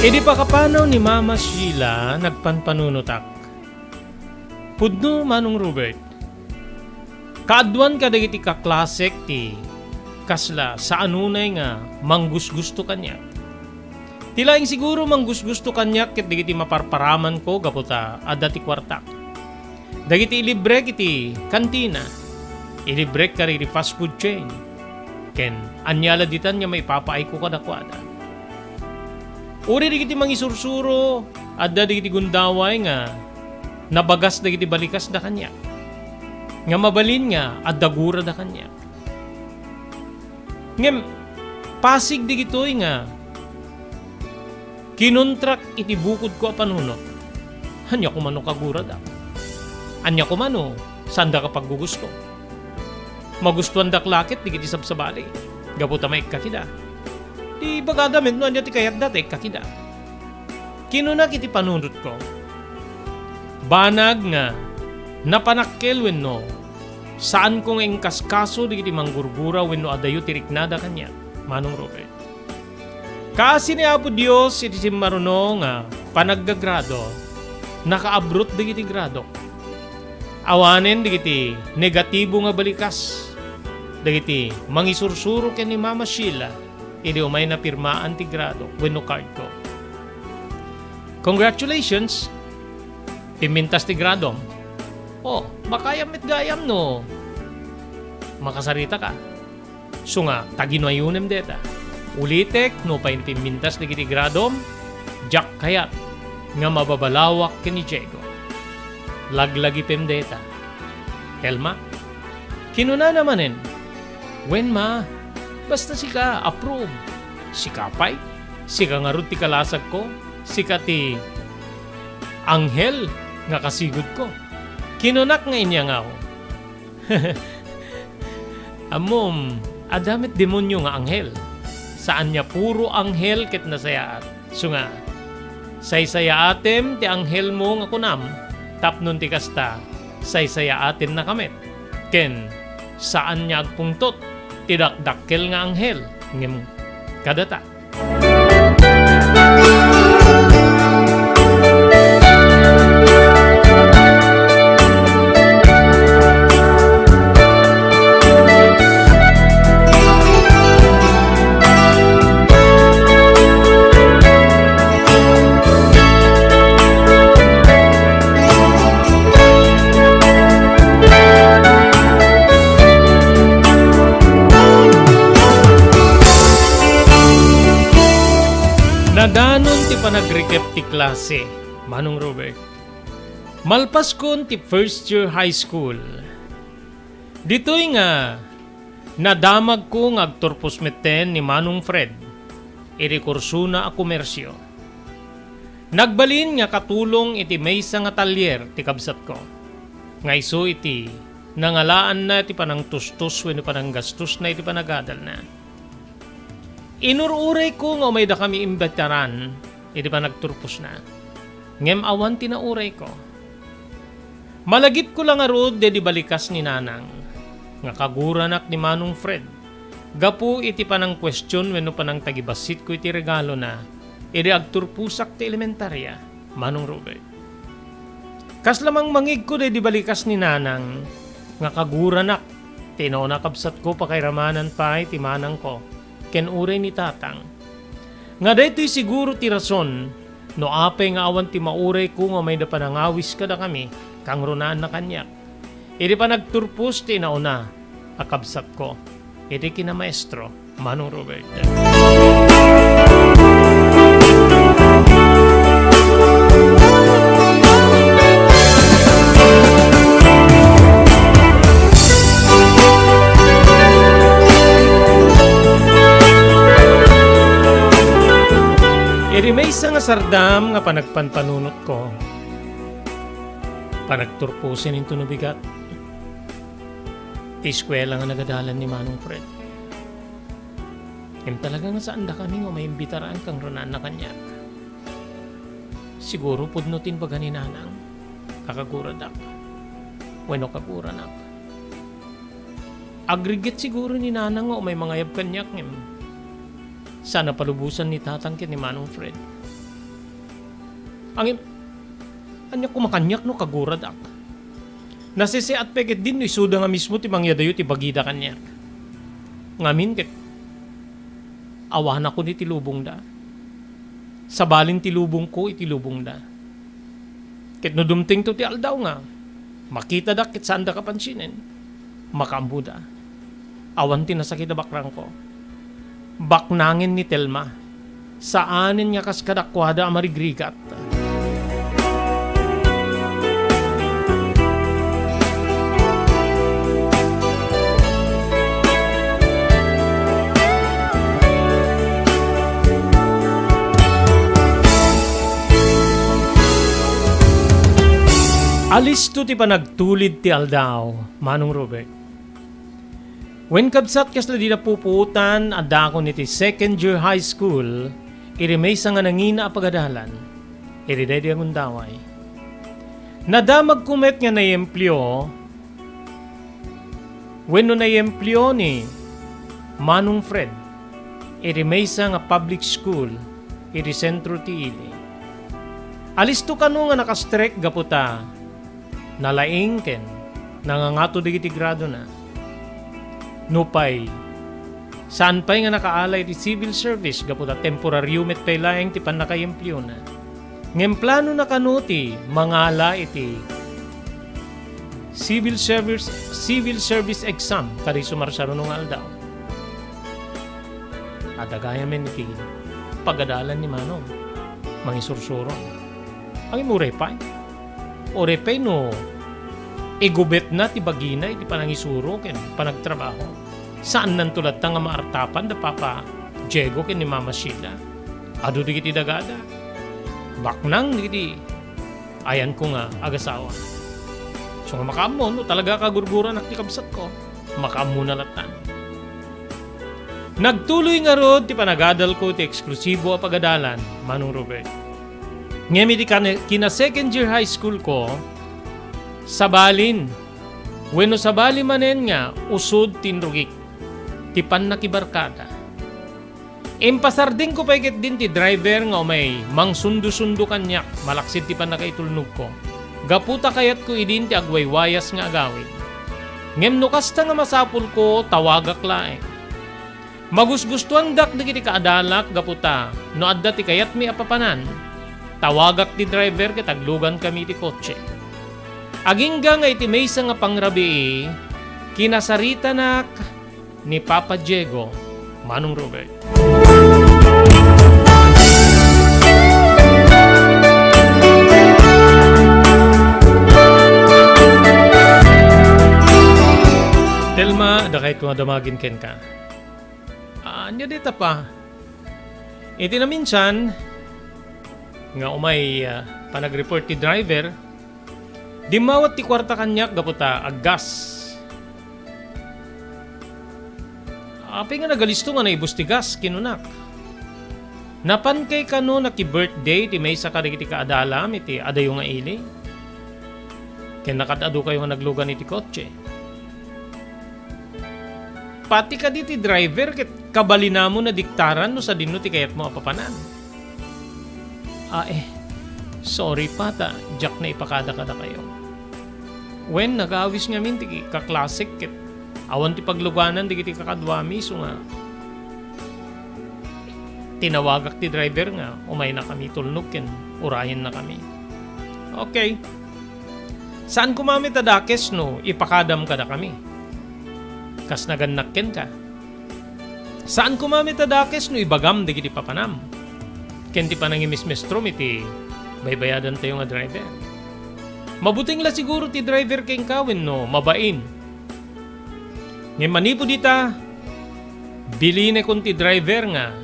Idi pakapanaw ni Mama Sheila, nagpanpanunotak. Pudno, Manong Robert. Kaaduan kadagiti kaklasek ti kasla saan unay nga manggusgusto kaniak. Ti laeng siguro manggusgusto kaniak ket dagiti maparparamanko gapu ta adda ti kuartak. Dagiti ilibrek iti kantina, ilibrek kadagiti fast food chain, ken ania la ditan nga maipapaayko kadakuada. Uray dagiti mangisursuro, adda dagiti gundaway nga nabagas dagiti balikasda kaniak. Nga mabalin nga adda gurada kaniak. Ngem, pasig dagitoy nga kinontrak iti bukodko a panunot. Ania koma no kaguradak? Ania koma no saandak a paggugusto? Magustuandak la ket dagiti sabsabali, gapu ta maikkak ida. Di bagada met no ania ti kayatda ta ikkak ida. Kinunak iti panunotko, banag nga napanakkel wenno saanko nga inkaskaso dagiti manggurgura wenno adayo ti riknada kaniak, Manong Robert. Kaasi ni Apo Dios iti simmaruno nga panaggagrado, nakaabrot dagiti gradok. Awanen dagiti negatibo nga balikas dagiti mangisursuro ken ni Mama Sheila idi umay napirmaan ti gradok wenno cardko. Congratulations! Pimmintas ti gradom. Oh, makayam met gayam no makasarita ka. Isu nga, taginuayonem deta. Ulitek, nupay pimmintas dagiti gradom, diak kayat. nga mababalawak ken ni Diego. Laglagipem dayta. Telma, kinunana manen, "Wen, ma, basta sika, approve. Sika pay, sika ngarud ti kalasagko, sika ti anghel nga kasigudko." Kinunak nga inyangaw, "Ammom, adda met demonio nga anghel. Saan nga puro anghel ket nasayaat. Isu nga, saysayaatem ti anghelmo nga kunam, tapno ti kasta, saysayaatemnaka met. Ken saan nga agpungtot ti dakdakkel nga anghel ngem kadata." Nadanon ti panagrekep ti klase, Manong Robert. Malpaskon ti first year high school, ditoy nga nadamagko nga agturpos metten ni Manong Fred iti kursona a komersio. Nagbalin nga katulong iti maysa nga talyer ti kabsatko, nga isu iti nangalaanna ti panangtustos wenno pananggastosna iti panagadalna. Inur-urayko nga umaydakami imbitaran iti panagturposna, ngem awan ti naurayko. Malagipko la ngarud daydi balikas ni Nanang nga kaguranak ni Manong Fred gapu iti panangkuestion wenno panangtagibassitko iti regalona idi agturposak ti elementaria, Manong Robert. Kasla mangmangegko daydi balikas ni Nanang nga kaguranak ti nauna a kabsatko, pakairamanan pay ti manangko ken uray ni Tatang. Nga daytoy siguro ti rason no apay nga awan ti maurayko nga umayda panangawis kadakami, kangrunaan na kaniak. Idi panagturpos ti nauna a kabsatko iti kinamaestro, Manong Robert. Iti maysa nga sardam nga panagpanpanunotko, panagturposen intono bigat ti eskuela nga nagadalan ni Manong Fred. Ngem talaga nga saandakami nga maimbitaran kangrunaan na kaniak. Siguro pudno ti imbaga ni Nanang, kakaguradak, wenno kaguranak. Agrigat siguro ni Nanang nga umay mangayab kaniak, ngem saan a palubosan ni Tatang ken ni Manong Fred. Ngem, ania koma kaniak no kaguradak? Nasisiat pay ketdi no isuda nga mismo ti mangyadayo ti bagida kaniak. Ngamin ket awanakon iti lubongda. Sabalin ti lubongko iti lubongda. Ket no dumtengto ti aldaw nga makitadak ket saanda kapansinen, makaammoda. Awan ti nasakit a bakrangko. Baknangen ni Telma. Saanen nga kas kadakuada a marigrigat. Alisto ti panagtulid ti aldaw, Manong Robert. Wen kabsat, kasla dida pupuotan a dakon iti second year high school iti maysa nga nangina a pagadalan iti daydi a gundaway. Nadamagko met nga naiempleo wenno naiempleo ni Manong Fred iti maysa nga public school iti sentro ti ili. Alisto kano nga nakastrek gapu ta nalaing ken nangangato dagiti gradona. Nupay saan pay nga nakaala iti civil service gapu ta temporario met pay laeng ti pannakaiempleona, ngem planona kano ti mangala iti civil service, civil service exam kadi sumarsaruno nga aldaw. Adda gayamen iti pagadalan ni Manong, mangisursuron. Ay, uray pay. Uray pay no igubetna ti bagina iti panangisuro ken panagtrabaho. Saannanto latta nga maartapan da Papa Diego ken ni Mama Sheila. Adu dagiti dagada. Baknang dagiti ayanko nga agasawa. So nga makaammo no talaga kagurguranak ti kabsatko, makaammona latta. Nagtuloy ngarud ti panagadalko iti eksklusibo a pagadalan, Manong Robert. Ngem iti kan-, kina second year high school ko, sabalin, wenno sabali manen nga usod ti inrugik, ti pannakibarkada. Impasardengko pay ketdin ti driver nga umay mangsundosundo kaniak malaksid ti pannakaitulnogko. Gapu ta kayatko idin ti agwaywayas nga agawid. Ngem no kasta nga masapulko, tawagak laeng. Magusgustoandak dagiti kaadalak gapu ta no adda ti kayatmi a papanan, tawagak ti driver ket aglugankami iti kotse. Agingga nga iti maysa nga pangrabii, kinasaritanak ni Papa Diego, Manong Robert. Telma, adda kayatko nga damagin kenka. Ania dayta pa? Iti naminsan nga umay, ah, panag-report ti driver, dimmawat ti kuarta kaniak gapu ta aggas. Apay nga nagalisto nga naibus ti gas, kinunak. Napankay kano naki-birthday ti maysa kadagiti kaadalam iti adayo nga ili? Ken nakad-adukayo nga naglugan iti kotse. Pati kadi ti driver ket kabalinamo nadiktaran no sadino ti kayatmo a papanan. Ah, eh, sorry pa ta diak naipakada kadakayo. Wen, nagawis ngamin ti kaklasek ket awan ti pagluganan dagiti kakaduami, isu nga tinawagak ti driver nga umaynakami tulnog ken urayennakami. Okay. Saan koma met a dakes no ipakadam kadakami. Kas nagannak kenka. Saan koma met a dakes no ibagam dagiti papanam ken ti panangimismestrom iti baybayadantayo nga driver. Mabuteng la siguro ti driver kenka wenno mabain. Ngem manipud ita, bilinekon ti driver nga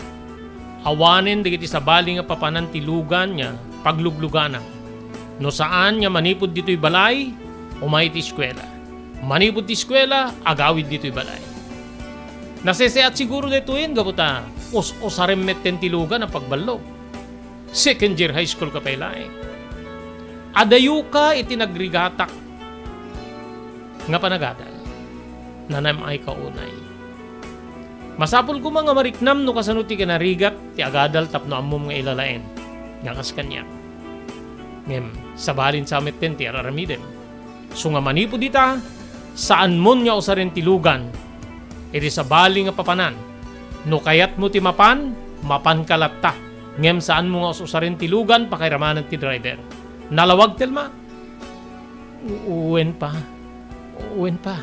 awanen dagiti sabali nga papanan ti lugan nga paglugluganam. No saan nga manipud ditoy balay, umay ti eskuela. Manipud ti eskuela, agawid ditoy balay. Naseseat siguro daytoyen gapu ta us-usaren metten ti lugan a pagballog. Second year high school ka pay laeng. Adayoka iti nagrigatak nga panagadal. Nanam-ayka unay. Masapul koma nga mariknam no kasano ti kinarigat ti agadal tapno ammom nga ilalaem nga kas kaniak. Ngem, sabalin sa metten ti ar-aramidem. Isu nga manipud ita, saanmon nga usaren ti lugan iti sabali nga papanan. No kayatmo ti mapan, mapanka latta. Ngem saanmo nga us-usaren ti lugan pakairamanen ti driver. Nalawag, Telma? U-, wen pa. Wen pa.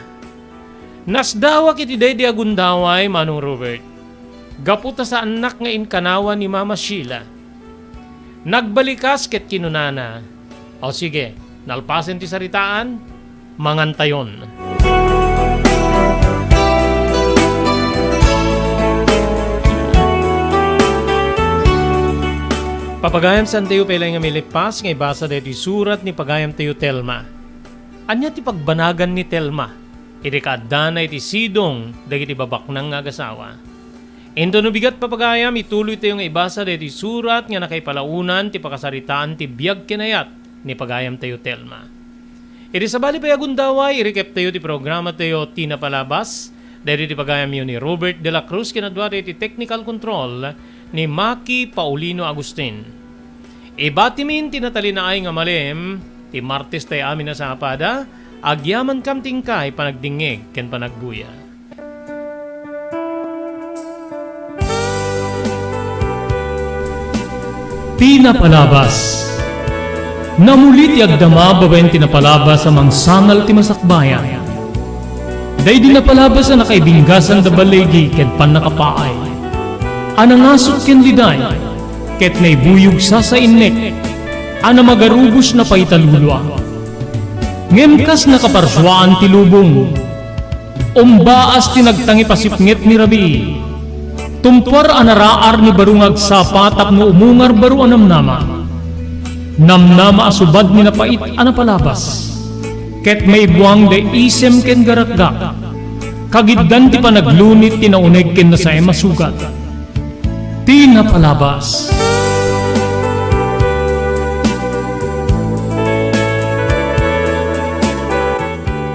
Nasdawak iti daydi a gundaway, Manong Robert. Gapu ta saannak nga inkanawan ni Mama Sheila. Nagbalikas ket kinunana, "O sige, nalpasen ti saritaan, mangantayon." Papagayam, saantayo pay laeng nga malipas nga ibasa daytoy surat ni pagayamtayo Telma. Ania ti pagbanagan ni Telma idi kaaddana iti sidong dagiti babaknang nga agasawa? Inton bigat, papagayam, ituloytayo nga ibasa daytoy surat nga nakaipalaonan ti pakasaritaan ti biag ken ayat ni pagayamtayo Telma. Iti sabali pay a gundaway, irikeptayo ti programatayo Ti Napalabas, daytoy ti pagayamyo ni Robert de la Cruz ken adu daytoy ti technical control ni Maki Paulino Agustin. Ibatimin ti natalinaay nga malem, ti Martes tayo amin a sapada, agyamankam ti inkay panagdingngeg ken panagbuya. Ti Napalabas. Namuli ti agdama babaen ti napalabas a mangsangal ti masakbayan. Daydi napalabas a nakaibinggasan da baligi ken pannakapaay. A nangasuk ken liday, ket naibuyog sasa innek. a namagarubos na pay ta lulua. Ngem kas nakaparsuaan ti lubong, umbaas ti nagtangipasipnget ni Rabii. Tumpuar a naraar ni baro nga agsapa tapno umungar baro a namnama. Namnama a subad ni napait a napalabas. Ket maibuang da isem ken garakgak. Kagiddan ti panaglunit ti nauneg ken nasaem a sugat. Ti napalabas.